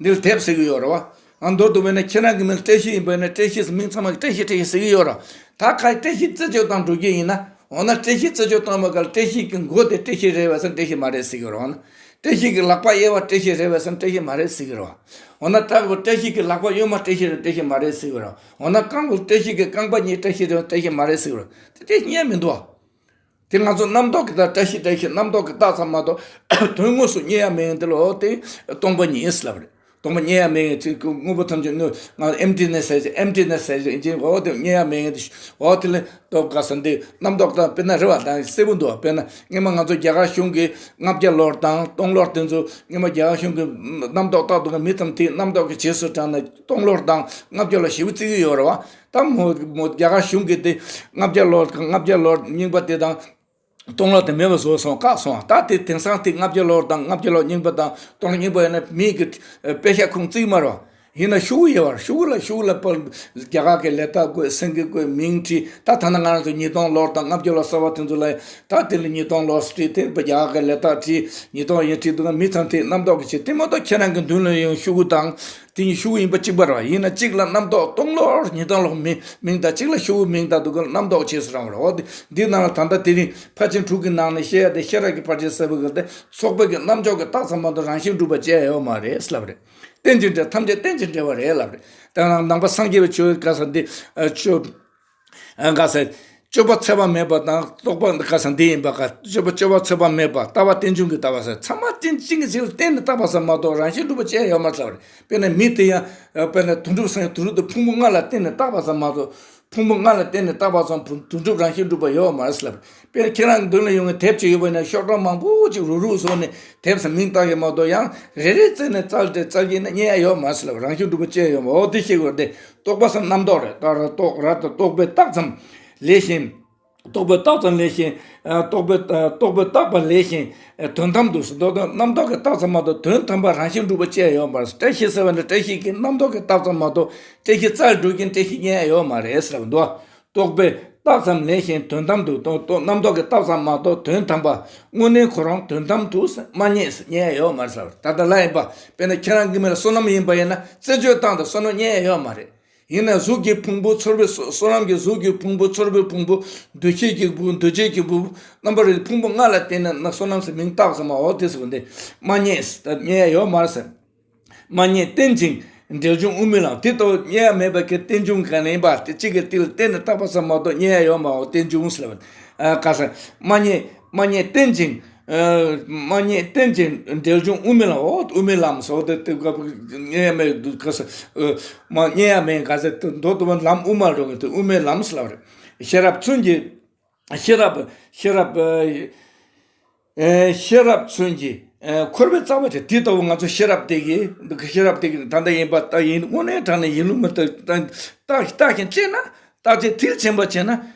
འདི་ལ་དེབ་ཟེར་གྱི་ཡོད་རེད་བ། ཨ་མདོར་བསྡུ་བས་ན་ཁྱེད་རང་གི་མིང་བཀྲ་ཤིས་ཡིན་པ་ཡིན་ན། བཀྲ་ཤིས་སུ་མིང་ཚང་མ་བཀྲ་ཤིས་བཀྲ་ཤིས་ཟེར་གྱི་ཡོད་རེད། ད་ག་བཀྲ་ཤིས་རྩད་གཅོད་བཏང་འགྲོ་གི་ཡིན་ན། འོ་ན་བཀྲ་ཤིས་རྩད་གཅོད་བཏང་བ་ག་ལ་བཀྲ་ཤིས་ཀྱི་མགོ་དེ་བཀྲ་ཤིས་རེད་པས་ཟེར་ན་བཀྲ་ཤིས་མ་རེད་ཟེར་གྱི་ཡོད་རེད། འོ་ན་བཀྲ་ཤིས་ཀྱི་ལག་པ་གཡས་པ་བཀྲ་ཤིས་རེད་པས་ཟེར་ན་བཀྲ་ཤིས་མ་རེད་ཟེར་གྱི་ཡོད་རེད། འོ་ན་ད་བཀྲ་ཤིས་ཀྱི་ལག་པ་གཡོན་མ་བཀྲ་ཤིས་རེད། བཀྲ་ཤིས་མ་རེད་ཟེར་གྱི་ཡོད་རེད། འོ་ན་རྐང་བཀྲ་ཤིས་ཀྱི་རྐང་པ་གཉིས་བཀྲ་ཤིས་རེད། བཀྲ་ཤིས་མ་རེད་ཟེར་གྱི་ཡོད་རེད། དེ་དེ་རྙེད་མི་འདུག་བ། དེ་ང་ཚོ་རྣམ་རྟོག་གིས་ད་བཀྲ་ཤིས་བཀྲ་ཤིས་རྣམ་རྟོག་གིས་བཏགས་ཙམ་མ་གཏོགས་དོན་དངོས་སུ་རྙེད་ཡ་མེད་ཡ་དེ་ལ། འོ་དེ་སྟོང་པ་ཉིད་ལབ་རེད། སྟོང་པ་རྙེད་ཡ་མེད་ཡ་ཅིག་དངོས་པོ་ཐམས་ཅད་དངོས་ང་emptiness ཟེར་ཅིག emptiness ཟེར་ཅིག་འོ་དེ་རྙེད་ཡ་མེད་ཡ་དེ། འོ་དེ་ལ་སྟོབས་ག་ས་འདི་རྣམ་རྟོག་དང་དཔེར་ན་རེད་བ། ད་གསལ་པོ་འདུག་བ། དཔེར་ན་སྔོན་མ་ང་ཚོ་རྒྱ་གར་གཞུང་གིས་ལྔ་བརྒྱ་ལོར་དང་སྟོང་ལོར་དེ་ཚོ། སྔོན་མ་རྒྱ་གར་གཞུང་གིས་རྣམ་རྟོག་བཏགས་འདུག་ག་མི་ཐམས་ཅད་རྣམ་རྟོག་གི་རྗེས་སུ་འབྲངས་ནས་སྟོང་ལོར་དང་ལྔ་བརྒྱ་ལོར་ཞེ་པོ་བརྩི་གི་ཡོད་རེད་བ། ད་མོ་མོ་རྒྱ་གར་གཞུང་གིས་དེ་ལྔ་བརྒྱ་ལོར་ལྔ་བརྒྱ་ལོར་རྙིང་པ་དེ་དང་སྟོང་ལོར་དེ་མེད་པ་བཟོས་སོང་། བཀག་སོང་། ད་དེ་དེང་སང་དེ་ལྔ་བརྒྱ་ལོར་དང་ལྔ་བརྒྱ་ལོར་རྙིང་པ་དང་སྟོང་ལོར་རྙིང་པ་ཡོད་ན་མི་གི་ཨ་དཔེ་ཤག་ཁུངས་བརྩི་གི་མ་རེད། ཡིན་ན་ཤོག་གུ་ཡོད་པ། ཤོག་གུ་ལ་ཤོག་གུ་ལ་པར་རྒྱ་གར་གྱི་ལས་རྟགས་བཀོད། སེང་གེ་བཀོད། མིང་བྲིས། ད་ཐ་ན་ང་རང་ཚོ་ཉིས་སྟོང་ལོར་དང་ལྔ་བརྒྱ་ལོར་གསར་པ་དེ་ཚོ་ལ་ད་དེ་ལ་ཉིས་སྟོང་ལོར་བྲིས། དེ་རྒྱ་གར་གྱི་ལས་རྟགས་བྲིས། ཉིས་སྟོང་ཡིན་བྲིས་འདུག་ག་མི་ཐམས་ཅད་རྣམ་རྟོག་གི་བྱེད། དེ་མ་གཏོགས་ཁྱེད་རང་གི་མདུན་ལ་ཡོང་ཤོག་གུ་དང་དེ་གཉིས་ཤོག་གུ་ཡིན་པ་གཅིག་པ་རེད་བ། ཡིན་ན་གཅིག་ལ་རྣམ་རྟོག་སྟོང་ལོར་ཉིས་སྟོང་ལོར་མི་མིང་དང་། གཅིག་ལ་ཤོག་གུ་མིང་དང་འདུག་ག་རྣམ་རྟོག་རྗེས་སུ་འབྲང་བ་རེད། འོ་དེ་འདི་ནང་ལ་ད་ལྟ་དེ་རིང་ཕར་ཕྱིན་དྲུག་གི་ནང་ནས་བཤད་ཡ་དེ་ཤེས་རབ་ཀྱི་ཕར་ཕྱིན་ཟེར་བ་གི་དེ་ཚོགས་པའི་གི་རྣམ་འཇོག་གིས་བཏགས་ཙམ་མ་གཏོགས་རང་བཞིན་གྲུབ་པ་ཅི་ཡང་ཡོད་མ་རེད་ལབ་རེད། རྟེན་ཅིང་འབྲེལ། ཐམས་ཅད་རྟེན་ཅིང་འབྲེལ་བ་རེད་ལབ་རེད། དེ་ནང་ནང་པ་སངས་རྒྱས་པའི་ཆོས་ག་ས་འདི་ཨ་ཆོས་ཨ་ག་ས་སྤྱོད་པ་ཚད་པ་མེད་པ་དང་རྟོག་པ་ག་ས་འདི་ཡིན་པ་ག་སྤྱོད་པ་སྤྱོད་པ་ཚད་པ་མེད་པ། ལྟ་བ་རྟེན་འབྱུང་གི་ལྟ་བ་ཟེར། ཚང་མ་རྟེན་ཅིང་གི་ཚིག་ལ་བརྟེན་ནས་བཏགས་པ་ཙམ་མ་གཏོགས་རང་བཞིན་གྲུབ་པ་ཅི་ཡང་ཡོད་མ་རེད་ལབ་རེད། དཔེར་ན་མི་དེ་ཡང་དཔེར་ན་དོན་གྲུབ་སངས་རྒྱས་དོན་གྲུབ་དེ་ཕུང་པོ་ལྔ་ལ་བརྟེན་ནས་བཏགས་པ་ཙམ་མ་གཏོགས། ཕུང་པོ་ལྔ་ལ་བརྟེན་ནས་བཏགས་པ་ཙམ་དོན་གྲུབ་རང་བཞིན་གྲུབ་པ་ཡོད་མ་རེད་ལབ། དཔེར་ཁྱེད་རང་གི་མདུན་ལ་ཡོང་བའི་དེབ་ཅིག་ཡོད་པ་ཡིན་ན་ཤོག་གྲངས་མང་པོ་ཅིག་རུག་རུག་བཟོས་ནས་དེབ་སུ་མིང་བཏགས་ཡོད་མ་གཏོགས། ཡང་རེ་རེ་བཙལ་ནས་བཙལ་ཏེ་བཙལ་གྱི་ཡིན་ན་རྙེད་ཡ་ཡོད་མ་རེད་ལབ། རང་བཞིན་གྲུབ་པ་ཅི་ཡང་ཡོད་མ་རེད། འོ་དེ་ཤེས་དགོས་ཏེ། རྟོག་པ་ཟེར་རྣམ་རྟོག་རེད། ད་ར་རྟོག་ར་ད་རྟོག་པས་བཏགས་ཙམ་ལས་གཞན། རྟོག་པས་བཏགས་ཙམ་ལས་གཞན། ཨ་རྟོག་པས་ཨ་རྟོག་པས་བཏགས་པ་ལས་གཞན། ཨ་དོན་དམ་དུ་ཟེར། མདོར་ན་རྣམ་རྟོག་གིས་བཏགས་ཙམ་མ་གཏོགས་དོན་དམ་པར་རང་བཞིན་གྲུབ་པ་ཅི་ཡང་ཡོད་མ་རེད། བཀྲ་ཤིས་ཟེར་བ་ནི་བཀྲ་ཤིས་ཀྱི་རྣམ་རྟོག་གིས་བཏགས་ཙམ་མ་གཏོགས་བཀྲ་ཤིས་རྩ་ལ་འགྲོ་གིན་བཀྲ་ཤིས་རྙེད་ཡ་ཡོད་མ་རེད་ཟེར་བ་འདུག་རྟོག་པས་བཏགས་ཙམ་ལས་གཞན་དོན་དམ་དུ། རྟོག་རྟོག་རྣམ་རྟོག་གིས་བཏགས་ཙམ་མ་གཏོགས་དོན་དམ་པ་དངོས་གནས་ཁོ་རང་དོན་དམ་དུ་མ་རྙེད། རྙེད་ཡ་ཡོད་མ་རེད་ཟེར་བ། ད་ལྟ་ལ་ཡིན་པ་དཔེར་ན་ཁྱེད་རང་གི་མིང་ལ་བསོད་ནམས་ཡིན་པ་ཡིན་ན་རྩད་གཅོད་བཏང་དང་བསོད་ནམས་རྙེད་ཡ་ཡོད་མ་རེད། ཡིན་ན་གཟུགས་ཀྱི་ཕུང་པོ་ཚོར་བའི་བསོད་བསོད་ནམས་ཀྱི་གཟུགས་ཀྱི་ཕུང་པོ། ཚོར་བའི་ཕུང་པོ། འདུ་ཤེས་ཀྱི་ཕུང་པོ། འདུ་བྱེད་ཀྱི་ཕུང་པོ། རྣམ་པ་རེ་ཕུང་པོ་ལྔ་ལ་བརྟེན་ནས་ན་བསོད་ནམས་སུ་མིང་བཏགས་ཙམ་མ། འོ་དེ་ཟེར་བ་འདི་མ་རྙེད་ཟེར། རྙེད་ཡ་ཡོད་མ་རེད་ཟེར། མ་རྙེད་རྟེན་ཅིང་འབྲེལ་འབྱུང་དབུ་མའི་ལམ། དེ་ལྟ་བུ་རྙེད་ཡ་མེད་པ་གི་རྟེན་འབྱུང་ག་ལེན་པ་དེ་གཅིག་གི་དེ་ལ་བརྟེན་ནས་བཏགས་པ་ཙམ་མ་གཏོགས་རྙེད་ཡ་ཡོད་མ། འོ་རྟེན་འབྱུང་ཟེར་བ། ཨ་ག་ས་མ་རྙེད། མ་རྙེད་རྟེན་ཅིང་། ཨ་མ་རྙེད་རྟེན་ཅིང་འབྲེལ་འབྱུང་དབུ་མའི་ལམ། འོ་དབུ་མའི་ལམ་སོགས་དེ་དེ་ག་རྙེད་ཡ་མེད་ག་ས། ཨ་མ་རྙེད་ཡ་མེད་ག་ས་དེ་མདོར་བསྡུ་བ་ལམ་དབུ་མ་རུ་དེ་དབུ་མའི་ལམ་ཟེར་ལབ་རེད། ཤེས་རབ་མཚོན་གྱིས། ཤེས་རབ་ཤེས་རབ་ཨ་ཤེས་རབ་མཚོན་གྱིས་ཨ་འཁོར་བའི་རྩ་བ་དེ། དེ་ལྟ་བུ་ང་ཚོ་ཤེས་རབ་དེ་གིས། ཤེས་རབ་དེ་གིས་ད་ལྟ་ཡིན་པ་ལྟ་ཡིན། དངོས་གནས་དྲང་གནས་ཡིན་ལུགས་མི་ལྟ་ལྟ་ལྟ་ཞིང་དཔྱད་ན། བརྟག་དཔྱད་མཐིལ་ཕྱིན་པ་བྱས་ན་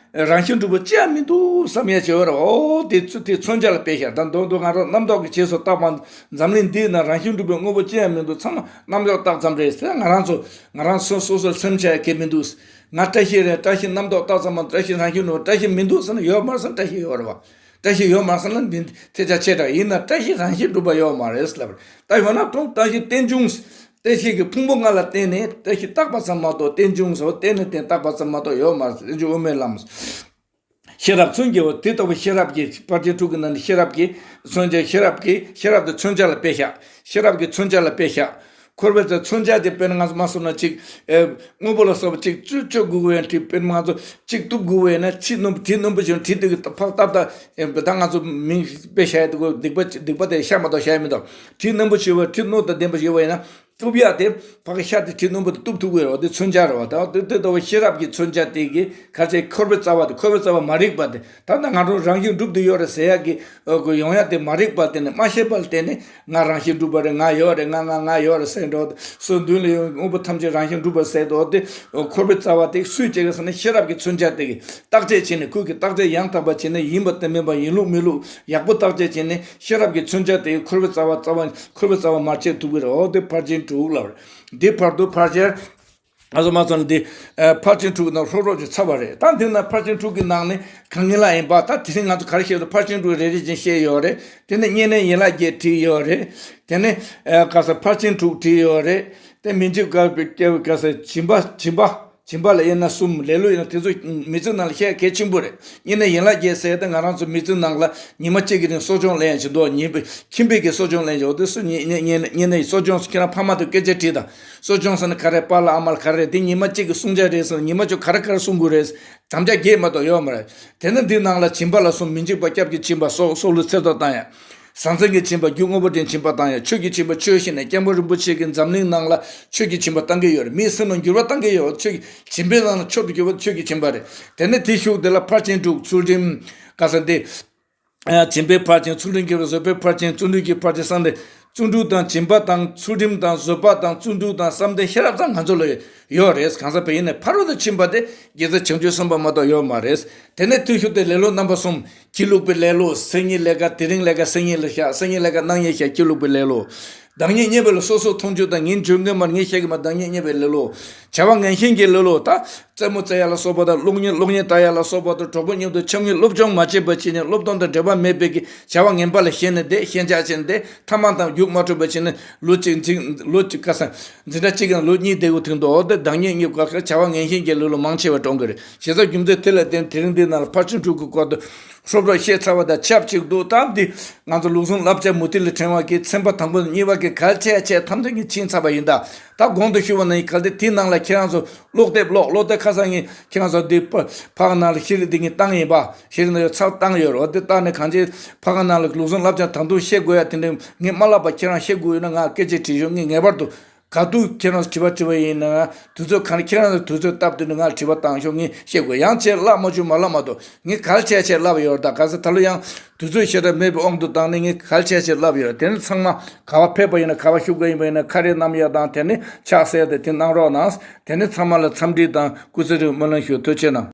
རང་བཞིན་གྲུབ་པ་ཅི་ཡང་མི་འདུག་བསམ་ཡ་བྱེད་པ་རེད། འོ་དེ་ཚོ་དེ་མཚོན་བྱ་ལ་དཔེ་བཞག་ད་མདོར་བསྡུ་ང་རང་རྣམ་རྟོག་གི་རྗེས་སུ་བཏགས་པ། འཛམ་གླིང་འདིའི་ནང་རང་བཞིན་གྲུབ་པའི་དངོས་པོ་ཅི་ཡང་མི་འདུག་ཚང་མ་རྣམ་རྟོག་བཏགས་ཙམ་རེད་ཟེར། ང་རང་ཚོ་ང་རང་སོ་སོ་སོར་སེམས་ཆགས་ཡ་གལ་མི་འདུག་ང་བཀྲ་ཤིས་རེད། བཀྲ་ཤིས་རྣམ་རྟོག་བཏགས་ཙམ་མ། བཀྲ་ཤིས་རང་བཞིན་གྲུབ། བཀྲ་ཤིས་མི་འདུག་ཟེར་ན་ཡོད་མ་རེད་ཟེར་ན་བཀྲ་ཤིས་ཡོད་རེད་བ། བཀྲ་ཤིས་ཡོད་མ་རེད་ཟེར་ན་འདི་ཐལ་ཆ་ཆེ་དྲགས། ཡིན་ན་བཀྲ་ཤིས་རང་བཞིན་གྲུབ་པ་ཡོད་མ་རེད་ཟེར་ལབ་རེད། ད་ཡོད་ན་དོན་བཀྲ་ཤིས་རྟེན་འབྱུང་། བཀྲ་ཤིས་ཀྱི་ཕུང་པོ་ལྔ་ལ་བརྟེན་ནས་བཀྲ་ཤིས་བཏགས་པ་ཙམ་མ་གཏོགས། རྟེན་འབྱུང་ཟེར་བ་བརྟེན་ནས་བརྟེན་བཏགས་པ་ཙམ་མ་གཏོགས་ཡོད་མ་རེད། རྟེན་འབྱུང་དབུ་མའི་ལམ། ཤེས་རབ་མཚོན་གྱིས། འོ་དེ་ལྟ་བུ་ཤེས་རབ་ཀྱི་ཕར་ཕྱིན་དྲུག་གི་ནང་ནས་ཤེས་རབ་ཀྱི་མཚོན་བྱ། ཤེས་རབ་ཀྱི་ཤེས་རབ་དེ་མཚོན་བྱ་ལ་དཔེ་བཞག་ཤེས་རབ་ཀྱི་མཚོན་བྱ་ལ་དཔེ་བཞག་འཁོར་བའི་རྩ་མཚོན་བྱ་དེ་དཔེར་ན་ང་ཚོ་མ་སོང་ན་ཅིག་ཨེ་དངོས་པོ་ལ་སོགས་པ་ཅིག་བཅུ་བཅུ་དགུ་བས་དྲི། དཔེར་ན་ང་ཚོ་ཅིག་གཏུབ་དགུ་བས་ན་གྲི་རྣོན་པོ་གྲི་རྣོན་པོ་ཞིག་གྲི་དེ་གི་ཕར་བཏབ་ད་ཨེ་ད་ང་ཚོ་མིང་དཔེ་བཞག་ཡ་དེ་གོ་སྡིག་པ་སྡིག་པ་དེ་བཤད་མ་གཏོགས་བཤད་ཡ་མི་འདུག་གྲི་རྣོན་པོ་ཞིག་བས་གྲི་རྣོ་དང་ལྡན་པ་ཞིག་བས་ན། གཏུབ་ཡག་དེ་ཕ་གི་ཤ་དེ་དྲི་རྣོན་པོ་དེ་གཏུབ་ཐུབ་ཀྱི་རེད་བ། དེ་མཚོན་ཆ་རེད་བ། ད་དེ་དེ་ལྟ་བུ་ཤེས་རབ་ཀྱི་མཚོན་ཆ་དེ་གི་ག་ཚད་འཁོར་བའི་རྩ་བ་དེ། འཁོར་བའི་རྩ་བ་མ་རིག་པ་དེ། ད་ལྟ་ང་རང་རང་བཞིན་གྲུབ་ཏུ་ཡོད་རེད་ཟེར་ཡག་གི་ཨ་གི་ཡོང་ཡག་དེ་མ་རིག་པ་དེ་ནི་མ་ཤེས་པ་ལ་བརྟེན་ནས། ང་རང་བཞིན་གྲུབ་པ་རེད། ང་ཡོད་རེད། ང་ང་ང་ཡོད་རེད་ཟེར་འགྲོ། སོ་མདུན་ལ་ཡོད་དངོས་པོ་ཐམས་ཅད་རང་བཞིན་གྲུབ་པ་ཟེར་འགྲོ་དེ། འཁོར་བའི་རྩ་བ་དེ་སུས་བྱེད་ཀྱི་ཟེར་ན། ཤེས་རབ་ཀྱི་མཚོན་ཆ་དེ་གིས་བརྟག་དཔྱད་བྱས་ནས། ཁོས་ཀྱིས་བརྟག་དཔྱད་ཡང་དག་པ་བྱས་ནས། ཡིན་པ་དང་མིན་པ། ཡིན་ལུགས་མིན་ལུགས་ཡག་པོ་བརྟག་དཔྱད་བྱས་ནས། ཤེས་རབ་ཀྱི་མཚོན་ཆ་དེ་འཁོར་བའི་རྩ་བ་རྩ་བ། འཁོར་བའི་རྩ་བ་མར་ཆད་ཐུབ་ཀྱི་རེད། འོ་དེ་ཕར་ཕྱིན་དྲུག་ལབ་རེད། འདི་བར་དུ་ཕལ་ཆེར་ང་ཚོ་མ་ཚོ་ནི་འདི་ཨ་ཕར་ཕྱིན་དྲུག་ནང་ཧྲོབ་ཧྲོབ་ཅིག་ཚར་བ་རེད། ད་འདི་ན་ཕར་ཕྱིན་དྲུག་གི་ནང་ནས་གང་ཡིན་ལ་ཡིན་པ། ད་དེ་རིང་ང་ཚོ་ག་རེ་བཤད་འདུག་ཕར་ཕྱིན་དྲུག་རེ་རེ་བཞིན་བཤད་ཡོད་རེད། དེ་ནས་བསྙེན་གནས་ཡན་ལག་བརྒྱད་བྲིས་ཡོད་རེད། དེ་ནས་ཨ་ག་ས་ཕར་ཕྱིན་དྲུག་བྲིས་ཡོད་རེད། དེ་མི་འཇིགས་པ་སྐྱེ་བའི་ག་ས་སྦྱིན་པ། སྦྱིན་པ། སྦྱིན་པ་ལ་དབྱེ་ན་གསུམ། ལེ་ལོ་ཡིན་ན་དེ་ཚོ་མི་ཚེ་ནང་ལ་བཤད་གལ་ཆེན་པོ་རེད། བསྙེན་གནས་ཡན་ལག་བརྒྱད་ཟེར་ཏེ་ང་རང་ཚོ་མི་ཚེ་ནང་ལ་ཉི་མ་གཅིག་གི་རིང་གསོ་སྦྱོང་ལེན་ཡག་ཅིག་འདུག་ཉིན་པའི་ཁྱིམ་པའི་གི་གསོ་སྦྱོང་ལེན་ཡག་འོ་དེ་སུ་ཉེ་ཉེ་ཉེ་ཉེ་གསོ་སྦྱོང་ཁྱེད་རང་ཕ་མ་དང་སྐད་ཆ་དྲིས་དང་། གསོ་སྦྱོང་ཟེར་ན་ག་རེ། པཱ་ལགས་ཨ་མ་ལགས་ག་རེ། དེ་ཉི་མ་གཅིག་གི་བསྲུང་བྱ་རེད་ཟེར་ན། ཉི་མ་གཅིག་ག་རེ་ག་རེ་བསྲུང་དགོས་རེད། དམ་བཅའ་བརྒྱད་མ་གཏོགས་ཡོད་མ་རེད། དེ་ནས་འདི་ནང་ལ་སྦྱིན་པ་ལ་གསུམ། མི་འཇིགས་པ་སྐྱབས་ཀྱི་སྦྱིན་པ། སྲོག་སྲོག་བླུ་ཚེ་སྲོག་བཏང་ཡག་ཟང་ཟིང་གི་སྦྱིན་པ། རྒྱུ་དངོས་པོ་ཅན་སྦྱིན་པ་བཏང་ཡག་ཆོས་ཀྱི་སྦྱིན་པ། ཆོས་བཤད་ནས་སྐྱབས་མགོན་རིན་པོ་ཆེ་གིས་འཛམ་གླིང་ནང་ལ་ཆོས་ཀྱི་སྦྱིན་པ་བཏང་གི་ཡོད་རེད། མིའི་སེམས་ལ་འགྱུར་བ་བཏང་གི་ཡོད། ཆོས་ཀྱི་སྦྱིན་པའི་ནང་ལ་མཆོག་ཏུ་གྱུར་པ་ཆོས་ཀྱི་སྦྱིན་པ་རེད། དེ་ནས་དེའི་གཞུག་དེ་ལ་ཕར་ཕྱིན་དྲུག་ཚུལ་ཁྲིམས། ག་ས་འདི། ཨ་སྦྱིན་པའི་ཕར་ཕྱིན། ཚུལ་ཁྲིམས་ཀྱི་བཟོད་པའི་ཕར་ཕྱིན། བརྩོན་འགྲུས་ཀྱི་ཕར་ཕྱིན་གསུམ་སྟེ། བརྩོན་འགྲུས་དང་སྦྱིན་པ་དང་ཚུལ་ཁྲིམས་དང་བཟོད་པ་དང་བརྩོན་འགྲུས་དང་བསམ་གཏན་ཤེས་རབ་ཙམ་ང་ཚོ་ལ་ཡོད་རེད། གང་ཟག་བས་ཡིན་ནས་ཕ་རོལ་ཏུ་ཕྱིན་པ་དེ་དགེ་རྩ་བྱང་ཆུབ་སེམས་དཔའ་མ་གཏོགས་ཡོད་མ་རེད། དེ་ནས་དེའི་གཞུག་དེ་ལེ་ལོ་རྣམ་པ་གསུམ། སྒྱིད་ལུག་པའི་ལེ་ལོ། སེམས་ཉིད་ལས་ཀ། དེ་རིང་ལས་ཀ་སེམས་ཉིད་ལ་བཞག་སེམས་ཉིད་ལས་ཀ་སྣང་བརྙན་བཞག་སྒྱིད་ལུག་པའི་ལེ་ལོ། བདག་ཉིད་རྙེད་པའི་ལོ། སོ་སོ་མཐོང་ཆོས་དང་ངས་བརྗོད་མཁན་མར་ངས་བཤད་ཀྱི་མ། བདག་ཉིད་རྙེད་པའི་ལེ་ལོ། བྱ་བ་ངན་ཞེན་གྱི་ལེ་ལོ། ད་རྩེད་མོ་རྩེ་ཡག་ལ་སོགས་པ་དང་། གློག་བརྙན་གློག་བརྙན་ལྟ་ཡག་ལ་སོགས་པ་དང་། གྲོགས་པོ་མཉམ་དུ་འཆམ་ངེས། སློབ་སྦྱོང་མ་བྱས་པ་བྱས་ནས་སློབ་སྟོན་དང་འབྲེལ་བ་མེད་པའི་གི་བྱ་བ་ངན་པ་ལ་ཞེན་ནས་བསྡད། ཞེན་ཆགས་བྱས་ནས་བསྡད། ཐ་མག་དང་རྒྱུགས་མ་འཕྲོད་པ་བྱས་ནས་ལོ་གཅིག་འཛིང་། ལོ་གཅིག་ག་ས་འཛིན་གྲྭ་གཅིག་གམ་ལོ་གཉིས་བསྡད་དགོས་དུས་འདུག་འོ་དེ་བདག་ཉིད་རྙེད་པའི་བྱ་བ་ངན་ཞེན་གྱི་ལེ་ལོ་མང་ཆེ་བ་གྲོངས་ཀྱི་རེད། བྱས་ཙང་རྒྱུ་མཚན་དེ་ལ་བརྟེན་དེ་རིང་འདི་ནང་ལ་ཕར་ཕྱིན་དྲུག་གི་སྐོར་དུ་ཧྲོབ་ཧྲོབ་བཤད་ཚར་བ་དང་ཆབས་ཅིག་ཏུ། ད་འདི་ང་ཚོ་ལུགས་ཟུང་བསླབ་བྱ་མུ་ཏིག་ལ་ཕྲེང་བ་གི་ཚན་པ་དང་པོ་གཉིས་པ་གི་གལ་ཆེ་ཆེ་ཐམས་ཅད་ཀྱི་ཕྱིན་ཚར་བ་ཡིན། ད་ད་གོང་དུ་ཞུས་པ་ནང་བཞིན་གལ་ཏེ་དེའི་ནང་ལ་ཁྱེད་རང་ཚོ་ཀློག་དེབ་ཀློག་ཀློག་དེབ་ཁ་སང་ངས་ཁྱེད་རང་ཚོ་འདི་ཕ་ཕ་གི་ནང་ལ་ཤེས་རིག་འདི་ངས་བཏང་ཡིན་པ། ཤེས་རིག་ནང་ཡོད་ཚབ་བཏང་ཡོད་རེད། འོ་དེ་བཏང་ནས་གང་ཅི་ཕ་གི་ནང་ལ་ལུགས་ཟུང་བསླབ་བྱ་ད་དུང་ཤེས་དགོས་ཡ་དེ་འདྲ་ངས་མ་བསླབ་པ་ཁྱེད་རང་ཤེས་དགོས་ཡོད་ན་ང་སྐད་ཆ་དྲིས་ཤོག་ངས་ངེས་པར་དུ། ག་དུས་ཁྱེད་རང་དྲི་བ་དྲི་བ་ཡིན་ན། དུས་ཚོད་གང་ཁྱེད་རང་ཚོ་དུས་ཚོད་སྟབས་བསྟུན་ནས་ང་ལ་དྲི་བ་བཏང་ཤོག་ངས་བཤད་དགོས། ཡང་ཁྱེད་བཀླག་མ་བཅུག་མ་བཀླག་མ་གཏོགས་ངས་གལ་ཆེ་ཆེ་བཀླགས་ཡོད་རེད། ད་ག་ས་ད་ལོ་ཡང་དུས་ཚོད་ཞེ་དྲག་མེད་པའི་དབང་དུ་བཏང་ནས་ངས་གལ་ཆེ་ཆེ་བཀླགས་ཡོད་རེད། དེ་ནི་ཚང་མ་ག་བ་ཕེབས་པ་ཡིན་ན། ག་བ་བཞུགས་པ་ཡིན་པ་ཡིན་ན། ཁ་རས་བསྣམས་ཡ་དང་། དེ་ནི་ཕྱག་འཚལ་ཏེ་དེ་གནང་རོགས་གནང་། དེ་ནི་ཚང་མ་ལ་འཚམས་འདྲི་དང་སྐུ་ཚེ་རིང་སྨོན་ལམ་ཞུ། ཐུགས་རྗེ་གནང་།